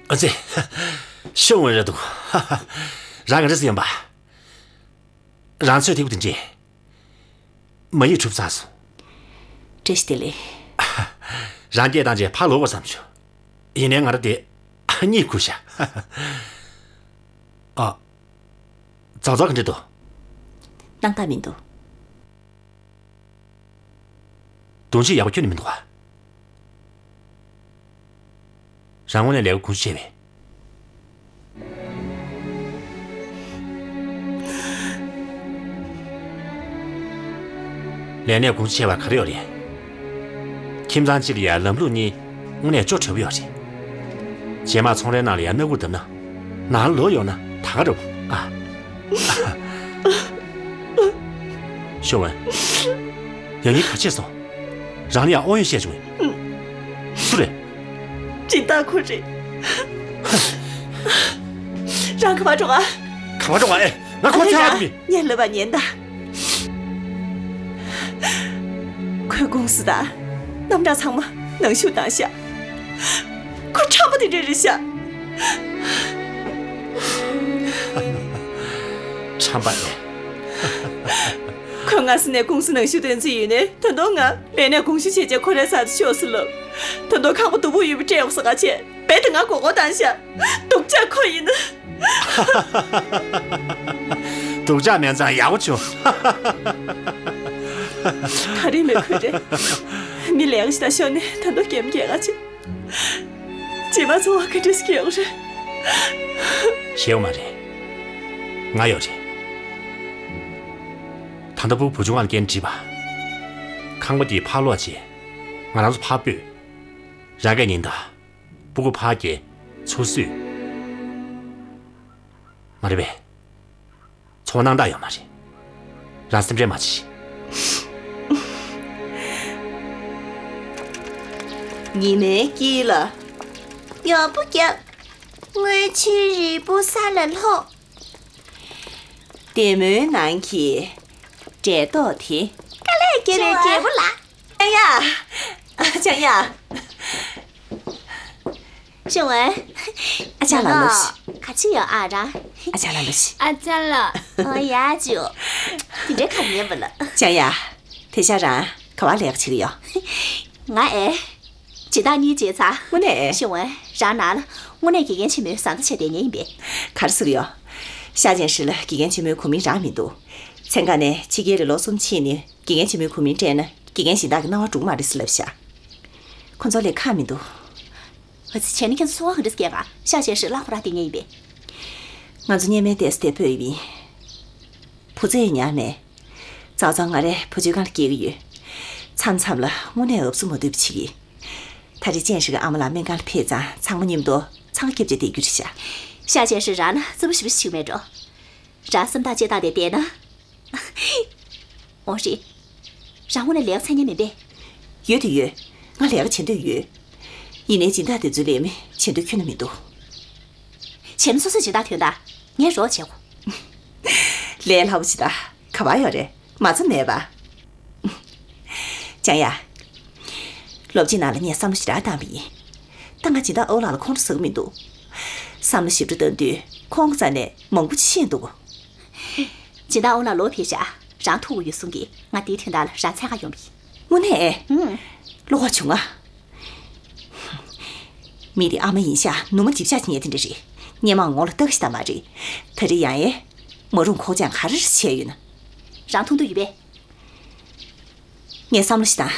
ཨ་ཙི། ཤེས་ཝུན་རེད་འདུག་རང་ག་འདྲ་ཟེར་ཡིན་པ། རང་ཚོའི་ཐིག་པ་དེ་འདྲས། མ་ཡིག་གྲུབ་ཚར་སོང་། བཀྲ་ཤིས་བདེ་ལེགས། རང་སྐད་བཏང་རྗེས་ཕར་ལོག་དགོས་བསམ་བྱུང་། ཡིན་ནའི་ང་རང་དེ་གཉིད་ཁུག་ཤག་ཨ། ཙག་ཙག་ག་འདྲ་འདུག་སྣང་དག་མི་འདུག་གདོང་གཤིས་ཡག་པོ་ཁྱོན་ནས་མི་འདུག་ཨ། རང་དངོས་གནས་ལས་ཀ་དགོངས་ཞུ་བྱས་པས། ལས་གནས་དགོངས་ཞུ་བྱས་པར་ག་རེ་ཡོད་རེད། ཁྱིམ་ཚང་གཅིག་ལ་ཡང་ལམ་ལུགས་གཉིས་དངོས་གནས་ཅོ་འདྲ་པོ་ཡོད་རེད། རྗེས་མ་ཚོང་རའི་ནང་ལ་ཡང་སྣ་ཁུག་བརྡབས་ན། ནང་ལོག་ཡོང་ན་ད་ག་འདྲ་པོ་ཨ། ཤོ་ཝན། ཡང་སྙིང་ག་ཆད་སོང་། རང་ལ་ཡང་དབང་ཡོད་བཤད་བྱུང་། སུ་རེད། སྦྱིན་བདག་ཁོ་རེད། རང་ག་པར་འགྲོ་ག་ག་པར་འགྲོ་ག་ཨེ། ང་ཁོ་ཨ་ཚེ་ཧ་ཡ། མི། ངས་ལབ་པ་ཉན་ད། ཁོའི་ཀུང་སི་དང་རྣམ་གྲངས་ཚང་མ་ནང་བཞུགས་བཏང་ཤག་ཁོ་ཁྲམ་པ་དེ་འདྲ་རེད་ཤག་ཁྲམ་པ་ཨེ། ཁོས་སྔ་ས་ནས་ཀུང་སི་ནང་བཞུགས་གཏན་འཛིན་ཡིན་ནས། ད་དུང་ང་ལས་གནས་དགོངས་ཞུ་བྱས་རྗེས་ཁོ་རའི་ས་དེ་ཤོག་ཟེར་ལབ། ད་དུང་ཁང་པ་སྡུག་པོ་ཡོད་པ་སྤྲད་འོང་ཟེར་ག་བྱས། རྦད་དེ་ང་མགོ་སྐོར་བཏང་ཤག་སྡུག་ཅག་ཁོ་ཡིན་ན། སྡུག་ཅག་མིན་ཙང་ཡག་པོ་བྱུང་། ག་རེ་མེད་ཁུལ་རེད། མི་ལས་ཀ་ཞིག་དང་ཤོར་ནས་ད་དུང་སྐྱེམས་རྒྱག་ག་བྱས། རྗེས་མ་འཚོ་བ་ག་འདྲ་ཞིག་སྐྱེལ་དགོས་རེད། ཤེས་ཡོད་མ་རེད། ང་ཡོད་རེད། ད་ལྟ་བུ་བུ་ཆུང་ང་ལ་རྐྱེན་དྲིས་པ། ཁང་པ་འདི་ཕར་སློག་བྱས། ང་རང་ཚོ་ཕར་སྤོས། རང་གིས་ཉིན་ལྟར་སྤུ་གུ་ཕར་སྐྱེལ། ཚུར་བསུ། མ་རེད་པས། འཚོ་བ་སྣང་དག་ཡོད་མ་རེད། རང་སེམས་ཁྲལ་མ་བྱེད། ཉི་མའི་དཀྱིལ་ལ་ཡག་པོ་རྒྱབ། སྔོན་ཆད་རིལ་བུ་ས་ལ་ལྷུང་། བདེ་མོའི་ནང་གི་འབྲས་རྡོག་དེ། དཀའ་ལས་རྒྱབ་པའི་འབྲས་བུ་ལགས། ལྕང་ཡ། ལྕང་ཡ། ཞུ་ཝན། ཨ་ཅག་ལ་ལོ་ཤི། ག་ཅི་ཡོད་ཨ་ར། ཨ་ཅག་ལ་ལོ་ཤི། ཨ་ཅག་ལ། ཨོ་ཡ་ཅུ། དེ་འདྲའི་ག་ཉན་པ་ལ། ལྕང་ཡ། དེ་ཤ་རང་ག་བ་ལས་ཀ་བྱེད་ཀྱི་ཡོད། ང་ཨེ། སྦྱིན་བདག་གཉིས་བྱས་ཚར། དངོས་གནས། ཞུ་ཝན། རང་ནང་ལ་དངོས་གནས་དགེ་རྒན་ཆེན་མོའི་བཟའ་ཟླ་བྱས་བསྡད་མཁན་ཡིན་པས། ག་རེ་ཟེར་གྱི་ཡོད། ཤ་ཅན་ཧྲི་ལ་དགེ་རྒན་ཆེན་མོའི་གོ་མིང་རག་མི་འདུག་མཚན་ཁ་ནས་ཕྱི་རྒྱལ་ལ་ལོ་གསུམ་ཕྱིན་ནས་དགེ་རྒན་ཆེན་མོའི་གོ་མིང་སྤྲད་ན། དགེ་རྒན་སྦྱིན་བདག་གི་སྣང་བ་འགྲོ་གི་མ་རེད་ཟེར་ལབ་ཤག་ཁོ་ཚོ་ལས་ཁག་མི་འདུག་ཨ་ཙི། བྱས་ན་ཁྱེད་ཚོ་འཚོ་བ་ག་འདྲ་སྐྱེལ་ག་ཤ་ཅན་ཧྲི་ལ་ཁོ་རང་བསྡད་མཁན་ཡིན་པས། ང་ཚོ་གཉེན་མའི་ཏོག་ཙམ་བདེ་པོ་ཡིན། བུ་ཚ་ཡང་ཉར་མེད། ཙའོ་ཙའོ་ང་རའི་བུ་བཅོལ་ཁང་ལ་སྐྱེལ་གྱི་ཡོད། མཚམས་མཚམས་ལ་དངོས་གནས་ཨབ་སུ་མ་བཏུབ་པ་བྱེད་ཀྱི། ད་རེས་ཅན་ཧྲི་གི་ཨ་མ་ལགས་སྨན་ཁང་ལ་ཕེབས་ཙང་། ཚང་མ་མཉམ་དུ་འཚང་ཁ་རྒྱབ་བྱས་བསྡད་རྒྱུ་རེད་ཤག་ཤ་ཅན་ཧྲི་རང་ན་རྩུབ་པོ་ཞེ་པོ་ཞིག་མེད་འགྲོ། རང་སེམས་ཐག་བཅད་བཏང་སྟེ་བསྡད་ན། འོ་རེད། རང་དངོས་གནས་ལས་ཀ་འཚོལ་མཁན་མིན་པས། ཡོད་དེ་ཡོད། ང་ལས་ཀ་བྱེད་འདོད་ཡོད། ཡིན་ནའི་སྦྱིན་བདག་དེ་ཚོའི་ལས་མི་བྱེད་འདོད་ཁྱོན་ནས་མི་འདུག་བྱས་ན་སོ་སོས་སྦྱིན་བདག་དོན་དག་ངས་རོགས་བྱེད་དགོས། ལས་སླ་པོ་ཞིག་ད་ག་པར་ཡོད་རེད། མ་རྩ་མེད་པ། ལྕང་ཡ། ལོ་གཅིག་ནང་ལ་ངས་བསམ་བློ་ཞེ་དྲག་བཏང་པ་ཡིན། ད་ང་སྦྱིན་བདག་ཨོ་ལགས་ལ་ཁོང་ཁྲོ་ཟ་གི་མི་འདུག་བསམ་བློ་ཞིབ་ཕྲ་བཏང་དུས་ཁོང་རྩ་ནས་མང་པོ་ཅིག་ཤེས་འདུག་སྦྱིན་བདག་ཨོ་ལགས་ལོག་ཕེབས་ཤག་རང་ཐུག་གི་ཡོད་གསུང་གི། ང་དེའི་དོན་དག་ལ་རང་འཚོལ་ག་ཡོང་བ་ཡིན། དངོས་གནས། ཨུམ། བློ་ཁོག་བྱུང་ང་། མི་དེ་ཨ་མ་ཡིན་ཤག་ནུ་མ་འཇིབ་ཤག་ཅིག་ཉལ་དེ་འདྲ་རེད། སྔོན་མ་ངོ་ལ་ལྟ་གི་ཞིག་ད་མ་རེད། ད་རེས་ཡང་ཨེ། མ་རུང་ཁོག་ཅང་ག་རེ་རེ་བྱས་ཡོད་ན། རང་མཐོང་འདོད་ཡོད་པས། ངས་བསམ་བློ་ཞིག་བཏང་།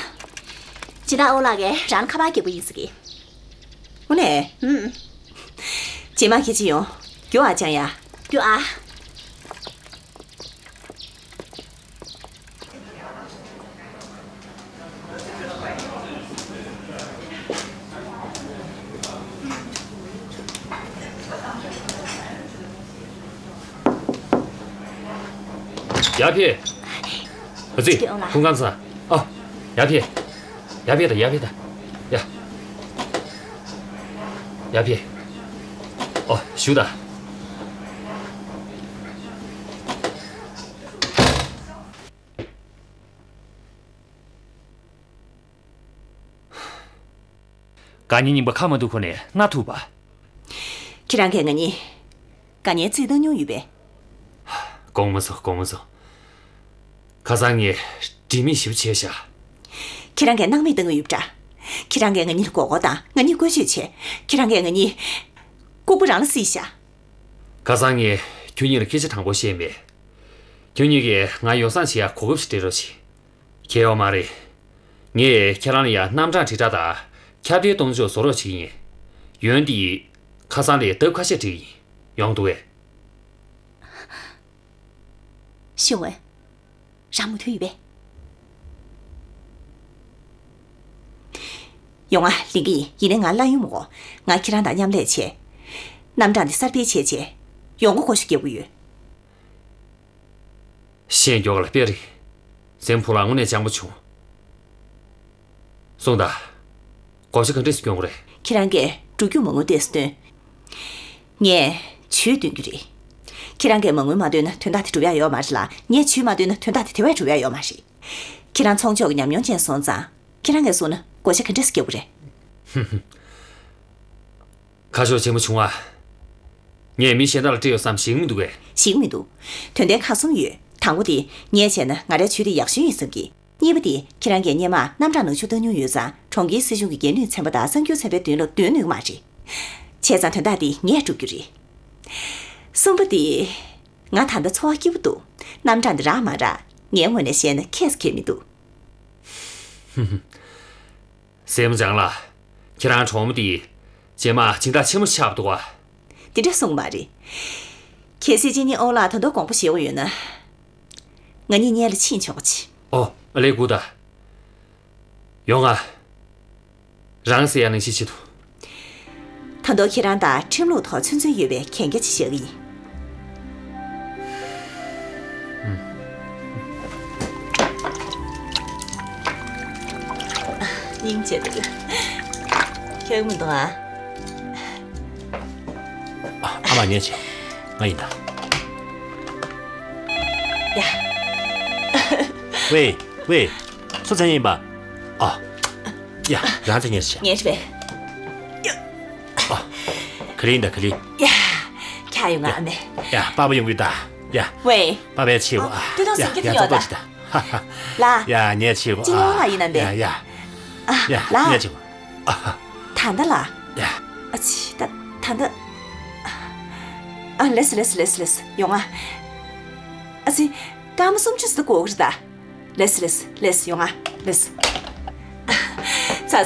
སྦྱིན་བདག་ཨོ་ལགས་ཀྱིས་རང་ལ་ཁ་པར་རྒྱག་གི་ཡིན་ཟེར་གི། དངོས་གནས། ཨུམ། རྗེས་མ་ཁྱེད་ཅི་ཡོང་། རྒྱུ་ཨ་ཅང་ཡ། རྒྱུ་ཨ། ཡར་ཕེབས། ཨ་ཙི། སྐྱོན་ལ། སྐུ་ཁམས་བཟང་། ཨ། ཡར་ཕེབས། ཡར་ཕེབས་དང་། ཡར་ཕེབས་དང་། ཡ། ཡར་ཕེབས། ཨོ། བཞུགས་དང་། དགའ་ཉེ་རྙིང་པ་ཁ་མ་ཐུག་གོང་ནས་མནའ་ཐུག་པ། ཁྱེད་རང་གིས་ང་གཉིས་དགའ་ཉེ་རྩིས་བཏང་མྱོང་ཡོད་པས། དགོངས་མ་ཚོམ། དགོངས་མ་ཚོམ། ཁ་སང་ངས་སྒྲིག་མེད་ཞེ་པོ་བྱས་ཤག་ཁྱེད་རང་གིས་སྣང་མེད་བཏང་གི་ཡོད་པ་འདྲ། ཁྱེད་རང་གིས་ང་གཉིས་ལ་མགོ་སྐོར་བཏང་། ང་གཉིས་བཀོལ་སྤྱོད་བྱས། ཁྱེད་རང་གིས་ང་གཉིས་ལྐུགས་པ་རང་ལ་བསྲིས་ཤག་ཁ་སང་ངས་ཁྱོད་གཉིས་ལ་སྐད་ཆ་དྲང་པོ་བཤད་མེད། ཁྱོད་གཉིས་ཀྱིས་ང་ཡོ་བསྲང་བྱེད་ཡག་གོ་སྐབས་ཤིག་སྤྲད་རོགས་བྱེད། ཁྱད་ཡོད་མ་རེད། ངས་ཁྱེད་རང་ལ་ཡང་རྣམ་གྲངས་དྲིལ་བསྒྲགས་དང་ཁྱབ་གདལ་གཏོང་ཕྱོགས་བཟོ་རོགས་བྱེད་ཀྱི་ཡིན། ཡོན་ཏན། ཁ་སང་ལས་ལྡབ་ཁ་ཤས་བསྒྲིགས་ཡིན། ཡོང་འདུག་གས། ཤེས་ཝེ། རང་མོས་མཐུན་ཡོད་པས། ཡོང་ང་ལེན་གྱི་ཡིན། ཡིན་ནའི་ང་གླ་ཡོང་མི་དགོས། ང་ཁྱེད་རང་དང་མཉམ་ལས་བྱས། རྣམ་གྲངས་འདི་གསར་སྤེལ་བྱས་བྱས། ཡོང་སྒོ་བགོ་བཤའ་རྒྱག་གི་ཡོད། ཤེས་མགྱོགས་ལ་དཔེ་རེད། སེམས་ཕུག་ལ་དངོས་གནས་སྤྱང་པོ་བྱུང་། གསུངས་དང་། བགོ་བཤའ་ག་འདྲས་སེ་སྐྱོན་དགོས་རེད། ཁྱེད་རང་གིས་འགྲོ་རྒྱུ་མ་དངུལ་ཏོག་ཙམ་བཏོན། ངས་ཇུས་འདོན་རྒྱུ་རེད། ཁྱེད་རང་གིས་མ་དངུལ་མ་བཏོན་ན་དོན་དག་དེ་འགྲུབ་ཡ་ཡོད་མ་རེད་ལ། ངས་ཇུས་མ་བཏོན་ན་དོན་དག་དེ་དེ་བས་འགྲུབ་ཡ་ཡོད་མ་རེད། ཁྱེད་རང་ཚོང་ཕྱོགས་ཀྱི་ཉམས་མྱོང་ཅན་སོང་ཙང་། ཁྱེད་རང་གིས་གསུངས་ན་བགོ་བཤའ་ག་འདྲས་སེ་རྒྱག་དགོས་རེད། ཁ་ཕྱོགས་ཆེན་པོ་བྱུང་ཨ། ངས་མི་གཞན་དག་ལ་སྤྲད་ཡོད་བསམ་ཞིག་མི་འདུག་གས། ཞིག་མི་འདུག་དོན་ཚན་ཁག་གསུམ་ཡོད། དང་པོ་དེ་ངས་བྱས་ན་ང་རའི་ཇུས་དེ་ཡག་ཤོས་ཡིན་བསམ་གི། གཉིས་པ་དེ་ཁྱེད་རང་གིས་སྔོན་མ་རྣམ་གྲངས་ནང་ཆུ་བཏང་མྱོང་ཡོད་ཙང་། གྲོང་ཁྱེར་སྲིད་གཞུང་གི་འགན་ནུས་ཚན་པ་དང་གསར་འགྱུར་ཚན་པའི་མདུན་ལ་འདོན་ནུས་མ་རེད། བྱས་ཙང་དོན་དག་དེ་ངས་སྒྲུབ་རྒྱུ་རེད། གསུམ་པ་དེ། ང་ད་ལྟ་ཚོར་བ་སྐྱིད་པོ་འདུག་རྣམ་གྲངས་འདི་རག་མ་རག་ངའི་ངོས་ནས་བཤད་ན་ཁྱད་ཁྱད་མི་འདུག་སྲས་མོ་ལྕང་ལགས། ཁྱེད་རང་གྲོགས་མོ་དེ་རྗེས་མ་སྦྱིན་བདག་ཆེན་མོ་ཆགས་འདུག་བ། དེ་འདྲ་གསུངས་མ་རེད། གལ་སྲིད་ཅི་ནི་ཨོ་ལགས་ད་དུང་དགོངས་པ་བཞེས་པ་ཡོད་ན། ང་གཉིས་སྔོན་ལ་ཕྱིན་ཆོག་གི། ཨོ། ཨ་ལེ་ཀུ་ད། ཡོང་ང་། རང་ཟེར་ཡ་ནང་བཞིན་བྱེད་དོ། ད་དུང་ཁྱེད་རང་དང་ཁྲིམས་ལུགས་ཐོག་ཚུན་ཚོད་ཡོད་པའི་གན་རྒྱ་ཅིག་བཞག་གི་ཡིན། སྙིང་རྗེ་འདུག་ཁྱོད་མི་འདུག་ཨ། ཨ་མ་ཉན་བྱེད། ང་ཡིན་ད། ཡ། ཝེ། ཝེ། སུ་མཚན་ཡིན་པ། ཨ། ཡ། རང་ཚེ་ཉེར་ཤ། ངས་རེད་པས། ཨ། ག་རེ་ཡིན་ད་ག་རེ། ཡ། ཁྱ་ཡོང་ང་ཨ་མས། ཡ། པ་པ་ཡོང་གི་ད། ཡ། ཝེ། པ་པའི་ཆེ་བ། ཨ། དེ་དང་ཡ། སེམས་ཁྱད་ཡ། ཡོད་ད། ཙོ་ཙི་ད། ཧ་ཧ། ལ། ཡ། ཉེ་ཆེ་བ། ཅི་ནོར་ལ་ཡིན་ནམ་པས། ཡ། ཡ། ཨ། ཡ། ལ། ཉེ་ཆེ་བ། ཨ་ཧ། ད་ད་ལ། ཡ། ཨ་ཙི་ད་ད་ད། ཨ། ལེས་ལེས་ལེས་ལེས་ཡོང་ང་། ཨ་ཙི། སྐར་མ་སུམ་ཅུ་ཙམ་འགོར་གི་རེད་ད། ལེས་ལེས་ལེས་ཡོང་ང་། ལེས། ཙ་ཙ།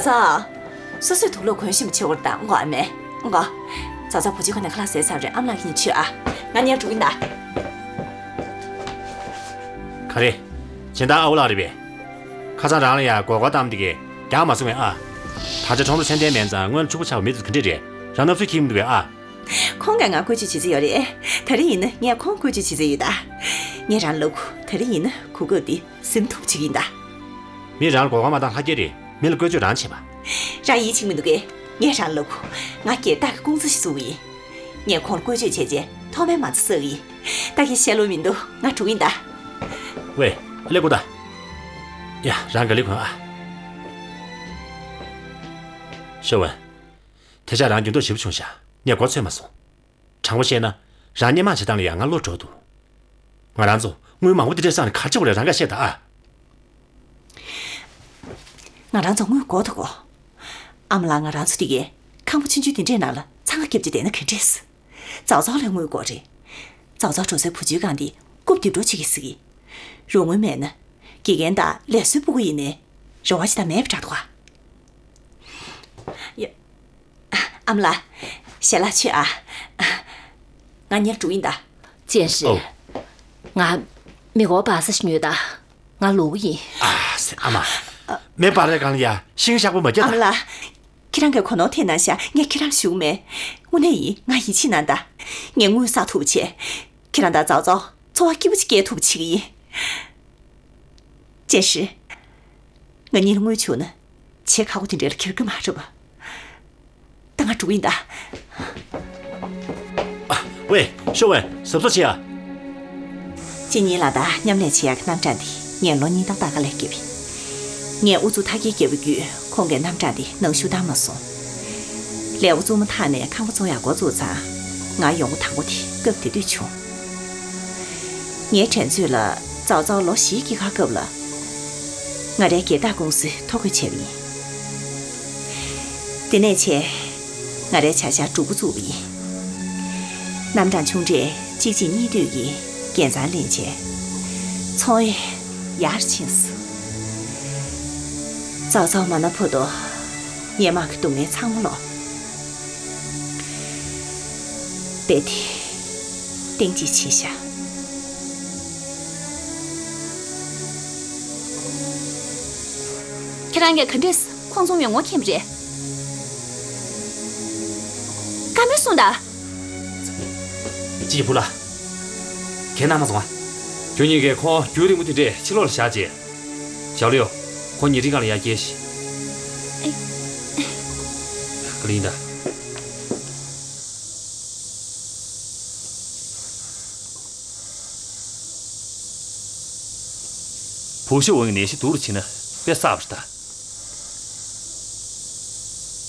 སོ་སོས་དུག་ལོག་གོན་ཤེས་མི་བྱེད་བར་དང་ངོ་ཨ་མས། ངོ། ཙ་ཙ་བུ་གཅིག་ཁོ་ནས་ཁ་ལག་ཟས་ཚར་རེད། ཨ་མ་ལགས་ཁྱེད་གཉིས་ཆོས་ཨ། ང་ཉལ་འགྲོ་གི་ཡིན་ད། ག་རེ། སྦྱིན་བདག་ཨ་བོ་ལགས་རེད་པས། ཁ་སང་རང་ལ་ཡ་མགོ་སྐོར་བཏང་འདི་གས་རྒྱག་མ་སོང་ངས་ཨ། ད་ཆ་གྲོང་ཚོ་ཚད་ལྡན་མིན་ཙང་སྔོན་ཕྱུག་པོ་ཆགས་པ་མི་ཚོ་ག་འདྲས་རེད། རང་ནབ་སུ་ཁྱིམ་འདུག་གས་ཨ། ཁོང་གིས་ང་བཀོལ་སྤྱོད་བྱེད་རྩིས་ཡོད་རེད། ད་རེས་ཡིན་ན་ངས་ཁོང་བཀོལ་སྤྱོད་བྱེད་རྩིས་ཡོད་ད། ངས་རང་ལབ་གོ། ད་རེས་ཡིན་ན་གོ་སྐབས་འདི་ཟིན་ཐུབ་བྱེད་ཀྱི་ཡིན་ད། མི་རང་ལ་མགོ་སྐོར་མ་བཏང་ལྷ་སྐྱིད་རེད། མི་ལ་བཀོལ་སྤྱོད་རང་བྱེད་པ། རང་ཡིད་ཆེས་མི་འདུག་གས། ངས་རང་ལབ་གོ། ང་སྒེར་བདག་གི་ཀུང་ཙི་ཞིག་བཙུགས་ཡིན། ངས་ཁོང་ལ་བཀོལ་སྤྱོད་བྱས་རྗེས་ཐོག་མའི་མ་རྩ་བསགས་ཡིན། ད་གིན་བཤད་ལོ་མི་འདུག་ང་འགྲོ་གི་ཡིན་ད། ཝེ། ཨ་ལེ་ཀུ་ད། ཡ། རང་ག་ལེ་གོན་ཨ། ཤོ་ཝན། དེ་ཆ་རང་འགྱུར་ལྡོག་ཞེ་པོ་བྱུང་ཤག་ངས་མགོ་ཚོས་མ་སོང་། དྲང་པོ་བཤད་ན། རང་སྔོན་མ་བྱེད་སྟངས་ལ་ཡང་ང་བློ་འགྲོ་འདུག་ང་རང་ཚོ་དངུལ་མང་པོ་དེ་འདྲས་བསགས་ནས་ག་རེ་བྱེད་དགོས་རེད། རང་ག་བཤད་ད་ཨ། ང་རང་ཚོ་དངུལ་དགོས་དང་དགོས། ཨ་མ་ལགས་ང་རང་ཚོ་དེ་གའི་ཁང་པ་ཆུང་ཆུང་དེ་འདྲའི་ནང་ལ་འཚང་ཁ་རྒྱབ་ཀྱི་བསྡད་ན་ག་འདྲས། ཙའོ་ཙའོ་ལ་དངུལ་དགོས་རེད། ཙའོ་ཙའོ་འགྲོ་སའི་བུ་བཅོལ་ཁང་དེ་རྐུབ་རྡིབ་འགྲོ་བྱེད་ཀྱི་ཟེར་གི། རོགས་དངུལ་མེད་ན་དགེ་རྒན་དང་ལས་བཟོའི་སྤུ་གུ་ཡིན་ནའི་རེ་བ་ཅི་ད་མེད་པ་འདྲ་འདུག་ག་ཡ། ཨ་མ་ལགས། ཞལ་ལག་མཆོད་ཨ། ང་ཉལ་འགྲོ་ཡིན་ད། ཅན་ཧྲི། ཨོ། ང་མེ་འཁོར་འབག་ས་ཞིག་ཉོས་ད། ང་ལོག་གི་ཡིན། ཨ་ཙི། ཨ་མ། མེ་འབར་རེས་སྒང་ལ་ཡ་ཤིང་ཤག་པོ་མ་རྒྱག་ཨ་ད། མ་ལགས། ཁྱེད་རང་གིས་གོ་ནོར་ཐེབས་གནང་ཤག་ངས་ཁྱེད་རང་ལ་ཞུ་གི་མེད། དངོས་གནས་ཡིན། ང་ཡིད་ཆེས་གནང་ད། ངས་དངུལ་བསགས་ཐུབ་པ་བྱས། ཁྱེད་རང་དང་ཙའོ་ཙའོ་འཚོ་བ་སྐྱིད་པོ་ཅིག་སྐྱེལ་ཐུབ་པ་བྱེད་ཀྱི་ཡིན། ཅན་ཧྲི། ང་གཉིས་ལ་དངུལ་བྱུང་ན་བྱེད་ཁག་པོ་དེ་འདྲ་ལ་འཁྱེར་གི་མ་རེད་པ། ད་ང་འགྲོ་གི་ཡིན་ད། ཝེ། ཤོ་ཝེ། གཟབ་གཟབ་བྱེད་ཨ། ཅི་ཉིན་ལ་ད་མཉམ་ལས་བྱེད་ཡག་གི་རྣམ་གྲངས་འདི་ངས་ལོ་གཉིས་ཏག་ཏག་ལ་བརྒྱབ་ཡིན། ངས་ཨུ་ཚུགས་མཐའ་སྐྱེལ་བརྒྱབ་པའི་བརྒྱུད་ཁོང་གིས་རྣམ་གྲངས་འདི་ནང་ཞུགས་བཏང་མ་སོང་། ལས་འགོ་བཙུགས་མ་ཐག་ནས་ཁང་པ་བཙོང་ཡག་འགོ་བཙུགས་ཙང་། ང་ཡོང་སྒོ་དང་པོ་དེ་སྐབས་དེ་དུས་བྱུང་། ངའི་དྲན་ཚོད་ལ་ཙའོ་ཙའོ་ལོ་བཞིའི་དཀྱིལ་ཁར་སྐབས་ལ། ང་རའི་སྒེར་བདག་ཀུང་སི་ཐོ་འགོད་བྱས་པ་ཡིན། དེ་ནས་བྱས། ང་རའི་བྱ་གཞག་གྲུ་གུ་བཙུགས་པ་ཡིན། རྣམ་གྲངས་ཆུང་གྲས་གཅིག་གཅིག་གཉིས་བསྡུས་ཀྱིས་རྒྱལ་མཚམས་ལེན་བྱས། ཚོང་ཡ་ཡར་ཕྱིན་སོང་། ལག་ཚོགས་མ་ན་བུ་དོ། ངས་དམག་གི་སྡུག་བསྔལ་ཚང་མ་ལོག་བསྡད་དེ། གཏིང་ཅིག་ཕྱིན་ཤག་ཁྱེད་རང་གིས་ག་འདྲས་ཁོང་ཚོ་ངོ་མཁྱེན་པ་རེད། བཀའ་མོལ་གསུངས་དང་། ཅི་བུ་ལ། ཁྱེད་རྣམ་པ་ཚོ། ཁྱོད་གཉིས་ཀས་ཁོང་རྒྱུན་རིང་པོ་དེ་འདྲས་ཕྱི་ལོགས་ལ་བཞག་རྗེས། ཞའོ་ལིའོ། ཁོ་ཉལ་ཁྲིའི་སྒང་ལ་ཡར་བསྐྱལ་ཤིག་ཨེ། ག་ལེར་ཡིན་ད། བུ་ཤོ་ཝུན་གྱི་ནད་གཞི་སྡུག་རུ་ཕྱིན་ན་དཔེ་བསགས་པ་རེད་ད།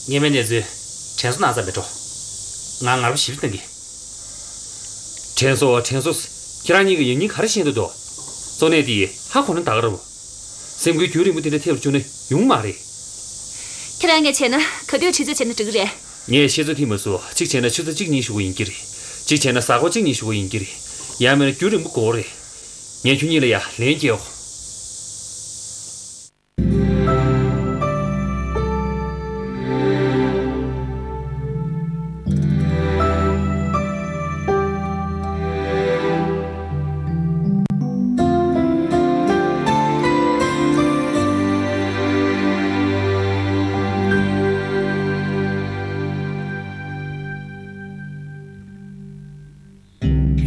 སྔོན་མའི་གནས་ཚུལ་དྲན་གསོ་གནང་ཙམ་མེད་འགྲོ། ང་ངར་པོ་ཞིབ་ཅིག་གཏང་གི། དྲན་གསོ་དྲན་གསོ། ཁྱེད་རང་གཉིས་ཀྱིས་ཡང་སྙིང་ག་རེ་བཤད་འདོད་འདུག་གཙོ་གནད་དེ་ཧ་གོ་ན་ད་ག་རེད་པ། སེམས་འགུལ་རྒྱུན་རིང་པོ་དེ་འདྲ་ཐེབས་བཅུག་ན་ཡོང་མ་རེད། ཁྱེད་རང་ངས་བྱས་ན་ག་དུས་ཁྲིད་ཚོད་བྱས་ན་འགྲིག་གི་རེད། ངས་བཤད་ཚོད་ཐིག་མ་བཟོ། གཅིག་བྱས་ན་ཆུ་ཚོད་གཅིག་གཉིས་ཞུ་གི་ཡིན་གྱི་རེད། གཅིག་བྱས་ན་གཟའ་འཁོར་གཅིག་གཉིས་ཞུ་གི་ཡིན་གྱི་རེད། ཡང་མིན་ན་རྒྱུན་རིང་པོ་འགོར་གི་རེད། ངས་ཁྱོད་གཉིས་ལ་ཡ་ལན་སྐྱེལ་འོ།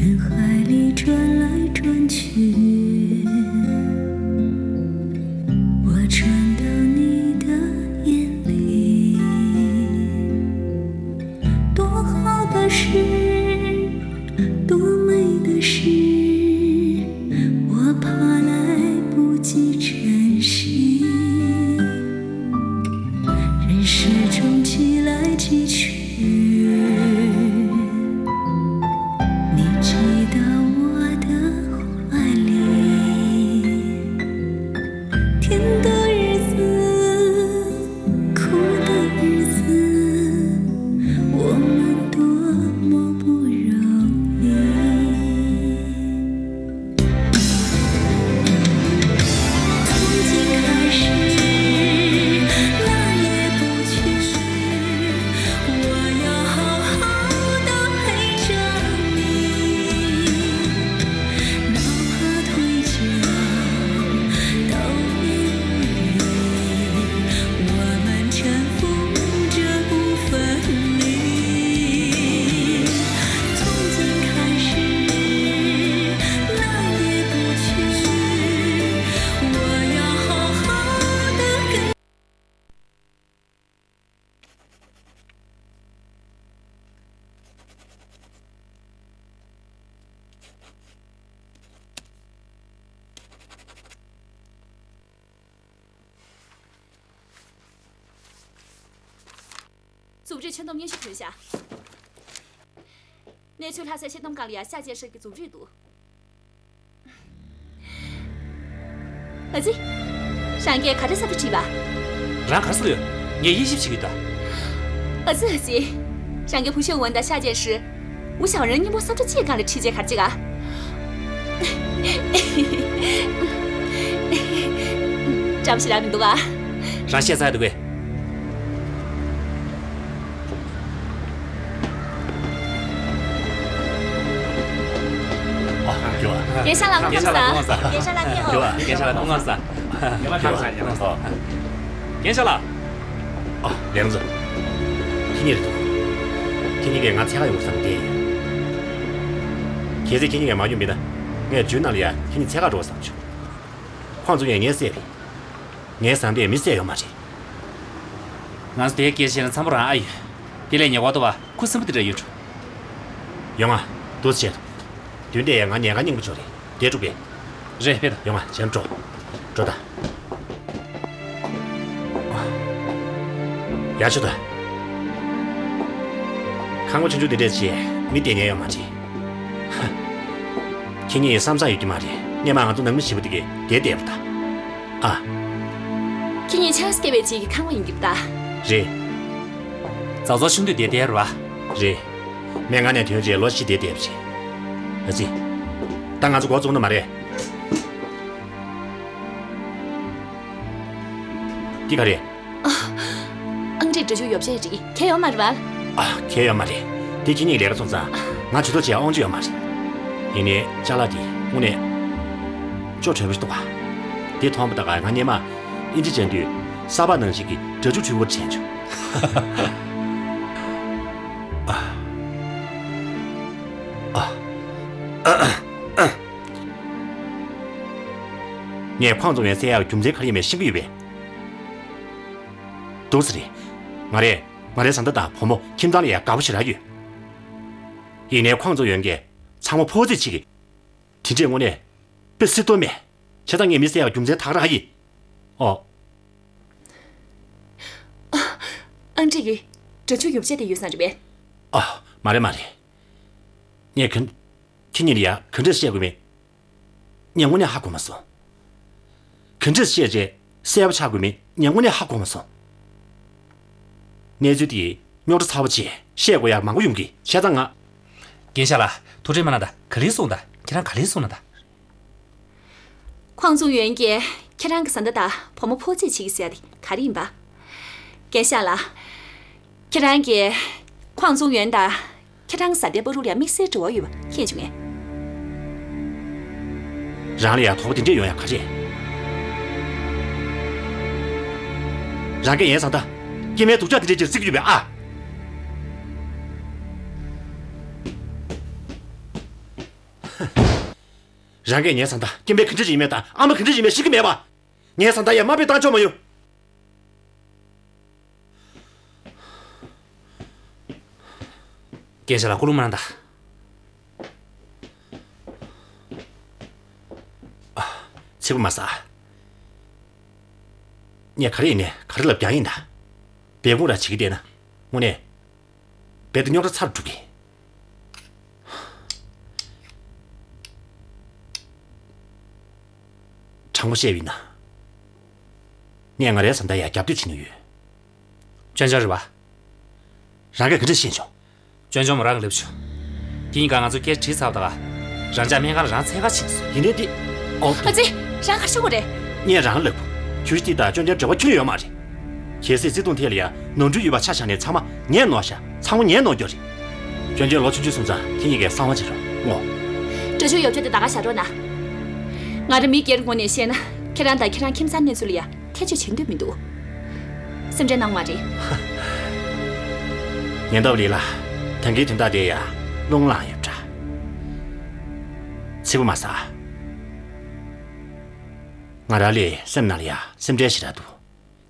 人海里转来转去，我转到你的眼里。多好的事，多美的事，我怕来不及珍惜。人世中寄来寄去， 你寄到我的怀里。甜的日子，苦的日子，我们多么不容易。 从今开始，哪也不去，我要好好地陪着你。哪怕腿脚都没有力，我们 不分离。从今开始，哪也不去，我要好好地跟 ཟུར་རིས་ཆེད་སྡོམ་སྙན་ཞུ་ཐོན་ཤག་གནས་ཚུལ་ལྷག་སའི་ཆེད་སྡོམ་ཁང་ལ་ཡ་ཤ་ཅན་ཧྲི་གི་ཟུར་རིས་འདུག་ཨ་ཙི། རང་གིས་ག་རེ་གསར་འགྱུར་བྲིས་པ། རང་ག་རེ་གསུངས་ཡོད། ངས་དབྱེ་ཞིབ་བྱེད་ཀྱི་ཡོད་ད། ཨ་ཙི་ཨ་ཙི། རང་གིས་བུ་ཤོ་ཝུན་དང་ཤ་ཅན་ཧྲི། ཝུ་ཞའོ་རེན་གཉིས་པོ་ས་ཁྲ་གཅིག་སྒང་ལ་ཁྲིད་བྱས་ག་རེ་བྱེད་ག་བཀྲ་ཤིས་རང་མི་འདུག་ག་རང་བཤད་ཚར་འདུག་གས། ཨ། རྒན་ཤ་ལགས་སྐུ་ཁམས་བཟང་། རྒན་ཤ་ལགས་སྐུ་ཁམས་བཟང་། རྒན་ཤ་ལགས་སྐུ་ཁམས་བཟང་། རྒན་ཤ་ལགས་སྐུ་ཁམས་བཟང་། རྒན་ཤ་ལགས་སྐུ་ཁམས་བཟང་། ཨ། རྒན་ཤ་ལགས། ཨ། ལེགས་མཛོ། ཁྱེད་གཉིས་རེད་འདུག་ཁྱེད་གཉིས་ཀས་ང་འཚོལ་ག་ཡོང་བསམ་བསྡད་ཡོད། གལ་སྲིད་ཁྱེད་གཉིས་ཀས་མ་ཡོང་པ་ཡིན་ན། ངས་རྒྱུན་ནང་ལ་ཡ་ཁྱེད་གཉིས་འཚོལ་ག་འགྲོ་བསམ་བྱུང་། ཁོང་ཚོ་ངས་ངས་བསད་པ་རེད། ངའི་བཟང་པོས་མི་བསད་ཡོད་མ་རེད། ང་ཚོ་དེའི་སྐད་ཆ་བཤད་ན་འཚམ་པོ་རང་ཨ་ཡོད། དེ་ལས་ཉེ་བར་དུ་བ་ཁུ་སིམ་པོ་དེ་འདྲ་ཡོད་འགྲོ། ཡོང་ང་། འདུག་སེ་བྱེད། མདུན་དེ་ཡ་ང་ཉལ་ཁང་རྙིང་པ་ཅིག་རེད། དེར་འགྲོ་གས། རེད། ཕེབས་དང་། ཡོང་ང་། བྱས་ན་འགྲོ། འགྲོ་དང་། ཡར་ཤོག་དང་། ཁང་པ་ཆུང་ཆུང་འདི་འདྲས་བྱས་མི་བསྡད་ཉན་ཡོད་མ་རེད། ཧ། ཁྱེད་གཉིས་བསམ་བསམ་ཡོད་ཀྱི་མ་རེད། སྔོན་མ་ང་ཚོ་ནང་མི་བཞི་པོ་དེ་གས་དེར་བསྡད་པ་ད། ཨ། ཁྱེད་གཉིས་ཆགས་སྐྱེ་བའི་རྗེས་ཀྱི་ཁང་པ་ཡིན་གྱི་རེད་ད། རེད། བཟའ་ཚང་ཆུང་དུས་དེ་དེར་བ། རེད། སྨན་ཁང་ནས་ཐོན་རྗེས་ལོ་བཞི་དེ་བསྡད་པ་རེད། ཨ་ཙི། ད་ང་ཚོ་འགོ་བཙུགས་ན་མ་རེད། འདི་ག་རེད། ཨང་ཀྲིག་འདྲ་ཆུ་ཡོ་བྱད་རེད། ཁྱེད་ཡོད་མ་རེད་བ། ཨ། ཁྱེད་ཡོད་མ་རེད། འདི་ཁྱེད་གཉིས་ལས་ཀ་སོང་ཙང་ང་ཇུས་གཏོགས་བྱེད་ཡ་དབང་ཆ་ཡོད་མ་རེད། ཡིན་ནའི་ཅ་ལག་འདི་དངོས་གནས་ཅོ་དྲོན་པོ་ཞིག་འདུག་ག་འདི་མཐོང་པ་ད་ག་ང་སྔོན་མ་ཨིན་ཇི་སྦྱང་དུས་ས་ཕག་ནང་བཞིན་གྱི་འདྲ་ཆུ་འཁྲུད་པ་དྲན་བྱུང་། ཨ། ཨ། ངས་ཁོང་ཚོ་ཡོན་བསད་ཡག་རྒྱུ་མཚན་ག་རེ་ཡིན་མིན་ཤེས་ཀྱི་ཡོད་པས། འདུག་ཟེར་རེད། ང་རེད། ང་རའི་བཟའ་ཟླ་དང་བུ་མོ་ཁྱིམ་ཚང་ལ་ཡང་དགའ་པོ་ཞེ་དྲག་ཡོད། ཡིན་ནའི་ཁོང་ཚོ་ཡོན་གྱིས་ཚང་མ་ཕོ་ཚིས་བྱེད་ཀྱི། དེ་འདྲས་དངོས་གནས་དཔེ་སྲིད་དོ་མེད། བྱས་ཙང་ངས་མི་བསད་ཡག་རྒྱུ་མཚན་ད་ག་རང་ཡིན། ཨོ། ཨང་ཀྲིག་གི་འདྲ་ཆུ་ཡོ་བྱད་དེ་ཡོད་ས་རེད་པས། ཨ། མ་རེད་མ་རེད། ངས་ག་ཁྱེད་གཉིས་ལ་ཡ་ག་འདྲས་བཤད་དགོས་མིན། ངས་དངོས་གནས་ཧ་གོ་མ་སོང་། ག་འདྲས་བཤད་རྗེས་གསལ་པོ་ཆགས་དགོས་མིན་ངས་དངོས་གནས་ཧ་གོ་མ་སོང་། གནས་ཚུལ་དེ་རྙོག་དྲ་ཚ་བོ་ཆེ། བཤད་དགོས་ཡག་མང་པོ་ཡོང་གི། བྱས་ཙང་ང་། རྒན་ཤག་ལགས། ཐུགས་ཁྲལ་མ་གནང་དང་། ག་ལེར་གསུངས་དང་། ཁྱེད་རང་ག་ལེར་གསུངས་གནང་དང་། ཁོང་ཚོ་ཡོན་གྱིས་ཁྱེད་རང་གི་བཟའ་ཟླ་དང་བུ་མོ་ཕོ་ཚིས་བྱེད་ཀྱི་ཟེར་ཡ་དེ་ག་རེ་ཡིན་པ། རྒན་ཤག་ལགས། ཁྱེད་རང་གིས་ཁོང་ཚོ་ཡོན་དང་ཁྱེད་རང་གི་བཟའ་ཟླའི་བར་ལ་ཡང་དམིགས་བསལ་འབྲེལ་བ་ཡོད་པ་མཁྱེན་བྱུང་ངས། རང་ལ་ཡང་དོགས་པ་དེ་འདྲས་ཡོང་ཡག་ག་རེ། རང་གིས་ངའི་བཟའ་ཟླ་སྐྱེ་དམན་སྡུག་ཅག་དེ་འདྲས་ཅིག་བརྩི་གི་ཡོད་པས་ཨ། རང་གིས་ངའི་བཟའ་ཟླ་སྐྱེ་དམན་ག་འདྲས་ཅིག་ཡིན་མིན་དང་ཨ་མ་ག་འདྲས་ཅིག་ཡིན་མིན་ཤེས་ཀྱི་མེད་པ། ངའི་བཟའ་ཟླ་ཡར་དམའ་འབེབས་བཏང་ཆོག་མ་ཡོང་། རྒན་ཤག་ལགས། སྐུ་རླུང་མ་གནང་དང་། ཨ། ཚིག་པ་མ་ཟ། ངས་ག་རེ་ཡིན་ནའི་ག་རེ་ལབ་རྒྱག་ཡིན་ད། སྦས་སྐུང་ར་བྱེད་ཀྱི་བསྡད་ན་དངོས་གནས་རྦད་དེ་རྙོག་དྲ་ཚ་རུ་འགྲོ་གི། དྲང་པོ་བཤད་པ་ཡིན་ན། ངས་ང་རའི་བཟའ་ཟླ་ཡར་རྒྱབ་གཏོད་བྱེད་མྱོང་ཡོད། སྐྱོན་བརྗོད་རེད་པ། རང་གིས་ག་འདྲས་ཤེས་བྱུང་། སྐྱོན་བརྗོད་མོ་རང་གིས་ལབ་བྱུང་། དེ་གཉིས་ཀ་ང་ཚོ་སྐད་དྲིས་ཚར་བ་ད་ག་རང་ཅག་སྨན་ཁང་ལ་རང་འཚོལ་ག་ཕྱིན་སོང་། ཡིན་ནའི་དེ། ཨོ། ཨ་ཙི། རང་ག་རེ་ཤོད་དགོས་རེད། ངས་རང་ལབ། གྱོད་གཞི་དེ་དང་སྐྱོན་བརྗོད་འབྲེལ་བ་ཁྱོན་ཡོད་མ་རེད། གལ་སྲིད་བརྩེ་དུང་ཐད་ལ་ཡ་ནོར་འཁྲུལ་ཡོད་པ་ཆ་བཞག་ནས་ཚང་མ་ངས་ནོར་ཤག་ཚང་མ་ངས་ནོར་འཁྱོག་རེད། སྐྱོན་བརྗོད་ལོ་ཆུང་ཆུང་སོང་ཙང་ཁྱེད་གཉིས་ཀས་གསང་བ་བྱེད་རོགས་ངོ་། འདྲ་ཆུ་ཡོ་བྱད་དེ་ད་ག་བཞག་རོགས་གནང་། ང་རང་མི་སྒེར་ངོས་ནས་བཤད་ན་ཁྱེད་རང་དང་ཁྱེད་རང་ཁྱིམ་ཚང་གནས་ཚུལ་ལ་ཡ་ཐེ་བྱུས་བྱེད་འདོད་མི་འདུག་སེམས་ཁྲལ་གནང་མ་རེད། ཉེན་རྟོག་ལི་ལ། ད་གིན་དོན་དག་དེ་ཡ་རླུང་ལངས་ཡོད་འདྲ། ཚིག་པ་མ་ཟ། ང་རང་ལའི་སེམས་ནང་ལ་ཡ་སེམས་ཁྲལ་ཞེ་དྲག་འདུག་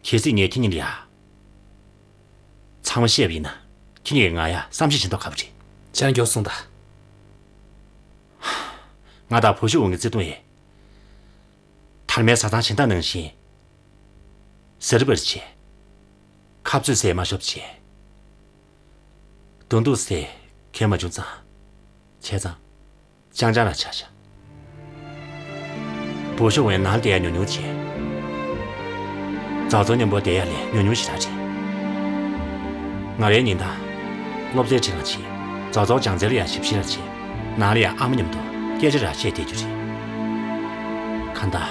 གལ་སྲིད་ངས་ཁྱེད་གཉིས་ལ་ཡ་ཚང་མ་བཤད་པ་ཡིན་ན་ཁྱེད་གཉིས་ཀྱིས་ང་ཡ་བསམ་ཤེས་བྱེད་མདོག་ཁ་པོ་རེད། ཆང་མགྱོགས་སོང་ད། ང་དང་བུ་ཤོ་ཝུན་གྱི་བརྩེ་དུང་ཡིན། དར་མའི་བཟའ་ཚང་གཞན་དག་ནང་བཞིན། ཟེར་བར་བྱེད། ཁ་རྩོད་ཟེར་མ་ཤོབ་བྱེད། དོན་དུ་ཟེར་གལ་མ་བྱུང་ཙང་། བྱས་ཙང་། ཅང་ཅང་ར་ཆ་བཞག་བུ་ཤོ་ཝུན་ནང་བསྡད་ཡ་ཉུང་ཉུང་བྱེད། ཙའོ་ཙའོ་མཉམ་པོ་བསྡད་ཡ་ལས་ཉུང་ཉུང་ཞེ་དྲག་རེད། ང་རའི་ཉིན་ལྟར། སློབ་ཚན་ཁྲིད་ག་ཕྱིན། ཙའོ་ཙའོ་སྦྱང་ཚན་ལ་ཡ་ཞིབ་བཤེར་བྱེད། ནང་ལ་ཡ་ཨ་མ་མཉམ་དུ་སྐད་ཆ་ར་བཤད་བསྡད་རྒྱུ་རེད། གང་ལྟར།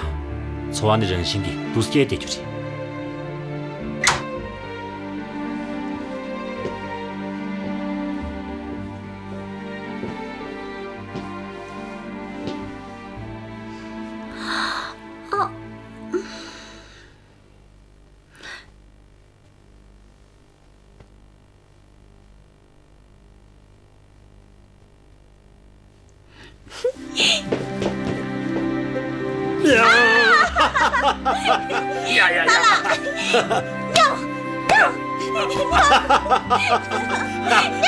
འཚོ་བ་ནི་རང་བཞིན་གྱིས་སྡུག་སྐྱེལ་བསྡད་རྒྱུ་རེད། ཡ་ཡ་ཡ། ཡ། ཡ།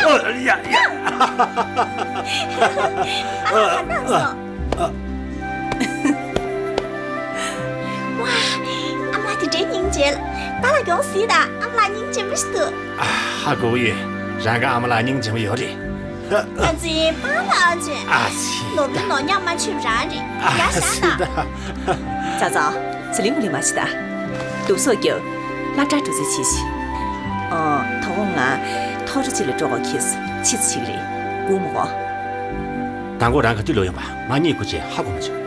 ཨོ་ཡ་ཡ། ཨ་ལ་ན་སོ། ཝ། ཨ་མ་དེ་འདྲའི་སྙིང་རྗེ་ལ། པཱ་ལགས་མགྱོགས་གཟིགས་དང་། ཨ་མ་ལགས་སྙིང་རྗེ་མོ་ཞིག་འདུག་ཧ་གོ་གི་ཡོད། རང་གི་ཨ་མ་ལགས་སྙིང་རྗེ་མོ་ཡོད་རེད། ཨ་ཙི། པཱ་ལགས་ཨ་ཅེ། ཨ་ཙི། ནོར་བུ་ནོར་ཉམས་མ་ཆོད་པ་རང་རེད། ཨ་ཡ་ཙི་ཤ་ད། ཙ་ཙ། ཟི་ལིང་གུ་ལི་མ་ཤི་ད། དུབ་སོགས་རྒྱབ། སློབ་གྲྭར་འགྲོ་རྩིས་བྱེད་ཤིག་ཨོ། དོ་དགོང་ང་ཐོག་རོ་གཅིག་ལ་འགྲོ་དགོས་ཁེལ་སོང་། ཕྱི་ཙམ་ཞིག་རེད། སྒུག་མི་དགོས། མདང་དགོང་རང་ག་དུས་ལོག་ཡོང་པ་ང་གཉིད་ཁུག་བྱས་ཧ་གོ་མ་བྱུང་།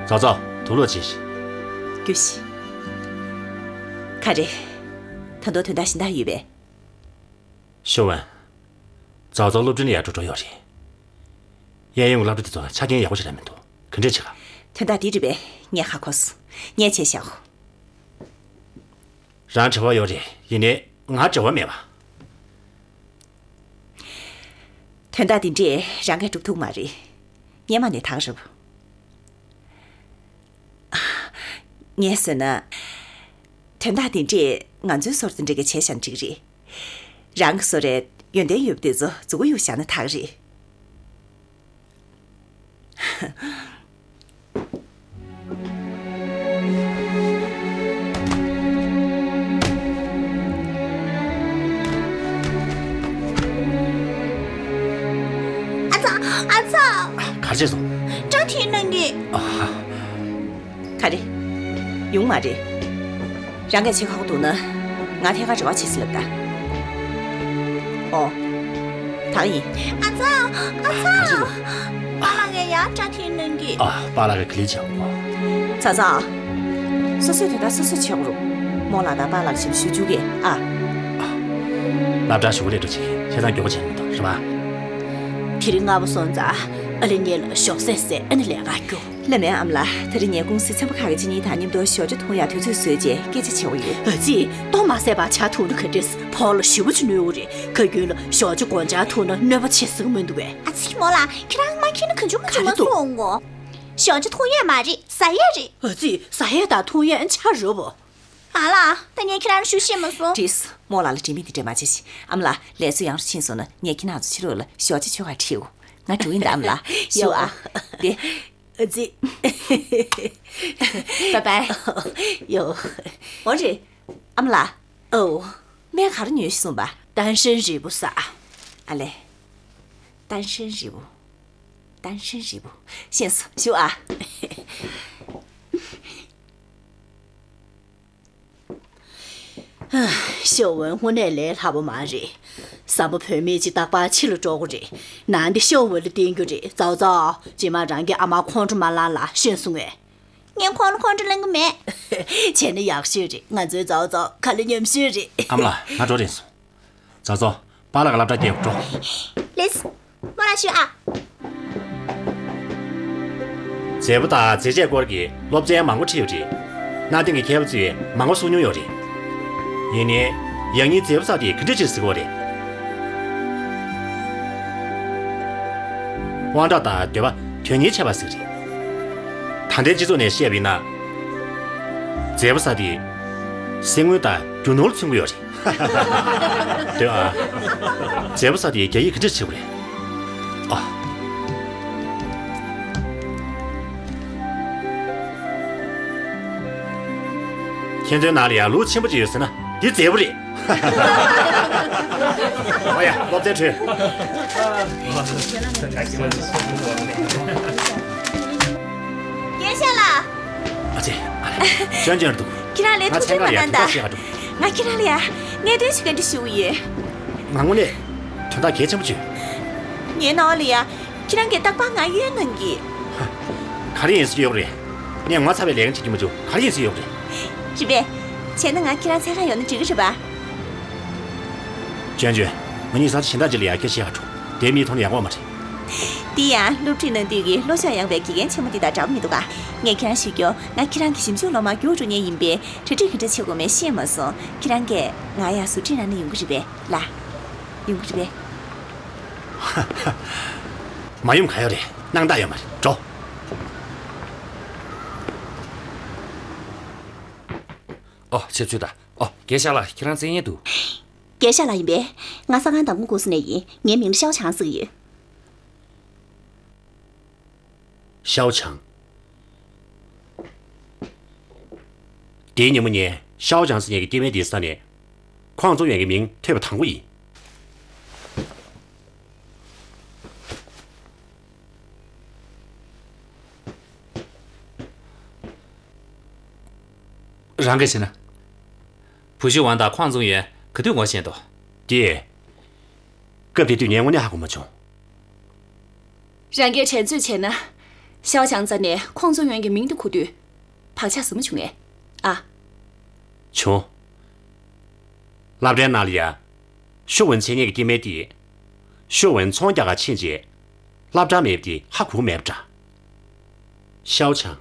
ཙའོ་ཙའོ། ལོ་ཅི་ཞིག་རྒྱུ་ཞིག་ག་རེ། ད་དུང་དོན་དག་གཞན་དག་ཡོད་པས། ཤོ་ཝན། ཙའོ་ཙའོ་སློབ་འབྲིང་ལ་ཡར་འགྲོ་འགྲོ་ཡོད་རེད། གཡས་གཡོན་གྱི་སློབ་གྲྭ་དེ་ཚོ་ལ་ཆ་རྐྱེན་ཡག་པོ་ཞིག་རག་མི་འདུག་ག་འདྲས་བྱེད་ག་དོན་དག་འདི་རེད་པས། ངས་ཧ་གོ་སོང་། ངས་བྱས་བཞག་རང་བྲེལ་བ་ཡོད་རེད། ཡིན་ནའི་ང་བྲེལ་བ་མེད་པ། དོན་དག་འདི་འདྲས་རང་གིས་སྒྲུབ་ཐུབ་མ་རེད། སྔོན་མ་ནས་ཐག་རིང་། ངས་བཟོས་ན། དོན་དག་འདི་འདྲས་ང་ཚོའི་སོར་དེ་འདྲས་ཀྱི་བྱས་བཞག་ན་འགྲིག་རེད། རང་གི་བཟོ་གྲྭའི་ཡོན་ཏན་ཡོད་པ་དེ་ཚོ་མཛུབ་གུ་གཡུག་བཞག་ན་ཐག་རེད། ཨ་ཚ། ཨ་ཚ། ག་རེ་བྱས་སོང་། སྐྲ་འཐེན་གནང་གི། ཨ། ག་རེ། ཡོང་མ་རེད། རང་གིས་བྱེད་ཁག་པོ་འདུག་ན། ང་ཐད་ཀར་རེ་བ་བྱེད་ཟེར་ལབ་ད། ཨོ། ད་ག་ཡིན། ཨ་ཚ། ཨ་ཚ། ཨ་ཚ། པཱ་ལགས་ཀྱིས་ཡར་སྐྲ་འཐེན་གནང་གི། ཨ། པཱ་ལགས་ཀྱིས་ག་ལེར་བྱེད་དགོས། ཚ་ཚ། སོ་སོས་དོན་དག་སོ་སོས་བྱེད་དགོས་རེད། རྨོ་ལགས་དང་པཱ་ལགས་ལ་ཞབས་ཞུ་ཞུ་གི། ཨ། སློབ་གྲྭར་ཞུགས་ལས་འགྲོ་བྱེད་ཀྱི་བྱས་ཙང་མགྱོགས་པོ་བྱས་ན་མི་འདུག་རེད་པ། དེ་རིང་སྔ་པོ་སོང་ཙང་ཨ་ལེ་ངེད་ལ་ཞོགས་ཟས་ཟས། ཨ་ནི་ལས་ཀར་རྒྱུགས། ལགས་མེད་ཨ་མ་ལགས། དེ་རིང་ངས་ཀུང་སིའི་ཚན་པ་ཁག་གི་སྤྱི་གཉེར་དང་མཉམ་དུ་ཞོགས་ཇ་འཐུང་ཡག་དུས་ཚོད་བཟོས་རྗེས་སྐད་ཆ་བྱེད་དགོས་ཡོད། ཨ་ཙི། ལྟོ་མ་བཟས་པར་ཇ་འཐུང་ན་ག་འདྲས། ཕོ་ལ་ཞེ་པོ་ཅིག་གནོད་ཀྱི་རེད། ག་རྒྱུན་ལ་ཞོགས་ཇ་སྒོ་ལྕགས་འཐུང་ན་གནོད་པ་ཆེ་ཟེར་གྱི་མི་འདུག་གས། ཨ་ཙི། རྨོ་ལགས། ཁྱེད་རང་མ་འཁྱེར་ན་གང་བྱུང་མང་བྱུང་མ་གསུང་ངོ་། ཞོགས་ཇ་འཐུང་ཡས་མ་རེད། ཟ་ཡས་རེད། ཨ་ཙི། ཟ་ཡས་དང་འཐུང་ཡས་ཆ་རེད་པོ། ཨ་ལགས། ད་ངས་ཁྱེད་རང་ལ་ཞུ་ཤེས་མ་སོང་། འགྲིག་སོང་། རྨོ་ལགས་ལ་དྲི་མེད་དེ་འདྲས་མ་བྱེད་ཤིག་ཨ་མ་ལགས། ལས་བཟོ་ཡག་རུ་ཕྱིན་སོང་ན་ངས་ཁྱེད་རང་ཚོ་ཕྱི་ལོགས་ལ་ཞོགས་ཇ་མཆོད་གར་ཁྲིད་དགོས། ང་འགྲོ་ཡིན་ད་ཨ་མ་ལགས། ཞུ་ཨ། ཡོ། དེ། ཨ་ཙི། བའི་བའི། ཡོ། འོ་རེད། ཨ་མ་ལགས། ཨོ། སྨན་ག་རེ་ཉོས་ཤིག་གསུངས་པ། 丹参 རིལ་བུ་ཟ། ཨ་ལས། 丹参 རིལ་བུ། 丹参 རིལ་བུ། ཤེས་སོང་། ཞུ་ཨ། ཤོ་ཝན་དངོས་གནས་ལས་སླ་པོ་མ་རེད། བཟའ་མོ་བུད་མེད་ཅིག་རྟག་པར་ཕྱི་ལ་འགྲོ་དགོས་རེད། ནང་འདི་ཤོ་ཝན་ལ་བརྟེན་རྒྱུ་རེད། ཙའོ་ཙའོ། རྗེས་མ་རང་གིས་ཨ་མར་ཁོང་ཁྲོ་མ་ལངས་ལ། ཤེས་སོང་ངས། ངས་ཁོང་ལ་ཁོང་ཁྲོ་ལེན་གྱི་མེད། བྱས་ན་ཡག་ཤོས་རེད། ང་ཚོའི་ཙའོ་ཙའོ་ཁ་ལས་ཉམས་ཤོས་རེད། ཨ་མ་ལགས། ང་འགྲོ་རན་སོང་། ཙའོ་ཙའོ། པཱ་ལགས་ཀྱི་སློབ་གྲྭ་སྐྱེལ་འགྲོ། ལེས། རྨོ་ལགས་ཞུ་ཨ། མཛེས་པོ་དང་མཛེས་ཆས་སྐོར་གྱི་སློབ་ཚན་མང་པོ་ཁྲིད་ཡོད་རེད། གནའ་དེང་གི་མཁས་པ་ཚོས་མང་པོ་གསུང་མྱོང་ཡོད་རེད། ཡིན་ནའི་ཡང་སྙིང་མཛེས་པོ་ཟེར་དེ་ག་འདྲ་ཅིག་ཟེར་གྱི་ཡོད་རེད། དབང་གྲགས་དང་འདོད་པ་དོན་གཉེར་བྱེད་པ་ཟེར་གྱི་རེད། ད་ལྟའི་སྤྱི་ཚོགས་ནས་བཤད་པ་ཡིན་ན། མཛེས་པོ་ཟེར་དེ་གསེར་དངུལ་དང་རྒྱུ་ནོར་ལ་མཚོན་གྱི་ཡོད་རེད། འདོད་ཨ། མཛེས་པོ་ཟེར་དེ་རྒྱ་ཡིག་ག་འདྲ་ཟེར་དགོས་རེད། ཨ། ཁྱེད་ཚོའི་ནང་ལ་ཡང་ལུག་ཆེན་པོ་ཅིག་ཡོད་ཟེར་ན་འདི་མཛེས་པོ་རེད། ཨོ་ཡ། སློབ་ཚན་གྲོལ། རྒན་ཤོས་ལགས། ཨ་ཙི། ཨ་ལས། ཅོན་ཅོན་འདུག་ཁྱེད་རང་ལས་ང་ཐུགས་མཚན་ཁ་ལ་ཡ་དོན་དག་བཤད་ག་འགྲོ། ང་ཁྱེད་རང་ལ་ཡ་གནད་དོན་ཞིག་བཀའ་འདྲི་ཞུ་གི་ཡོད། ང་དངོས་གནས་དོན་དག་གལ་ཆེན་པོ་ཅིག་ངའི་ནང་ལ་ཡ། ཁྱེད་རང་གིས་རྟག་པར་ང་གཡོལ་གནང་གི། ག་རེ་ཡིན་ཟེར་ཡོད་རེད། ངས་ངོ་ཚ་བའི་ལས་ཀ་བྱེད་རྒྱུ་མ་བྱུང་། ག་རེ་ཡིན་ཟེར་ཡོད་རེད། རེད་པས། བྱས་ན་ང་ཁྱེད་རང་འཚོལ་ག་ཡོང་ན་འགྲིག་གི་རེད་པ། ཅོན་ཅོན། ང་གཉིས་ས་ཆ་གཞན་དག་ཅིག་ལ་ཡར་རྒྱ་ཆེ་ག་འགྲོ། དེ་མིས་མཐོང་ན་ཡག་པོ་མ་རེད། དེ་ཡང་སློབ་ཁྲིད་གནང་དུས་ཀྱི་བློ་ཤོག་ཡངས་པའི་དགེ་རྒན་ཆེན་མོ་འདི་དང་འདྲ་པོ་མི་འདུག་ག་ངས་ཁྱེད་རང་ཞུ་རྒྱུ། ང་ཁྱེད་རང་གི་ཞིབ་འཇུག་སློབ་མར་རྒྱུགས་འགྲོ་མཁན་ཡིན་པས་གྲ་སྒྲིག་ག་འདྲ་བྱེད་དགོས་མིན་ཤེས་མ་སོང་། ཁྱེད་རང་གིས་ང་ཡར་ཟུར་ཁྲིད་གནང་ན་ཡོང་གི་རེད་པས། ལགས། ཡོང་གི་རེད་པས། མ་ཡོང་ག་ཡོད་རེད། སྣང་དག་ཡོད་མ་རེད། འགྲོ། ཨོ། ཆབ་ཆུ་ད། ཨོ། རྒན་ཤོས་ལགས། ཁྱེད་རང་བཙལ་མཁན་འདུག་རྒན་ཤོས་ལགས་ཡིན་པས། ང་ས་ཁང་དང་པོ་ཀུང་སི་ནས་ཡིན། ངའི་མིང་ལ་ཤའོ་ཆང་ཟེར་གྱི་ཡོད། ཤའོ་ཆང་། དེའི་ཉིན་མོ་ངས་ཤའོ་ཆང་ཟེར་མཁན་གྱི་སྐྱེ་དམན་དེའི་ས་ནས་ཁོང་ཙུང་ཡོན་གྱི་མིང་ཐོས་པ་དང་པོ་ཡིན། རང་གིས་བྱས་ན། བུ་ཤུ་ཝང་དང་ཁོང་ཙུང་ཡོན་ག་དུས་ངོ་ཤེས་འདུག་དེ། སྐབས་དེ་དུས་ངས་དངོས་གནས་ཧ་གོ་མ་བྱུང་། རང་གིས་དྲན་གསོས་བྱས་ན། ཤའོ་ཆང་རྩ་ནས་ཁོང་ཙུང་ཡོན་གྱི་མིང་དེ་གོ་དུས། བག་ཆགས་ཟབ་མོ་བྱུང་ངས། ཨ། བྱུང་། སློབ་གྲྭའི་ནང་ལ་ཡ། ཤོ་ཝུན་མཚན་སྙན་གྱི་སྐྱེ་དམན་དེས། ཤོ་ཝུན་ཚོང་རྒྱག་ག་ཕྱིན་རྗེས། སློབ་གྲྭར་མེད་པ་དེ་ཧ་གོ་མེད་པ་འདྲ། ཤའོ་ཆང་།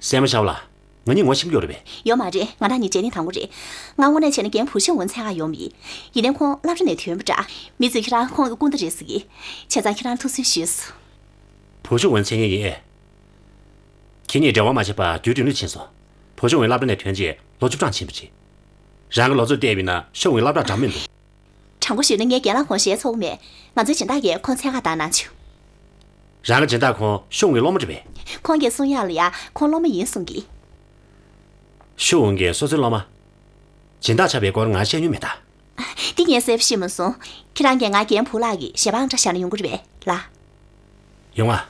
སྲས་མོ་ཤའོ་ལགས། ང་གཉིས་ངོ་ཤེས་ཀྱི་ཡོད་རེད་པས། ཡོད་མ་རེད། ང་རང་གཉིས་མཇལ་ནི་དང་པོ་རེད། ང་དངོས་གནས་བྱས་ན་རྒན་བུ་ཤོ་ཝུན་འཚོལ་ག་ཡོང་བ་ཡིན། ཡིན་ནའི་ཁོང་སློབ་གྲྭ་ནས་ཐོན་པ་འདྲ། མི་ཚོས་ཁྱེད་རང་ཁོང་གི་སྐུ་ཟླ་རེད་ཟེར་གི། བྱས་ཙང་ཁྱེད་རང་ཐུགས་སུན་ཞུས་སོང་། བུ་ཤོ་ཝུན་མཚན་སྙན་ཡིན་ཨེ། ཁྱེད་གཉིས་འབྲེལ་བ་མ་བྱས་པར་རྒྱུན་རིང་ལོས་ཕྱིན་སོང་། བུ་ཤོ་ཝུན་སློབ་གྲྭ་ནས་ཐོན་རྗེས་ལོ་བཅུ་གྲངས་ཕྱིན་པ་རེད། རང་གི་ལོ་ཚོད་བལྟས་པ་ཡིན་ན་ཤོ་ཝུན་སློབ་གྲྭར་འགྲོ་མི་འདུག་དྲང་པོ་ཞུས་ན་ངས་རྒན་ལགས་ཁོང་ཞལ་ཚོར་མེད། ང་ཚོའི་སྦྱིན་བདག་གིས་ཁོང་འཚོལ་ག་བཏང་གནང་བྱུང་། རང་གི་སྦྱིན་བདག་ཁོང་ཤོ་ཝུན་གྱི་སློབ་མ་རེད་པས། ཁོང་གིས་གསུང་ཡག་ལ་ཡ་ཁོང་སློབ་མ་ཡིན་གསུང་གི། ཤོ་ཝུན་གྱིས་སོ་སོའི་སློབ་མ། སྦྱིན་བདག་ཆགས་པའི་སྐོར་ང་ཤེས་མྱོང་མེད་ད། འདི་ངས་གསལ་པོ་ཤེས་མ་སོང་། ཁྱེད་རང་གིས་ང་རྒན་བུ་ལགས་ཀྱི་ཞལ་པར་འདྲ་བཞག་ན་ཡོང་གི་རེད་པས་ལགས། ཡོང་ང་།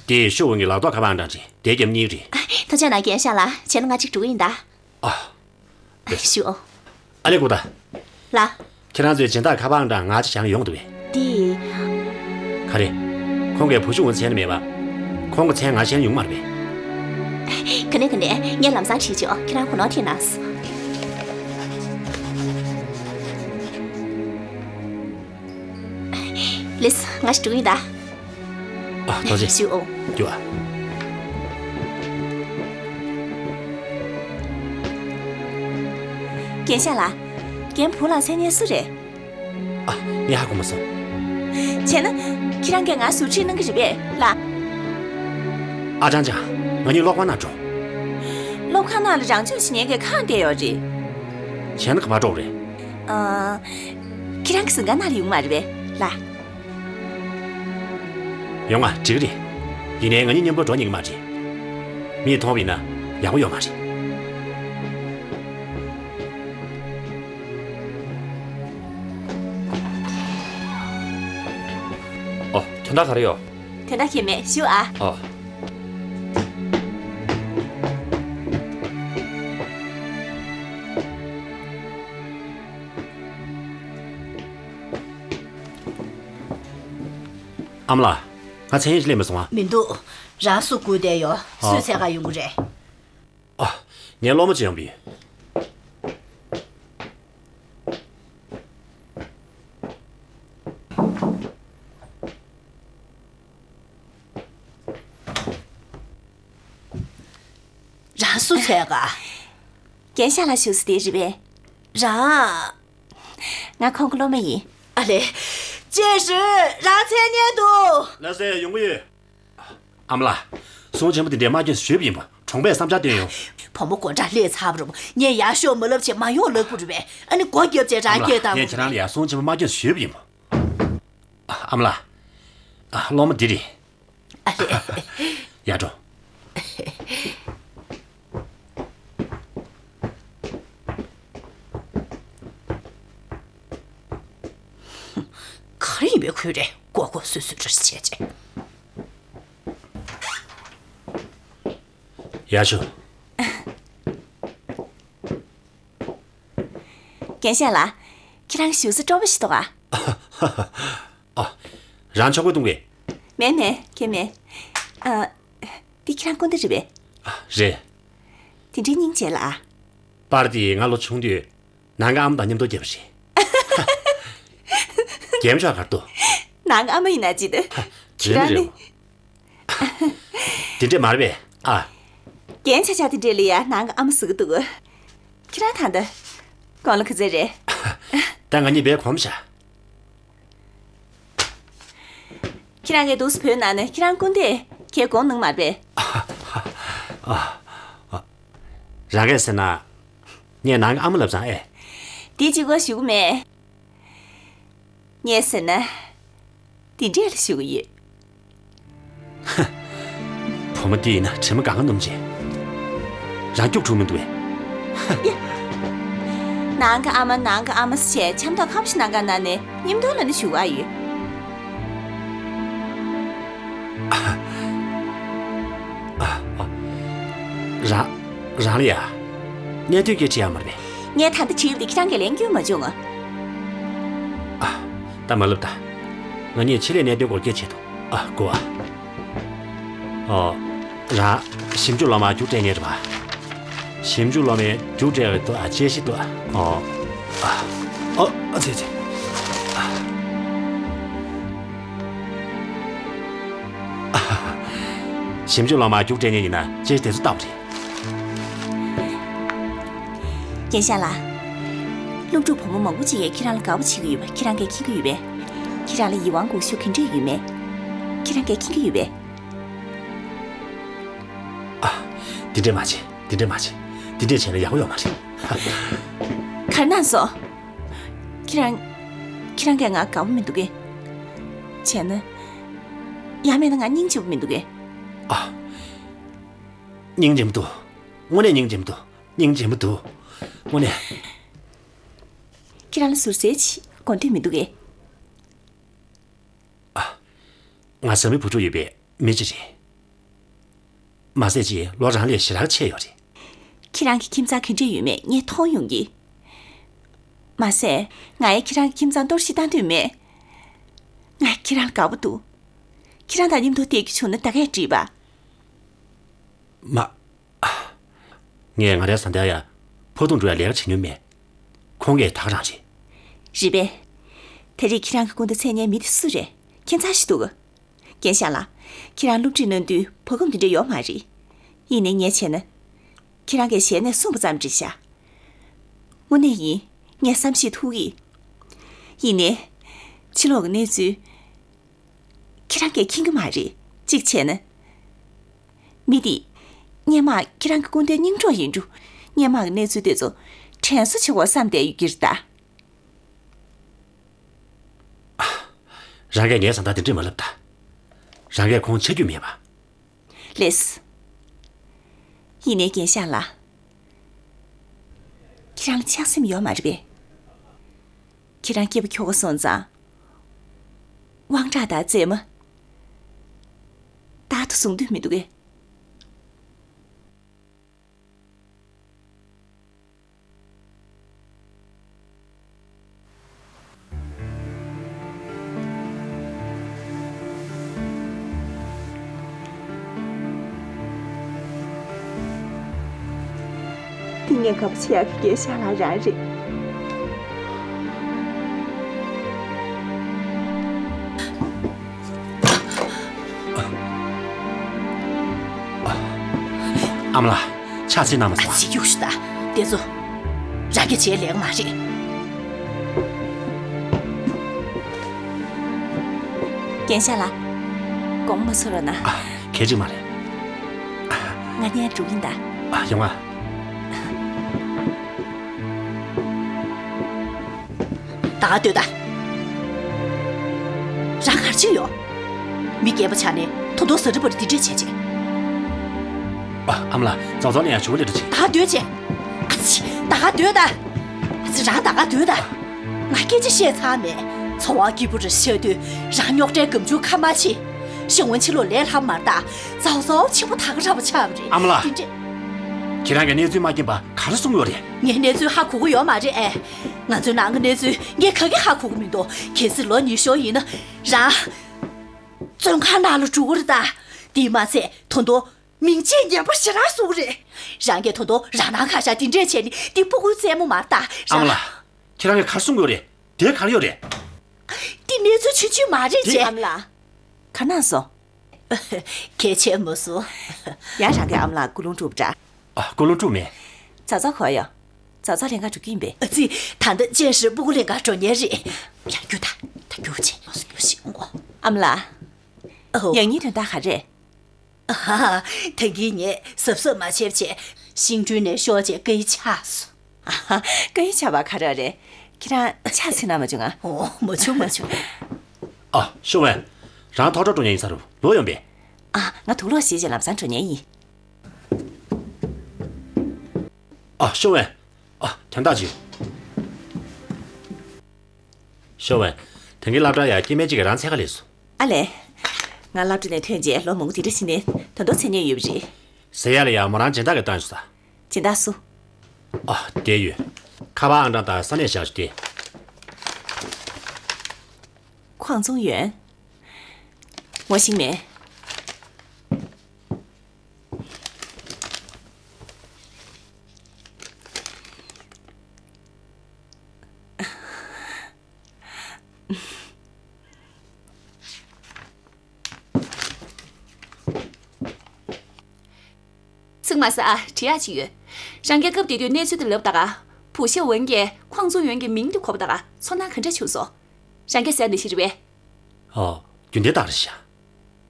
དེ་ཤོ་ཝུན་གྱི་ལག་ཐོགས་ཁ་པར་ཨང་གྲངས་རེད། དེ་རྒྱབ་གཉིས་རེད། ཐུགས་རྗེ་གནང་རྒན་ཤཱ་ལགས། བྱས་ན་ང་གཅིག་འགྲོ་གི་ཡིན་ད། ཨ། ཞུ་ཨོ། ཨ་ལེ་ཀུ་ད། ལགས། ཁྱེད་རང་ཚོའི་སྦྱིན་བདག་ཁ་པར་ཨང་གྲངས་ང་ཅིག་བྱང་ཡོང་འདུག་པས། འདི། ག་རེ། ཁོང་གིས་བུ་ཤོ་ཝུན་འཚོལ་ནི་མེད་པ། ཁོང་གི་མཚན་ང་ཤེས་ཡོང་མ་རེད་པས། ག་ནས་ག་ནས་ངས་ལམ་སང་དྲིས་ཆོག་ཁྱེད་རང་གོ་ནོར་ཐེབས་ན། ལེས། ང་ཞིག་འགྲོ་ཡིན་ད། ཨ། ཐུགས་རྗེ་ཆེ། ཞུ་ཨོ། རྒྱུགས་ཨ། རྒན་ཤཱ་ལགས། རྒན་བུ་ལགས་མཚན་སྙན་སུ་རེད། ཨ། ངས་ཧ་གོ་མ་སོང་། བྱས་ན། ཁྱེད་རང་གིས་ང་ཟུར་ཁྲིད་གནང་གི་རེད་པས་ལགས། ཨ་ཅང་ཅང་། ང་གཉིས་སློབ་ཁང་ནང་འགྲོ། སློབ་ཁང་ནང་ལ་རང་སྦྱོང་བྱེད་མཁན་གྱི་ཁང་བསྡད་ཡོད་རེད། བྱས་ན་ག་པར་འགྲོ་དགོས་རེད། ཨ། ཁྱེད་རང་གི་གཟིམ་ཁང་ནང་ལ་ཡོང་མ་རེད་པས་ལགས། ཡོང་ང་། འགྲིག་གི་རེད། ཡིན་ནའི་ང་གཉིས་མཉམ་པོ་འགྲོ་ཉན་གི་མ་རེད། མིས་མཐོང་བ་ཡིན་ན་ཡག་པོ་ཡོད་མ་རེད། ཨོ། དོན་དག་ག་རེ་ཡོད། དོན་དག་གང་ཡང་མེད། བཞུགས་ཨ། ཨོ། ཨ་མ་ལགས། ང་མཚན་སྙན་ཞིག་སླེབས་མ་སོང་ཨ། མི་འདུག་རང་སུ་སྒུག་བསྡད་ཡོད། ཨ། སུས་འཚོལ་ག་ཡོང་གི་རེད། ཨ། ངའི་སློབ་མ་ཅིག་ཡོང་བ་ཡིན། རང་སུ་འཚོལ་ག་རྒན་ཤཱ་ལགས་བཞུགས་ས་དེ་རེད་པས། རང་། ང་ཁོང་གི་སློབ་མ་ཡིན། ཨ་ལེ། ཅེ་ཧྲི། རང་མཚན་སྙན་འདུག་ལགས་སེ། ཡོང་གི་ཡོད། ཨ་མ་ལགས། ཟོང་ཆེན་པོ་དེ་འདྲའི་མ་སྐྱོན་ཞུས་པ་ཡིན་པ། གྲོང་པས་བསམ་འཆར་བཏོན་ཡོང་། བུ་མོ་མགོ་སྐྲ་ལྷས་ཚར་བ་རེད་པ། ངས་ཡར་ཤོག་མ་ལབ་བྱས་མ་ཡོང་ལབ་དགོས་རེད་པས། ཨ་ནི་མགོ་རྒྱབ་བྱས་རང་ཨ་མ་ལགས། སྐད་བཏང་ངས་ཁྱེད་རང་ལ་ཡར་ཟོང་ཆེན་པོ་མ་སྐྱོན་ཞུས་པ་ཡིན་པ། ཨ་མ་ལགས། ཨ། སློབ་མ་འདི་རེད། ཨ་ལེ། ཡར་འགྲོ། ག་རེ་ཡིན་པའི་ཁུལ་རེད། མགོ་སྐོར་སུད་སུད་རེ་བྱས་བྱས། ཡར་ཤོག་རྒན་ཤཱ་ལགས། ཁྱེད་རང་གི་བཞུགས་ས་སྤྲོ་པོ་ཞིག་འདུག་ག་ཨ། རང་ཆོག་པོ་གཏོང་གི་མེད་མེད། ཁྱེད་མེད། ཨ། འདི་ཁྱེད་རང་སྐུ་ཟླ་རེད་པས། ཨ། རེད། དེ་འདྲའི་སྙིང་རྗེ་ལ། པར་དེ་ང་ལོ་ཆུང་དུས་ནང་གི་ཨ་མ་དང་མཉམ་དུ་བརྒྱབ་པ་རེད། རྒན་ཤོག་གར་འདུག་ནང་གི་ཨ་མ་ཡིན་ན་ཅི་འདུག་ཁྱེད་རང་ནི། རེད་མ་རེད། དེ་འདྲས་མ་རེད་པས། ཨ། རྒན་ཆ་ཆ་དེ་འདྲས་ལ་ཡ་ནང་གི་ཨ་མ་ཟེར་གི་འདུག་ཁྱེད་རང་ད་ལྟ་དགུང་ལོ་ག་ཚོད་རེད། ད་ང་གཉིས་དཔེ་གོམས་ཤག་ཁྱེད་རང་གིས་འདུག་སེ་བོས་གནང་ནས། ཁྱེད་རང་སྐུ་ཟླ་གས་དགོངས་གནང་མ་རེད་པས། ཨ། ཨ། རང་གིས་ཟེར་ན། ངས་ནང་གི་ཨ་མ་ལབ་ཙང་ཨེ། དེ་གཅིག་པོ་ཞུ་གི་མེད། ངས་ཟེར་ན། དེ་འདྲས་ལ་ཞུ་གི་ཡོད། ཧ། བུ་མོ་འདི་ཡིན་ན་དྲི་མ་གང་ག་སྣོམ་བྱས། རང་སྐྱུག་བྲོ་མི་འདུག་པས། ཧ། ཡ། ནང་གི་ཨ་མ། ནང་གི་ཨ་མ་ཟེར་བྱས་འཆམ་ཐག་ཁ་པོ་ཞིག་གནང་ག་གནང་ནས་མཉམ་དུ་ལ་ནི་ཞུ་གི་ཡོད། ཨ། ཨ། ཨ། རང་ལ་ཡ། གནད་དོན་སྐད་ཆ་ཡང་མ་རེད། ངས་ད་ལྟ་དྲིས་པ་དེ་ཁྱེད་རང་གིས་ལན་སྐྱོན་མ་བྱུང་ང་། ཨ། ད་མ་ལབ་ད། ང་གཉིས་ཆེད་ལས་གནད་དོན་སྐོར་སྐད་ཆ་འདུག་ཨ། གོ་ཨ། ཨོ། རང་། ཞིབ་འཇུག་སློབ་མ་རྒྱུགས་སྤྲད་མཁན་རེད་པ། ཞིབ་འཇུག་སློབ་མས་རྒྱུགས་སྤྲད་ཀྱི་འདུག་ཨ། དཔྱད་ཞིབ་འདུག་ཨ། ཨོ། ཨ། ཨོ། ཨ་ཙི་ཙི། ཨ། ཞིབ་འཇུག་སློབ་མ་རྒྱུགས་སྤྲད་མཁན་ཡིན་ན་དཔྱད་ཞིབ་དེ་ཚོ་ལྟ་བ་རེད། རྒན་ཤག་ལགས། སློབ་ཕྲུག་བུ་མོ་མང་པོ་ཅིག་གིས་ཁྱེད་རང་ལ་དགའ་པོ་བྱེད་ཀྱི་ཡོད་པ་ཁྱེད་རང་གིས་མཁྱེན་གྱི་ཡོད་པས། ཁྱེད་རང་ལ་ཡིད་དབང་འགུག་ཤུགས་ག་འདྲས་ཡོད་མེད། ཁྱེད་རང་གིས་མཁྱེན་གྱི་ཡོད་པས། ཨ། འདི་འདྲས་མ་བྱེད། འདི་འདྲས་མ་བྱེད། འདི་འདྲས་བྱས་ན་ཡག་པོ་ཡོད་མ་རེད། ག་རེ་གནང་སོང་། ཁྱེད་རང་། ཁྱེད་རང་གིས་ང་དགའ་པོ་མི་འདུག་གས། བྱས་ན། ཡང་མིན་ན་ང་སྙིང་རྗེ་པོ་མི་འདུག་གས། ཨ། སྙིང་རྗེ་མི་འདུག་དངོས་གནས་སྙིང་རྗེ་མི་འདུག་སྙིང་རྗེ་མི་འདུག་དངོས་གནས། ཁྱེད་རང་ལ་ཟུར་ཟའི་ཆེད་དགོས་འདོད་མི་འདུག་གས། ཨ། ང་བཟའ་མི་བུ་ཕྲུག་ཡོད་པའི་མི་ཅིག་རེད། མ་ཟད་ཅིག་ལོ་རང་ལས་ཞེ་དྲག་ཆེ་ཡོད་རེད། ཁྱེད་རང་གི་ཁྱིམ་ཚང་ག་འདྲས་ཡོད་མེད་ངས་མཐོང་ཡོང་གི། མ་ཟད་ང་ཡང་ཁྱེད་རང་གི་ཁྱིམ་ཚང་གཏོར་བཤིག་བཏང་འདོད་མེད། ང་ཁྱེད་རང་ལ་དགའ་པོ་འདུག་ཁྱེད་རང་དང་མཉམ་དུ་བསྡད་རྒྱུ་བྱུང་ན་ད་གས་འགྲིག་པ། མ། ངས་ང་རའི་བཟའ་ཟླ་ཡ། བར་དུ་འགྲོ་ཡ་ལས་ཀ་བྱེད་མྱོང་མེད། ཁོང་གིས་ད་ག་རང་རེད། རེད་པས། ད་རེས་ཁྱེད་རང་གི་སྐུ་མདའ་འཚོལ་མཁན་མི་དེ་སུ་རེད། ཁྱད་མཚར་ཞིག་འདུག་རྒན་ཤག་ལགས། ཁྱེད་རང་སློབ་ཁྲིད་གནང་དུས་བག་འཁུམས་དེ་འདྲ་ཡོད་མ་རེད། ཡིན་ནའི་ངས་བྱས་ན། ཁྱེད་རང་གིས་ཞལ་ནས་གསུངས་པ་ཙམ་རེད་ཤག་དངོས་གནས་ཡིན། ངས་བསམ་ཤེས་ཐུབ་གི། ཡིན་ནའི། ཕྱི་ལོགས་ཀྱི་གནས་ཚུལ། ཁྱེད་རང་གིས་མཁྱེན་གྱི་མ་རེད། གཅིག་བྱས་ན། མི་འདི། སྔོན་མ་ཁྱེད་རང་གི་སྐུ་མདའི་སྙིང་གྲོགས་ཡིན་འགྲོ། སྔོན་མ་གི་གནས་ཚུལ་དེ་ཚོ་དྲན་གསོ་བྱེད་དགོས་བསམ་བསྡད་ཡོད་ཀྱི་རེད་ད། རང་གིས་ངའི་བཟའ་ཟླར་དེ་འདྲས་མ་ལབ་ད། རང་གིས་ཁོང་ཆ་རྒྱུས་མེད་པ། ལགས། ཡིན་ནའི་རྒན་ཤག་ལགས། ཁྱེད་རང་ལ་ཆགས་སེམས་ཡོད་མ་རེད་པས། ཁྱེད་རང་སྐྱེས་པ་ཁྱོ་ག་སོང་ཙང་། དབང་གྲགས་དང་མཛེས་མ། རྟག་ཏུ་བཟུང་འདོད་མི་འདུག་གས། འདི་ངས་དགའ་པོ་བྱེད་ཡག་གི་རྒན་ཤག་ལགས་རང་རེད། ཨ་མ་ལགས། ཕྱག་འཚལ་གནང་མ་སོང་། ཨ་ཙི་གཡུག་ཞུ་ད། དེ་ཚོ། རང་གིས་བྱེད་ལས་ཀ་མ་རེད། རྒན་ཤག་ལགས། དགོངས་པ་མ་ཚོམ་རོགས་གནང་། ཨ། གལ་ཆེ་མ་རེད། ང་ནི་འགྲོ་གི་ཡིན་ད། ཨ། ཡོང་ང་། ད་ག་སྡོད་ད། རང་ག་རེ་བྱེད་ཡོད། མི་སྐྱེས་པ་ཆགས་ནས་ད་དུང་ཟ་རི་བ་རི་འདི་འདྲས་བྱས་བྱས། ཨ། ཨ་མ་ལགས། ཙོག་ཙོག་ལ་ཡ་ཞུ་བ་ལས་འགྲོ་བྱེད། ད་ག་སྡོད་བྱས། ཨ་ཙི། ད་ག་སྡོད་ད། ཨ་ཙི། རང་ད་ག་སྡོད་ད། ང་སྐད་ཆ་བཤད་ཚར་མེད། འཚོ་བ་སྐྱིད་པོ་རེ་ཤར་དུས་རང་རྙོག་དྲའི་སྒམ་ཆུང་ཁ་མ་ཕྱེ། གཞན་དབང་ཕྱི་ལོགས་ལས་སླ་མ་རེད་ད། ཙོག་ཙོག་ཆེན་པོ་ད་ག་ར་བ་ཆགས་པ་རེད། ཨ་མ་ལགས། འདི་འདྲས། ཁྱེད་རང་གིས་གནས་ཚུལ་མ་མཁྱེན་པ་ག་རེ་གསུང་ཡོད་རེད། ངས་གནས་ཚུལ་ཧ་གོ་གི་ཡོད་མ་རེད་ཨེ། ང་ཚོའི་ནང་གི་གནས་ཚུལ་ངས་ག་གེ་ཧ་གོ་གི་མི་འདུག་གལ་སྲིད་ལོ་ཉི་ཤུ་ཡིན་ན་རང་། བཙོན་ཁང་ནང་ལ་འགྲོ་གི་རེད་ད། དེས་མ་ཚད་ད་དུང་མིང་ཆད་ངན་པ་ཞེ་དྲག་བཟོ་གི་རེད། རང་གིས་ད་དུང་རང་སྣང་ཁ་ཤས་དེ་འདྲས་བྱས་ནས་འདི་ཕྲུ་གུའི་རྩེད་མོ་མ་རེད་ད། ཨ་མ་རང་ལགས། ཁྱེད་རང་གིས་ག་རེ་གསུང་གི་ཡོད་རེད། དེ་ག་རེ་ཡོད་རེད། འདི་གནས་ཚུལ་ཆུང་ཆུང་མ་རེད་དེ། ཅེས། ཨ་མ་ལགས། ག་རེ་གནང་སོང་། གལ་ཆེན་མ་སོང་། ཡང་རང་གིས་ཨ་མ་ལགས་ཀུན་སློང་དཀྲུགས་པ་འདྲ། ཨ། ཀུན་སློང་དཀྲུགས་མེད། ཙོག་ཙོག་ག་པར་ཡོད། ཙོག་ཙོག་ལྷན་ཁང་འགྲོ་གི་ཡིན་པས། ཨ་ཙི། ད་ལྟ་རྗེས་ཕྱིར་སྤུ་གུ་ལེན་གར་འགྲོ་མཁན་རེད། ཡར་རྒྱུགས་ད། ད་རྒྱུགས་བྱེད། ཡར་རྒྱུགས་བྱེད། ཨ་མ་ལགས། ཨོ། ཡང་སྙིང་དོན་དག་ག་རེ། ཨ་ཧ། ད་གིན་ངས་གཟབ་གཟབ་མ་བྱས་བྱས། ཤིང་དྲུང་ནས་ཤོག་བྱས་བཀའ་ཡིག་ཆགས་སོང་། ཨ་ཧ། བཀའ་ཡིག་ཆགས་པ་ག་རེ་རེད། ཁྱེད་རང་ཕྱག་འཚལ་གནང་མ་བྱུང་ང་། ཨོ། མ་བྱུང་མ་བྱུང་། ཨ། ཤོ་ཝན། རང་ཐོག་ཁྲོ་འགྲོ་མཁན་ཡིན་ས་རུ་ལོག་ཡོང་པས། ཨ། ང་དུག་ལོག་བཞེས་བྱས་ལམ་སང་འགྲོ་མཁན་ཡིན། ཨ། ཤོ་ཝན། ཨ། དོན་དག་ཅིག། ཤོ་ཝན། དེང་གི་སློབ་གྲྭ་ཡ་སྐྱེ་དམན་གཅིག་གིས་རང་འཚོལ་ག་སླེབས་སོང་། ཨ་ལས། ང་སློབ་གྲྭ་ནས་ཐོན་རྗེས་ལོ་མང་པོ་དེ་འདྲ་ཕྱིན་ནས་ད་དུང་འཚོལ་མཁན་ཡོད་པ་རེད། ཟེར་ཡ་ལ་ཡ་མོ་རང་སྦྱིན་བདག་གིས་བཏང་སོང་ད། སྦྱིན་བདག་སུ། ཨ། བསྡད་ཡོད། ཁ་པར་ཨང་གྲངས་དང་ས་གནས་བཞག་ཞུ་དེ། ཁོང་ཙུང་ཡོན། ངོ་ཤེས་མེད། ཚིག་མ་ཟ་ཨ། འདྲི་ཡག་ཅིག་ཡོད། རང་གིས་སྐབས་དེ་དུས་གནས་ཚུལ་དེ་ལབ་ད་ག་བུ་ཤོ་ཝུན་གྱིས་ཁོང་ཙུང་ཡོན་གྱི་མིང་དེ་གོ་བ་ད་ག་ཚོར་སྣང་ག་འདྲ་བྱུང་སོང་། རང་གིས་ཟེར་འདི་ཞིག་རེད་པས། ཨོ། རྒྱུན་ལྡན་རྟགས་རེད་ཤག་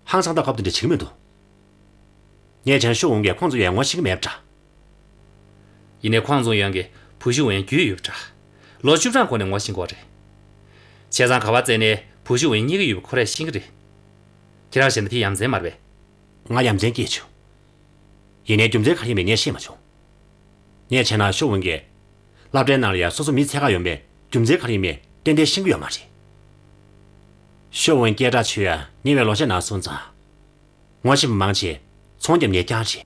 ཧང་སང་སྟབས་སྐབས་དེ་འདྲ་བྱེད་ཀྱི་མི་འདུག་ངས་བྱས་ན་ཤོ་ཝུན་གྱིས་ཁོང་ཙུང་ཡོན་ངོ་ཤེས་ཀྱི་མེད་པ་འདྲ། ཡིན་ནའི་ཁོང་ཙུང་ཡོན་གྱིས་བུ་ཤོ་ཝུན་རྒྱུས་ཡོད་པ་འདྲ། ལོ་བཅུ་གྲངས་གོང་ནས་ངོ་ཤེས་ཀྱི་ཡོད་རེད། བྱས་ཙང་ག་པར་བཙལ་ནའི་བུ་ཤོ་ཝུན་རྙེད་ཀྱི་ཡོད་པ་ཁོ་རས་ཤེས་ཀྱི་རེད། ཁྱེད་རང་བྱས་ན་དེ་ཡ་མཚན་མ་རེད་པས། ང་ཡ་མཚན་སྐྱེས་བྱུང་། ཡིན་ནའི་རྒྱུ་མཚན་ག་རེ་ཡིན་མིན་ངས་ཤེས་མ་བྱུང་། ངས་བྱས་ན་ཤོ་ཝུན་གྱིས་སློབ་གྲྭའི་ནང་ལ་ཡ་སོ་སོ་མི་འཚོལ་ག་ཡོང་བའི་རྒྱུ་མཚན་ག་རེ་ཡིན་མིན་ཏན་ཏན་ཤེས་ཀྱི་ཡོད་མ་རེད། ཤོ་ཝུན་སྐད་གྲགས་ཆེ་ཡ་ཉེ་བའི་ལོ་ཤས་ནང་སོང་ཙང་། ངོ་ཤེས་པ་མང་ཆེ་ཚོང་རྒྱབ་མཁན་རྐྱང་རེད།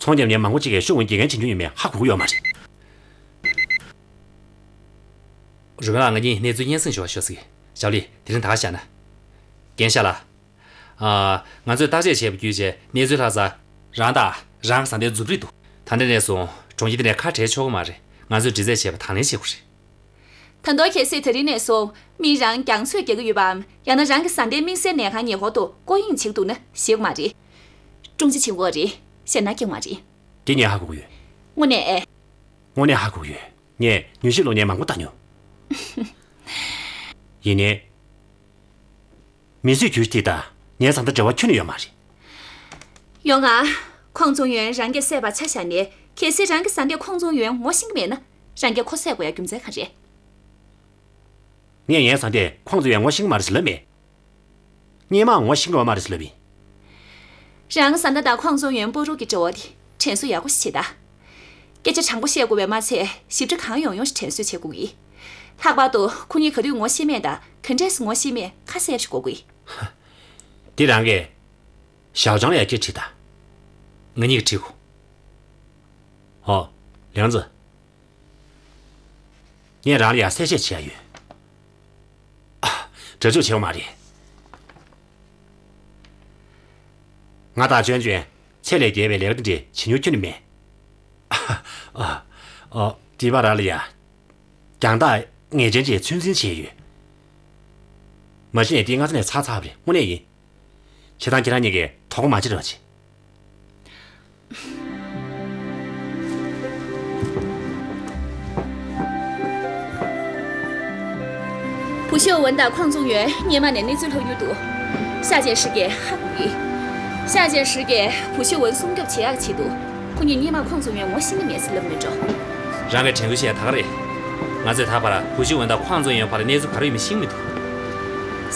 ཚོང་རྒྱབ་མཁན་མང་པོ་ཅིག་གིས་ཤོ་ཝུན་དགེ་རྒན་བྱེད་རྒྱུ་ཡིན་མིན་ཧ་གོ་གི་ཡོད་མ་རེད། རུས་སྦལ་ལགས། ང་གཉིས་གནས་ཚུལ་སྙན་སེང་ཞུ་བར་ཤོག་ཟེར་གི། ཞའོ་ལི། དེ་རིང་ད་ག་བཞག་ན། རྒན་ཤཱཀ་ལགས། ཨ། ང་ཚོས་བརྟག་དཔྱད་བྱས་པ་བརྒྱུད་བྱས་གནས་ཚུལ་ལྷག་ས། རང་དང་རང་གི་བཟའ་ཟླའི་མཛུབ་རིས་འདུག་ད་ལྟ་ནས་བཟུང་གྲོང་ཁྱེར་འདི་ནས་ཁ་བྲལ་ཆོག་གི་མ་རེད། ང་ཚོས་འདྲི་རྩད་བྱས་པ་དང་ལེན་བྱེད་དགོས་རེད། ད་དུང་གལ་སྲིད་དེ་རིང་ནས་བཟུང་མི་རང་རྒྱང་ཚོད་རྒྱག་གི་ཡོད་པའམ། ཡང་ན་རང་གི་བཟའ་ཟླའི་དམིགས་བསལ་ལས་ཁང་ཉེ་འཁོར་དུ་སྐོར་གཡེང་བྱེད་ཀྱི་འདུག་ན་ཤེས་ཀྱི་མ་རེད། དཀྲུག་ཤིང་བྱེད་དགོས་རེད། ཞེད་སྣང་སྐྱེ་གི་མ་རེད། འདི་ངས་ཧ་གོ་གི་ཡོད། དངོས་གནས་ཨེ། དངོས་གནས་ཧ་གོ་གི་ཡོད། ངས་མྱུལ་ཞིབ་གློག་བརྙན་མང་པོ་བལྟས་མྱོང་། ཡིན་ནའི། མི་གསོད་གྱོད་གཞི་དེ་དང་ངའི་བཟའ་ཟླ་འབྲེལ་བ་ཁྱོན་ནས་ཡོད་མ་རེད། ཡོང་ང་། ཁོང་ཙུང་ཡོན་རང་གིས་བསད་པ་ཆ་བཞག་ནས། གལ་སྲིད་རང་གི་བཟའ་ཟླས་ཁོང་ཙུང་ཡོན་ངོ་ཤེས་ཀྱི་མེད་ན། རང་གིས་ཁོ་བསད་དགོས་ཡ་རྒྱུ་མཚན་ག་རེ་རེད། ངས་ངའི་བཟའ་ཟླས་ཁོང་ཙུང་ཡོན་ངོ་ཤེས་ཀྱི་མ་རེད་ཟེར་ལབ་མེད། སྔོན་མ་ངོ་ཤེས་ཀྱི་ཡོད་མ་རེད་ཟེར་ལབ་ཡིན། རང་གི་བཟའ་ཟླ་དང་ཁོང་ཙུང་ཡོན་བར་དུ་གི་འབྲེལ་བ་དེ་དྲན་གསོ་ཡག་པོ་ཞིག་བྱེད་དང་། སྐད་ཆ་དྲང་པོ་བཤད་དགོས་པས་མ་ཚད། ཞིབ་ཕྲ་གང་ཡོང་ཡོང་ཞིག་དྲན་གསོ་བྱེད་དགོས་ཀྱི། ལྷག་པར་དུ་ཁོ་གཉིས་ག་དུས་ངོ་ཤེས་མེད་དང་ག་འདྲས་སེ་ངོ་ཤེས་མེད་ཁ་གསལ་ཞིག་གོ་དགོས་ཀྱི། དེ་རང་གིས་ཞའོ་ཅང་ལ་ཡ་སྐད་དྲིས་དང་། ང་གཉིས་ཀྱིས་དྲིས་གོ། ཨོ། ལིའང་ཙི། ངས་རང་ལ་ཡ་གསལ་བཤད་བྱེད་ཡ་ཡོད། ཨ། གྲྭ་ཆོས་བྱེད་པ་མ་རེད། ང་དང་ཅོན་ཅོན་ཚད་ལས་བརྒལ་བའི་ལས་ཀ་འདི་འདྲ་བྱེད་མྱོང་ཁྱོན་ནས་མེད། ཨ། ཨ། ཨ། དྲི་བ་རང་ལ་ཡ། རྒྱང་ཐག་ངེས་ཅན་ཅིག་ཚོད་འཛིན་བྱས་ཡོད། མ་གཞི་ནས་འདི་སྔ་ས་ནས་ཚར་ཚར་བ་རེད། དངོས་གནས་ཡིན། བྱེད་སྟངས་ཁྱེད་རང་གཉིས་ཀྱིས་དོགས་པ་མ་བྱེད་རོགས་གྱིས། བུ་ཤོ་ཝུན་དང་ཁོང་ཙུང་ཡོན་སྔོན་མ་ནས་གནས་ཚུལ་ལྷག་ཡུལ་འདུག་ཤཱ་ཅན་ཧྲི་གིས་ཧ་གོ་གི། ཤཱ་ཅན་ཧྲི་གིས་བུ་ཤོ་ཝུན་སྲུང་སྐྱོབ་བྱེད་ཡག་ཆེད་དུ། ཁོ་གཉིས་སྔོན་མ་ཁོང་ཙུང་ཡོན་ངོ་ཤེས་ཀྱི་མེད་ཟེར་ལབ་མེད་འགྲོ། རང་གིས་དྲན་སྐུལ་བྱས་ད་ག་རེད། ང་ཚོས་ད་བར་བུ་ཤོ་ཝུན་དང་ཁོང་ཙུང་ཡོན་བར་གནས་ཚུལ་ག་རེ་ཡོད་མེད་ཤེས་ཀྱི་མི་འདུག་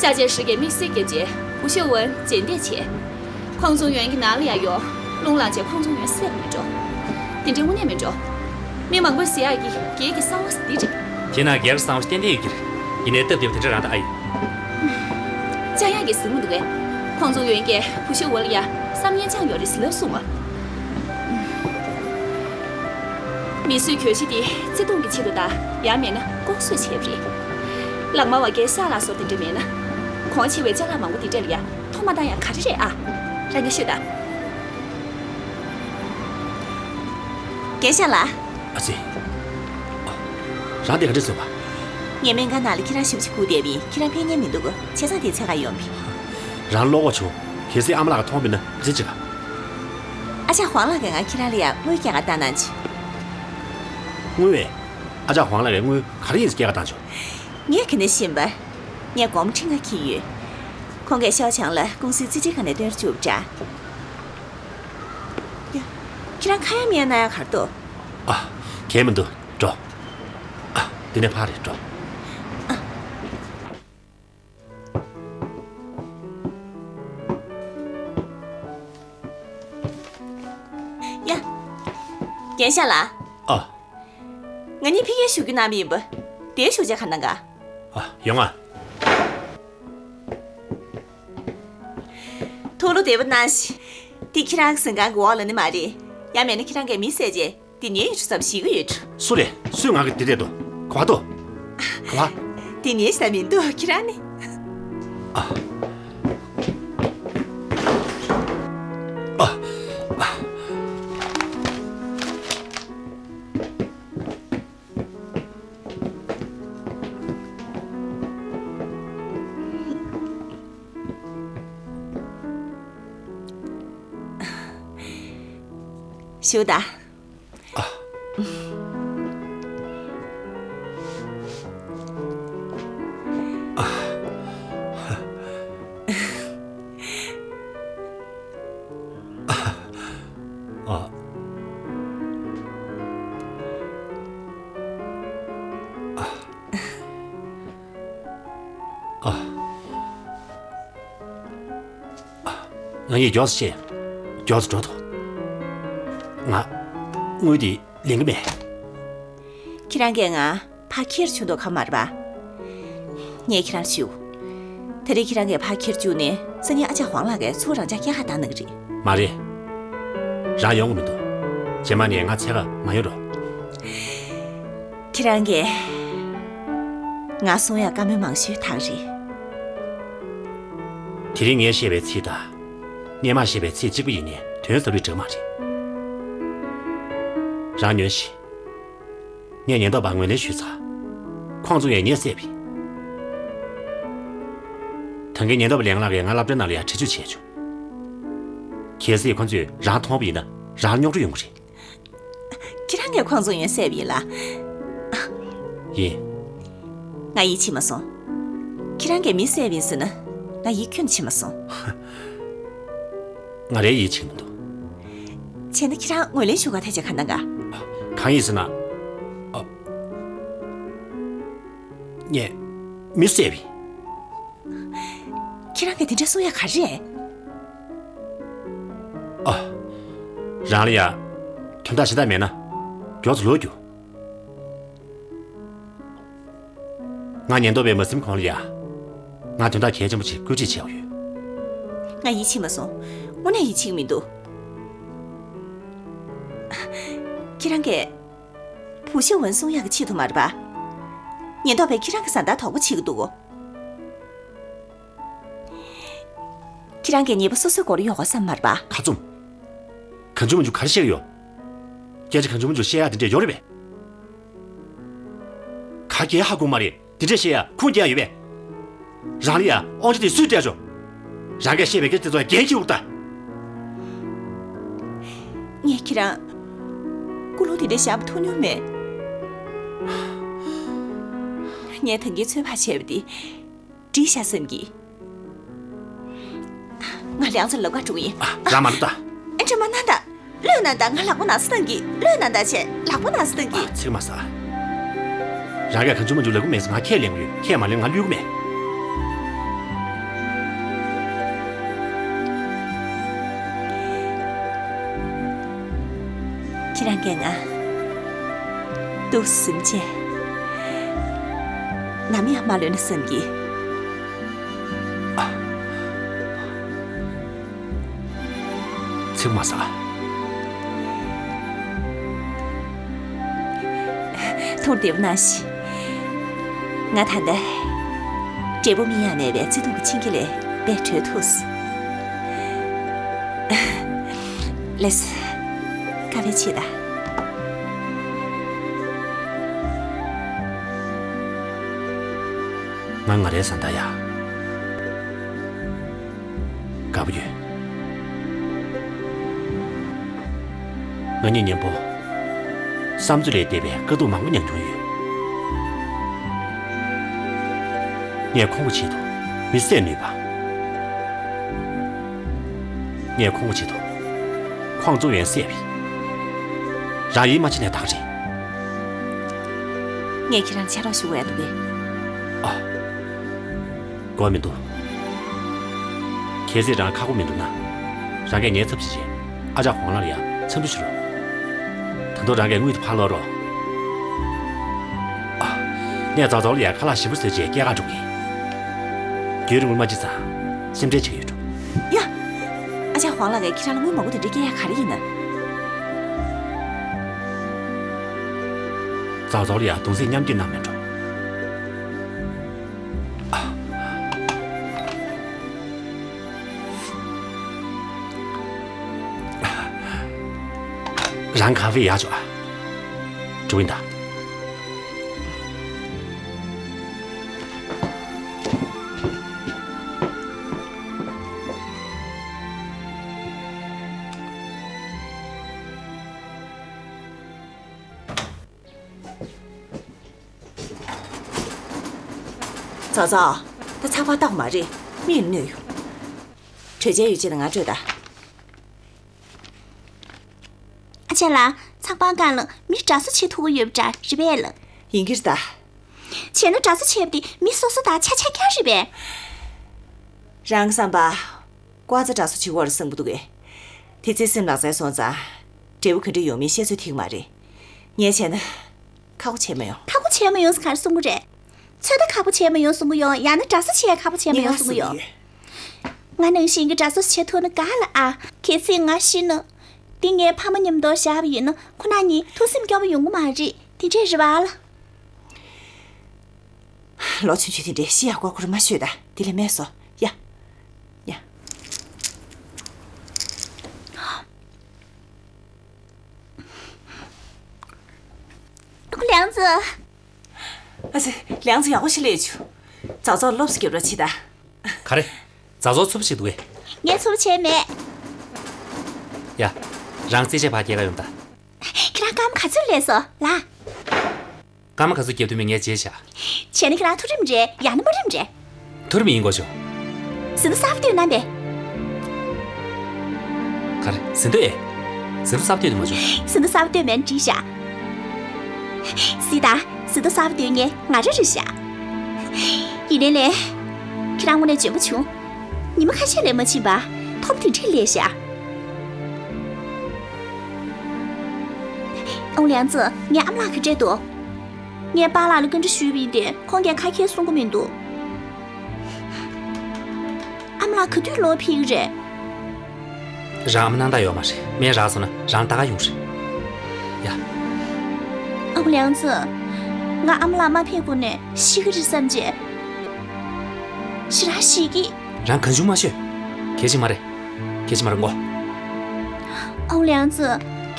ཤཱ་ཅན་ཧྲི་གིས་དམིགས་བསལ་སྐྱབས་རྗེ་བུ་ཤོ་ཝུན་རྗེས་འདེད་བྱས། ཁོང་ཙུང་ཡོན་གྱི་ནང་ལ་ཡར་ཡོང་། རླུང་ལངས་བྱས་ཁོང་ཙུང་ཡོན་བསད་པ་མེད་འགྲོ། དེ་འདྲའི་དངོས་གནས་མེད་འགྲོ། མི་མང་པོས་ཟེར་ཡག་གི་སྒེར་གྱི་གསང་བ་ཟེར་འདི་རེད། ཁྱེད་ནང་སྒེར་གྱི་གསང་བ་ཏན་ཏན་ཡོད་ཀྱི་རེད། ཡིན་ནའི་སྟབས་བདེ་པོ་དེ་འདྲ་རང་ད་ཨ་ཡོད། ཅང་ཡག་གི་ཟིན་མི་འདུག་གས། ཁོང་ཙུང་ཡོན་གྱིས་བུ་ཤོ་ཝུན་ལ་ཡ་བསམ་ཡས་བཅངས་ཡོད་རེད་ཟེར་ལབ་སོང་ང་། མི་གསོད་གྱོད་གཞི་དེ་བརྩི་མཐོང་གི་ཆེད་དུ་དང་ཡང་མིན་ན་ལྐོག་གསོད་བྱས་པ་རེད། ལག་དམར་བ་རྒན་ཤཱཀ་ལགས་སོགས་དེ་འདྲ་མེད་ན། གོང་ཆེ་བའི་ཅ་ལག་མང་པོ་དེ་འདྲ་ལ་ཡ་ཐོ་མ་བཏང་ཡ་ག་རེ་རེད་ཨ། རང་གིས་ཤོད་དང་། རྒན་ཤཱཀ་ལགས། ཨ་ཙི། ཨ། རང་དེ་ག་འདྲ་བཟོས་པ། ངས་སྨན་ཁང་ནང་ལ་ཁྱེད་རང་ཞབས་ཕྱི་སྒུག་བསྡད་པ་ཡིན། ཁྱེད་རང་ཕེབས་མཁན་མི་འདུག་བྱས་ཙང་དེ་འཚོལ་ག་ཡོང་བ་ཡིན། རང་བློ་ཁོག་ཆུང་། གལ་སྲིད་ཨ་མ་ལགས་ཀྱིས་མཐོང་བ་ཡིན་ན་ཨ་ཙི་ཅིག་ག་ཨ་ཅག་ཧུང་ལགས་ཀྱིས་ང་ཁྱེད་རང་ལ་ཡ་དངུལ་རྒྱག་ག་བཏང་གནང་བྱུང་། དངུལ་བས། ཨ་ཅག་ཧུང་ལགས་ཀྱིས་དངུལ་ག་རེ་ཡིན་ཟེར་རྒྱག་ག་བཏང་བྱུང་། ངས་ག་ནས་ཤེས་པ། ངས་དགོང་མོ་འཕྲིན་ཁ་འཁྱེར་ཡོད། ཁོང་གིས་ཤའོ་ཆང་ལ་ཀུང་སིའི་རྩིས་ཁྲའི་སྒང་ནས་བཏོན་རྒྱུ་འདྲ། ཡ། ཁྱེད་རང་ཁ་ཡ་མི་ཡ་ན་ཡ་ག་རེ་འདུག་ཨ། གང་ཡང་མི་འདུག་འགྲོ། ཨ། འདི་ནས་ཕར་རེད། འགྲོ། ཨ། ཡ། རྒན་ཤཱཀ་ལགས། ཨ། ང་གཉིས་ཕ་གིར་བཞུགས་རྒྱུ་གནང་བ་ཡིན་པ། དེར་བཞུགས་བྱས་ག་གནང་ག་ཨ། ཡོང་ང་། ཐུགས་བློ་བདེ་པོ་གནང་ཞིག་དེ་ཁྱེད་རང་གི་གཟིམ་ཁང་གི་འོག་ལ་ནི་མ་རེད། ཡང་མེད་ན་ཁྱེད་རང་གིས་མི་བསད་རྗེས་འདི་ཉན་ཡོད་ཆུ་ཙམ་ཞིག་གི་ཡོད་ཆུ། སུ་རེད། སུས་ང་གི་འདི་རེད་དོ། ག་བ་དོ། ག་བ། འདི་ཉན་ས་མི་འདུག་ཁྱེད་རང་ནི། ཨ། ཨ། ཨ། ཞུ་ད། ཨ། ཨ། ཨ། ཨ། ང་གཉིས་མགྱོགས་སུ་བཤད། མགྱོགས་སུ་འགྲོ་ཐུབ། ང་དངུལ་དེ་ལེན་གི་མེད། ཁྱེད་རང་གིས་ང་ཕར་ཁྱེར་བཅུག་འདུག་གམ་མ་རེད་པ། ངས་ཁྱེད་རང་ཞུ། ད་རེས་ཁྱེད་རང་གིས་ཕར་ཁྱེར་བཅུག་ནས་སང་ཉིན་ཨ་ཅག་ཝང་ལགས་ཀྱིས་ཚུར་རང་འཇགས་སྐྱེལ་ག་བཏང་གནང་གི་རེད། མ་རེད། རང་ཡོང་གི་མི་འདུག་རྗེས་མ་ནས་ང་འཚོལ་ག་མ་ཡོང་རོགས། ཁྱེད་རང་གིས་ང་གསུང་ཡག་བཀའ་མོལ་མང་ཤོས་བཏང་རེད། དེ་རིང་ངས་བཤད་པའི་ཚིག་དང་། སྔོན་མ་བཤད་པའི་ཚིག་གཅིག་པ་ཡིན་ནའི་དོན་ཟབ་རིགས་འདྲ་མ་རེད། རང་ཉོན་ཞིག་ངས་ཉེན་རྟོག་པར་ངོས་ལེན་ཞུས་ཚར། ཁོང་ཚོ་ངས་ངས་བསད་པ་ཡིན། ད་གིན་ཉེན་རྟོག་པ་ལན་ལགས་ཀྱིས་ང་སློབ་གྲྭའི་ནང་ལ་ཡང་ཁྲིད་བཅུག་བྱས་བྱུང་། གལ་སྲིད་ཁོ་ཚོས་རང་མཐོང་བ་ཡིན་ན་རང་རྙོག་དྲ་ཡོང་གི་རེད། ཁྱེད་རང་གིས་ཁོང་ཚོ་ངས་བསད་པ་ཡིན་ལ། ཡིན། ང་ཡིད་ཆེས་མ་སོང་། ཁྱེད་རང་གིས་མི་བསད་པ་ཡིན་ཟེར་ན་ང་ཡིད་ཁྱོན་ཆེས་མ་སོང་། ང་རའི་ཡིད་ཆེས་མི་འདུག་བྱས་ན་ཁྱེད་རང་ངོས་ལེན་ཞུ་ག་ཐད་ཆ་ག་འདང་ག་གང་ཡིན་ཟེར་ན། ཨ། ངས་མི་བསད་པ་ཡིན། ཁྱེད་རང་གིས་དེ་འདྲ་གསུང་ཡག་ག་རེ་རེད། ཨ། རང་ལ་ཡ། དོན་དག་གཞན་དག་མེད་ན། མགྱོགས་ཙམ་ལོག་རྒྱུགས། ང་ཉེན་རྟོག་པས་མ་ཟིན་གོང་ལ་ཡ། ང་དོན་དག་གལ་ཆེན་པོ་ཅིག་བཀོད་སྒྲིག་བྱས་ཡོད། ང་ཡིད་ཆེས་མ་སོང་། དངོས་གནས་ཡིད་ཆེས་མི་འདུག་ཁྱེད་རང་གིས། བུ་ཤི་ཝན་གསུང་ཡག་གི་ཆེད་དུ་མ་རེད་པ། ཉེན་རྟོག་པས་ཁྱེད་རང་གི་བཟའ་ཟླ་དོགས་པ་བྱེད་ཀྱི་འདུག་གོ། ཁྱེད་རང་གིས་ཉེས་པ་སོ་སོའི་མགོ་ལ་གཡོག་ག་བསམ་མ་རེད་པ། ཁ་བཙུམ། གང་བྱུང་མང་བྱུང་ག་རེ་བཤད་ཀྱི་ཡོད། སྐད་ཆ་གང་བྱུང་མང་བྱུང་བཤད་ཡག་དེ་འདྲས་ཡོད་རེད་པས། ག་གེ་ཧ་གོ་མ་རེད། དེ་འདྲས་བཤད་ཡག་ཁུངས་སྐྱེལ་ཡག་ཡོད་པས། རང་ལ་ཡ་དབང་ཆ་དེ་སུས་སྤྲད་ཆོག་རང་གིས་བཤད་པའི་སྐད་ཆ་དེ་ཚོ་ལ་འགན་འཁྱེར་དགོས་ད། ངས་ཁྱེད་རང་ཀུན་སློང་དེ་འདྲ་བཞག་པ་མཐོང་མྱོང་མེད། ངས་ད་གིན་ཚོད་དཔག་བྱས་པ་དེ་འགྲིག་ཤག་བསམ་གི། ང་ལང་ཚོ་ལབ་ག་འགྲོ་གི་ཡིན། ཨ། རང་མ་འགྲོ་ད། ཨེ་འདྲ་མ་གནང་ད། བློས་གནང་ད། ང་ལག་པ་ན་ས་བཏང་གི། བློས་གནང་ད་བྱས། ལག་པ་ན་ས་བཏང་གི། ཨ། ཚིག་མ་ཟ། རང་གིས་གང་བྱུང་མང་བྱུང་ལབ་གི་མེད་ཟེར་ང་ཁས་ལེན་གི་ཡོད། ཁས་མ་ལེན་ང་བླུག་གི་མེད། ཁྱེད་རང་གིས་ང་འདུག་སེ་བྱས། ནམ་ཡང་མ་ལོན་ན་བསམ་གི། ཨ། ཚིག་མ་ཟ། ཐུགས་བདེ་པོ་གནང་ཞིག་ང་ད་ལྟ་འབྲས་བུ་སྨིན་ཡག་མེད་པའི་བརྩེ་དུང་གི་འཆིང་རྒྱ་ལས་རྦད་གྲོལ་ཐུབ་སོང་། ལགས་སོ། ཁ་ཕྱེ་ད། ང་ང་རའི་བཟའ་ཟླ་ཡ། དགའ་པོ་ཡོད། ང་གཉིས་མཉམ་པོ་བསམ་ཚུལ་ལས་འདས་པའི་དཀའ་སྡུག་མང་པོ་མྱངས་མྱོང་ཡོད། ངས་ཁོང་གི་ཆེད་དུ་མི་བསད་ནུས་པ། ངས་ཁོང་གི་ཆེད་དུ་ཁོང་གཙོ་ཡོན་བསད་པ་ཡིན། རང་ཡིད་མ་ཆེས་ན་ད་ག་རེད། ངས་ཁྱེད་རང་ཕྱག་རོགས་ཞུ་དགོས་ཡ་འདུག་གས། ཨ། དགོས་མི་འདུག་གལ་སྲིད་རང་ཁག་པོ་མི་འདུག་ན། རང་གིས་ངའི་ཚབ་བྱེད་བྱས་ཨ་ཅག་ཧོང་ལགས་ལ་ཡང་འཚམས་འདྲི་ཞུ་རོགས། ད་དུང་རང་གིས་དངུལ་དེ་ཕར་སློག་རོགས། ཨ། ངས་རྫོང་རྫོང་ལ་ཡང་ཁ་ལག་ཞིམ་པོ་བཟོས་བྱས་སྐྱེལ་གར་འགྲོ་གི་ཡིན། རྒྱུན་རིང་པོ་མ་ཕྱིན་ཙང་སེམས་ཁྲལ་བྱེད་ཀྱི་ཡོད་འགྲོ། ཡ། ཨ་ཅག་ཧོང་ལགས་ཀྱིས་ཁྱེད་རང་ལ་དངུལ་མང་པོ་དེ་འདྲ་སྐྱེལ་ཡ་ག་རེ་ཡིན་ན། ཙའོ་ཙའོ་ལ་ཡ་གདུང་སེམས་མཉམ་སྐྱེད་གནང་མེད་འགྲོ། རང་ཁ་ཧྥེ་ཡག་བྱུང་ཨ། འགྲོ་གི་ཡིན་ད། ཙའོ་ཙའོ། ད་ཚགས་པར་ལྟ་དགོས་མ་རེད། མིག་ལ་གནོད་ཡོང་། གྲོས་འཆར་ཡོད་ཅེ་ན་ང་སྤྲོད་ད། ཨ་ཅེ་ལགས། ཚགས་པར་སྒང་ལ་མི་འདྲ་བཟོ་བྱེད་ཐུབ་ཀྱི་ཡོད་པ་འདྲ་རེད་པས་ལགས། ཡིན་གྱི་རེད་ད། བྱས་ན་འདྲ་བཟོ་བྱས་པ་དེ་མི་སོ་སོ་དང་ཆ་ཆ་ཁྱར་རེད་པས། རང་གི་བསམ་པ། ཀོ་ཙ་འདྲ་བཟོ་བྱེད་དགོས་རེད་བསམ་གྱི་འདུག་གས། དེ་ཚེ་སེམས་ལག་རྩལ་སོང་ཙང་། འབྲས་བུ་ག་འདྲ་ཡོང་མིན་བཤད་ཚོད་ཐིག་མ་རེད། ངས་བྱས་ན། ཁག་པོ་བྱས་མ་ཡོང་། ཁག་པོ་བྱས་མ་ཡོང་ཟེར་ག་རེ་གསུང་གི་རེད། ཚོད་ལྟ་ཁག་པོ་བྱས་མ་ཡོང་གསུང་གི་ཡོད། ཡང་ན་འདྲ་བཟོ་བྱས་ཁག་པོ་བྱས་མ་ཡོང་གསུང་གི་ཡོད། ངས་ང་ནང་བཞིན་གྱི་འདྲ་བཟོ་བྱེད་ཐུབ་ན་དགའ་ལ་ཨ། གལ་སྲིད་ང་ཤི་ན། འདི་ངའི་ཕ་མ་མཉམ་དུ་བཞག་པ་ཡིན་ན་ཁོ་རང་གཉིས་ཐུགས་སེམས་སྐྱོ་པོ་ཡོང་གི་མ་རེད། དེ་འདྲས་རེད་པ་ལགས། ལོ་ཆུང་ཆུང་དེ་འདྲས་ཤི་ཡག་མགོ་སྐོར་མ་ཤོད་ད། དེ་ལས་མེད་སོ། ཡ། ཡ། ལིའང་ཙི། ཨ་ཙི། ལིའང་ཙི་ཡག་པོ་ཞིག་སླེབས་བྱུང་། ཙའོ་ཙའོ་ལོབས་སུ་རྒྱབ་རོགས་བྱེད་ད། ག་རེ། ཙའོ་ཙའོ་ཚུབ་བྱེད་འདུག་གས། ངས་ཚུབ་བྱས་མེད། ཡ། རང་རྩེད་ཆས་ཕར་སྐྱེལ་ག་ཡོང་ད། ཁྱེད་རང་སྐར་མ་ག་ཚོད་སླེབས་སོང་ལགས། སྐར་མ་ག་ཚོད་རྒྱབ་ཐུབ་མིན་ངས་བརྗེད་བཞག། བྱས་ན་ཁྱེད་རང་མཐོ་རིམ་རེད་ཡང་ན་དམའ་རིམ་རེད། མཐོ་རིམ་ཡིན་དགོས་བྱུང་། ཟིན་ཐོ་གསར་པ་བཏོན་གནང་དེ། ག་རེ། ཟིན་ཐོ་ཨེ། ཟིན་ཐོ་གསར་པ་བཏོན་དུ་མ་བྱུང་། ཟིན་ཐོ་གསར་པ་བཏོན་མེད་ན་འགྲིག་བཞག། སྲིད་ད། ཟིན་ཐོ་གསར་པ་བཏོན་མཁན་ང་རང་རེད་བཞག། ཡིན་ནའི་ལས། ཁྱེད་རང་དངོས་གནས་འཇོན་པོ་བྱུང་། ཉི་མ་ཁ་ཤས་ལས་མ་ཕྱིན་པ། ཐོབ་དེ་འདྲས་སླེབས་བཞག། ཨོང་ལིའང་ཙི། ངའི་ཨ་མ་ལགས་ག་འདྲས་འདུག། ངས་པཱ་ལགས་ལ་བཀའ་འདྲི་ཞུས་པ་ཡིན་ཏེ་ཁོང་གིས་ཁ་མཁས་གསུང་གི་མི་འདུག། ཨ་མ་ལགས་ག་དུས་ལོག་ཕེབས་ཀྱི་རེད། རང་ཨ་མ་སྣང་དག་ཡོད་མ་རེད། སྨན་རག་སོང་ན་རང་ལྟ་ག་ཡོང་རེད། ཡ། ཨོང་ལིའང་ཙི། ང་ཨ་མ་ལགས་མ་ཕེབས་གོང་ནས་ཤི་གི་རེད་བསམ་བྱས། ཞེ་དྲག་ཞེད་ཀྱི། རང་གང་བྱུང་མ་ཤོད། གལ་ཆེན་མ་རེད། གལ་ཆེན་མ་རེད་མགོ། ཨོང་ལིའང་ཙི།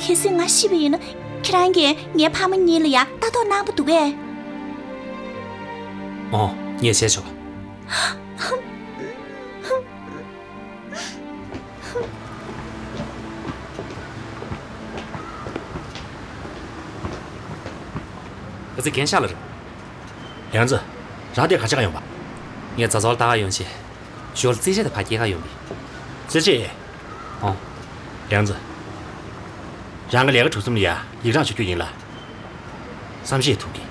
གལ་སྲིད་ང་ཤི་བ་ཡིན་ན། ཁྱེད་རང་གིས་ངའི་ཕ་མ་གཉིས་ལ་ཡང་ལྟ་རྟོག་གནང་པ་འདུག་གས། ཨོ། ངས་བྱས་ཆོག། ཨ་ཙི། རྒན་ཤག་ལགས་རེད། ལིའང་ཙི། རང་དེ་ག་བྱེད་ག་ཡོང་པ། ངས་ཙའོ་ཙའོ་ལ་ལྟ་ག་ཡོང་ཆེད། ཞོར་རྩེད་ཆས་དེ་ཕར་སྐྱེལ་ག་ཡོང་པས། རྩེད་ཆས། ཨོ། ལིའང་ཙི། རང་གི་ལས་ཀ་གྲུབ་མཚམས་ལ་ཡ་ཡིག་རང་བྱེད་རྒྱུ་ཡིན་ལ། བསམ་ཤེས་ཐུབ་ཀྱི།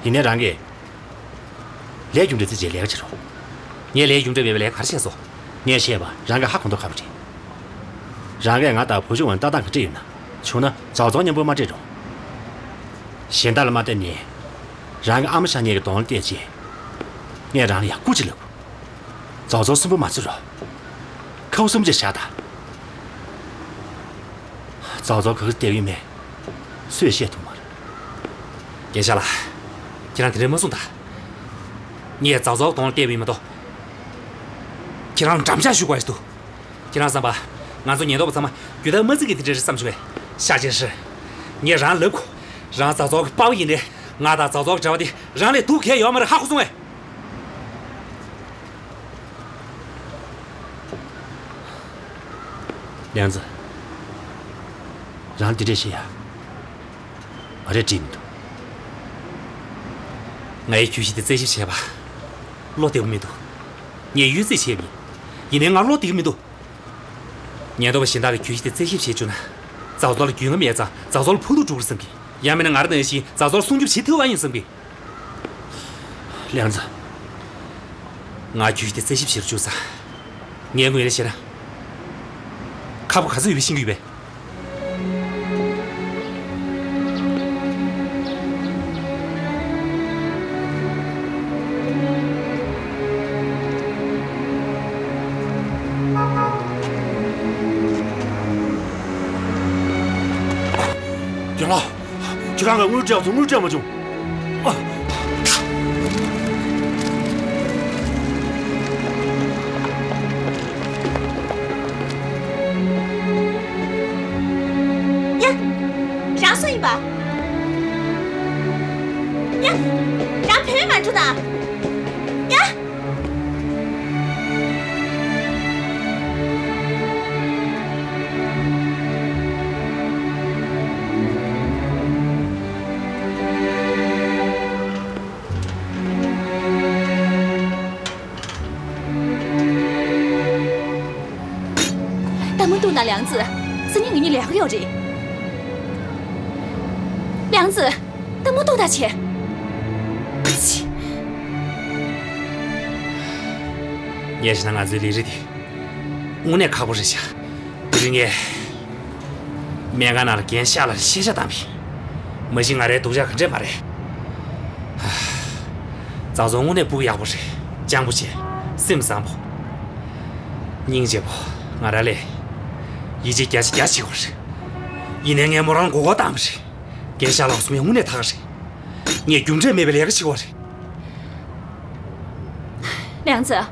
ཡིན་ནའི་རང་གིས། ལས་རྒྱུ་འབྲས་རྩིས་བྱས་ལས་ཀ་བྱེད་རོགས། ངས་ལས་རྒྱུ་འབྲས་མེད་པའི་ལས་ཀ་ག་རེ་བྱས་སོང་། ངས་བཤད་པ་རང་གིས་ཧ་གོ་མདོག་ཁ་པོ་བྱེད། རང་གིས་ང་དང་བུ་ཆུང་བ་ལྟ་སྟངས་ག་འདྲ་ཡོད་ན། བྱུང་ན་ཙའོ་ཙའོ་མཉམ་པོ་མ་སྤྲད་རོགས། གཞན་དག་ལ་མ་བལྟས་ནས། རང་གི་ཨ་མ་ཤ་ཉེ་གི་གདོང་ལ་བལྟས་རྗེས། ངས་རང་ལ་ཡ་སྐུ་མཁྱེན་ལབ། ཙའོ་ཙའོ་སུན་པོ་མ་བཟོ་རོགས། ཁ་བ་སུམ་ཅུ་བཞག་དང་། ཙའོ་ཙའོ་ག་གི་བལྟས་ཡོད་མེད། སུས་བཤད་ཐུབ་མ་རེད། རྒན་ཤག་ལགས། ཁྱེད་རང་དེ་འདྲ་མ་གསུངས་དང་། ངས་ཙའོ་ཙའོ་གདོང་ལ་བལྟས་པ་ཡིན་མ་གཏོགས། ཁྱེད་རང་འགྲམ་ལྕག་གཞུ་དགོས་ཡ་ཞིག་འདུག། ཁྱེད་རང་བསམ་པ། ང་ཚོ་ཉེན་རྟོག་པ་ཚང་མ་རྒྱུ་དག་མ་བརྩི་གི་དེ་འདྲ་རེད་བསམ་བྱུང་བས། ཤ་ཆེ་ཧྲི། ངས་རང་ལབ་གོ། རང་ཙའོ་ཙའོ་གི་དཔའ་བོ་ཡིན་ཏེ། ང་དང་ཙའོ་ཙའོ་གི་འབྲེལ་བ་དེ་རང་ལས་སྡུག་གང་ཡང་ཡོད་མ་རེད། ཧ་གོ་སོང་ངས། ལིའང་ཙི། རང་འདི་འདྲས་བཤད་ཡ། ང་རས་འགྲིག་མི་འདུག། ངའི་གྱོད་གཞི་དེ་རྩད་ཞིབ་བྱས་པ། བློ་བདེ་པོ་མི་འདུག། ངས་གཡོལ་རྩིས་བྱས་པ་ཡིན། ཡིན་ནའི་ང་བློ་བདེ་གི་མི་འདུག། ཉེན་རྟོག་པ་གཞན་དག་གིས་གྱོད་གཞི་དེ་རྩད་ཞིབ་བྱེད་བཅུག་ན། ཙའོ་ཙའོ་ལ་རྒྱུས་མངའ་མེད་ཙང་ཙའོ་ཙའོ་ལ་ཕོག་ཐུག་འགྲོ་གི་རེད་བསམ་གི། ཡང་མིན་ན་ང་རང་ནང་བཞིན་ཙའོ་ཙའོ་ལ་སྲུང་སྐྱོབ་བྱེད་ཐུབ་པ་ཡིན་བསམ་གི། ལིའང་ཙི། ང་གྱོད་གཞི་དེ་རྩད་ཞིབ་བྱེད་རུ་བཅུག་ཙང་། ངའི་ངོས་ནས་བཤད་ན། ཁག་པོ་ག་ཚོད་ཡོད་པ་ཤེས་ཀྱི་ཡོད་པས། རྒན་ལགས། ཁྱོད་རང་གིས་དངུལ་སྤྲད་ཚོ་དངུལ་སྤྲད་མ་བྱུང་། ཨ། ཡ། རང་སུ་ཡིན་པ། ཡ། རང་བོད་མ་འགྲོ་དང་། ཡ། ད་མུ་ཏུ་ན་ལིའང་ཙི། སང་ཉིན་ང་གཉིས་ལས་ཀ་ཡོད་རེད། ལིའང་ཙི། ད་མུ་ཏུ་ད་བྱེད། ཕ་ཕྱི། ངས་བྱས་ན་ང་ཚོའི་ལས་རིགས་དེ་དངོས་གནས་ཁག་པོ་རེད་ཤག་དེ་རིང་ངས་སྨན་ཁང་ནང་ལ་རྒན་ཤག་ལ་ཤེས་བྱ་བཏང་བ་ཡིན། མ་གཞི་ང་རའི་སྡུག་ཅག་ག་འདྲས་མ་རེད། ཙང་ཙང་དངོས་གནས་ཕྲུ་གུ་ཡག་པོ་རེད། སྤྱང་པོ་བྱས། སེམས་བཟང་པོ། སྙིང་རྗེ་པོ། ང་རང་ལས་ཡིད་ཆེས་བརྒྱ་ཆ་བརྒྱ་བྱེད་ཀྱི་ཡོད་རེད། ཡིན་ནའི་ངས་མོ་རང་མགོ་སྐོར་བཏང་བ་རེད། རྒན་ཤག་ལགས་སུ་ངས་དངོས་གནས་ཐག་རེད། ངས་རྒྱུ་འབྲས་མེད་པའི་ལས་ཀ་བྱེད་ཀྱི་ཡོད་རེད། ལིའང་ཙི།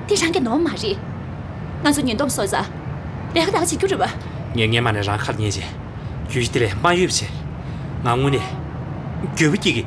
དེ་རང་གི་ནོར་མ་རེད། ང་ཚོ་ཉེན་རྟོག་སོགས་ཙང་། ལས་ཀ་ད་ག་བྱེད་རྒྱུ་རེད་པ། ངས་སྔས་མ་ནས་རང་ཁ་ལ་ཉན་བྱས། གྱོད་གཞི་དེ་ལས་མ་གཡོལ་བྱས། ང་དངོས་གནས་འགྱོད་པ་སྐྱེ་གི།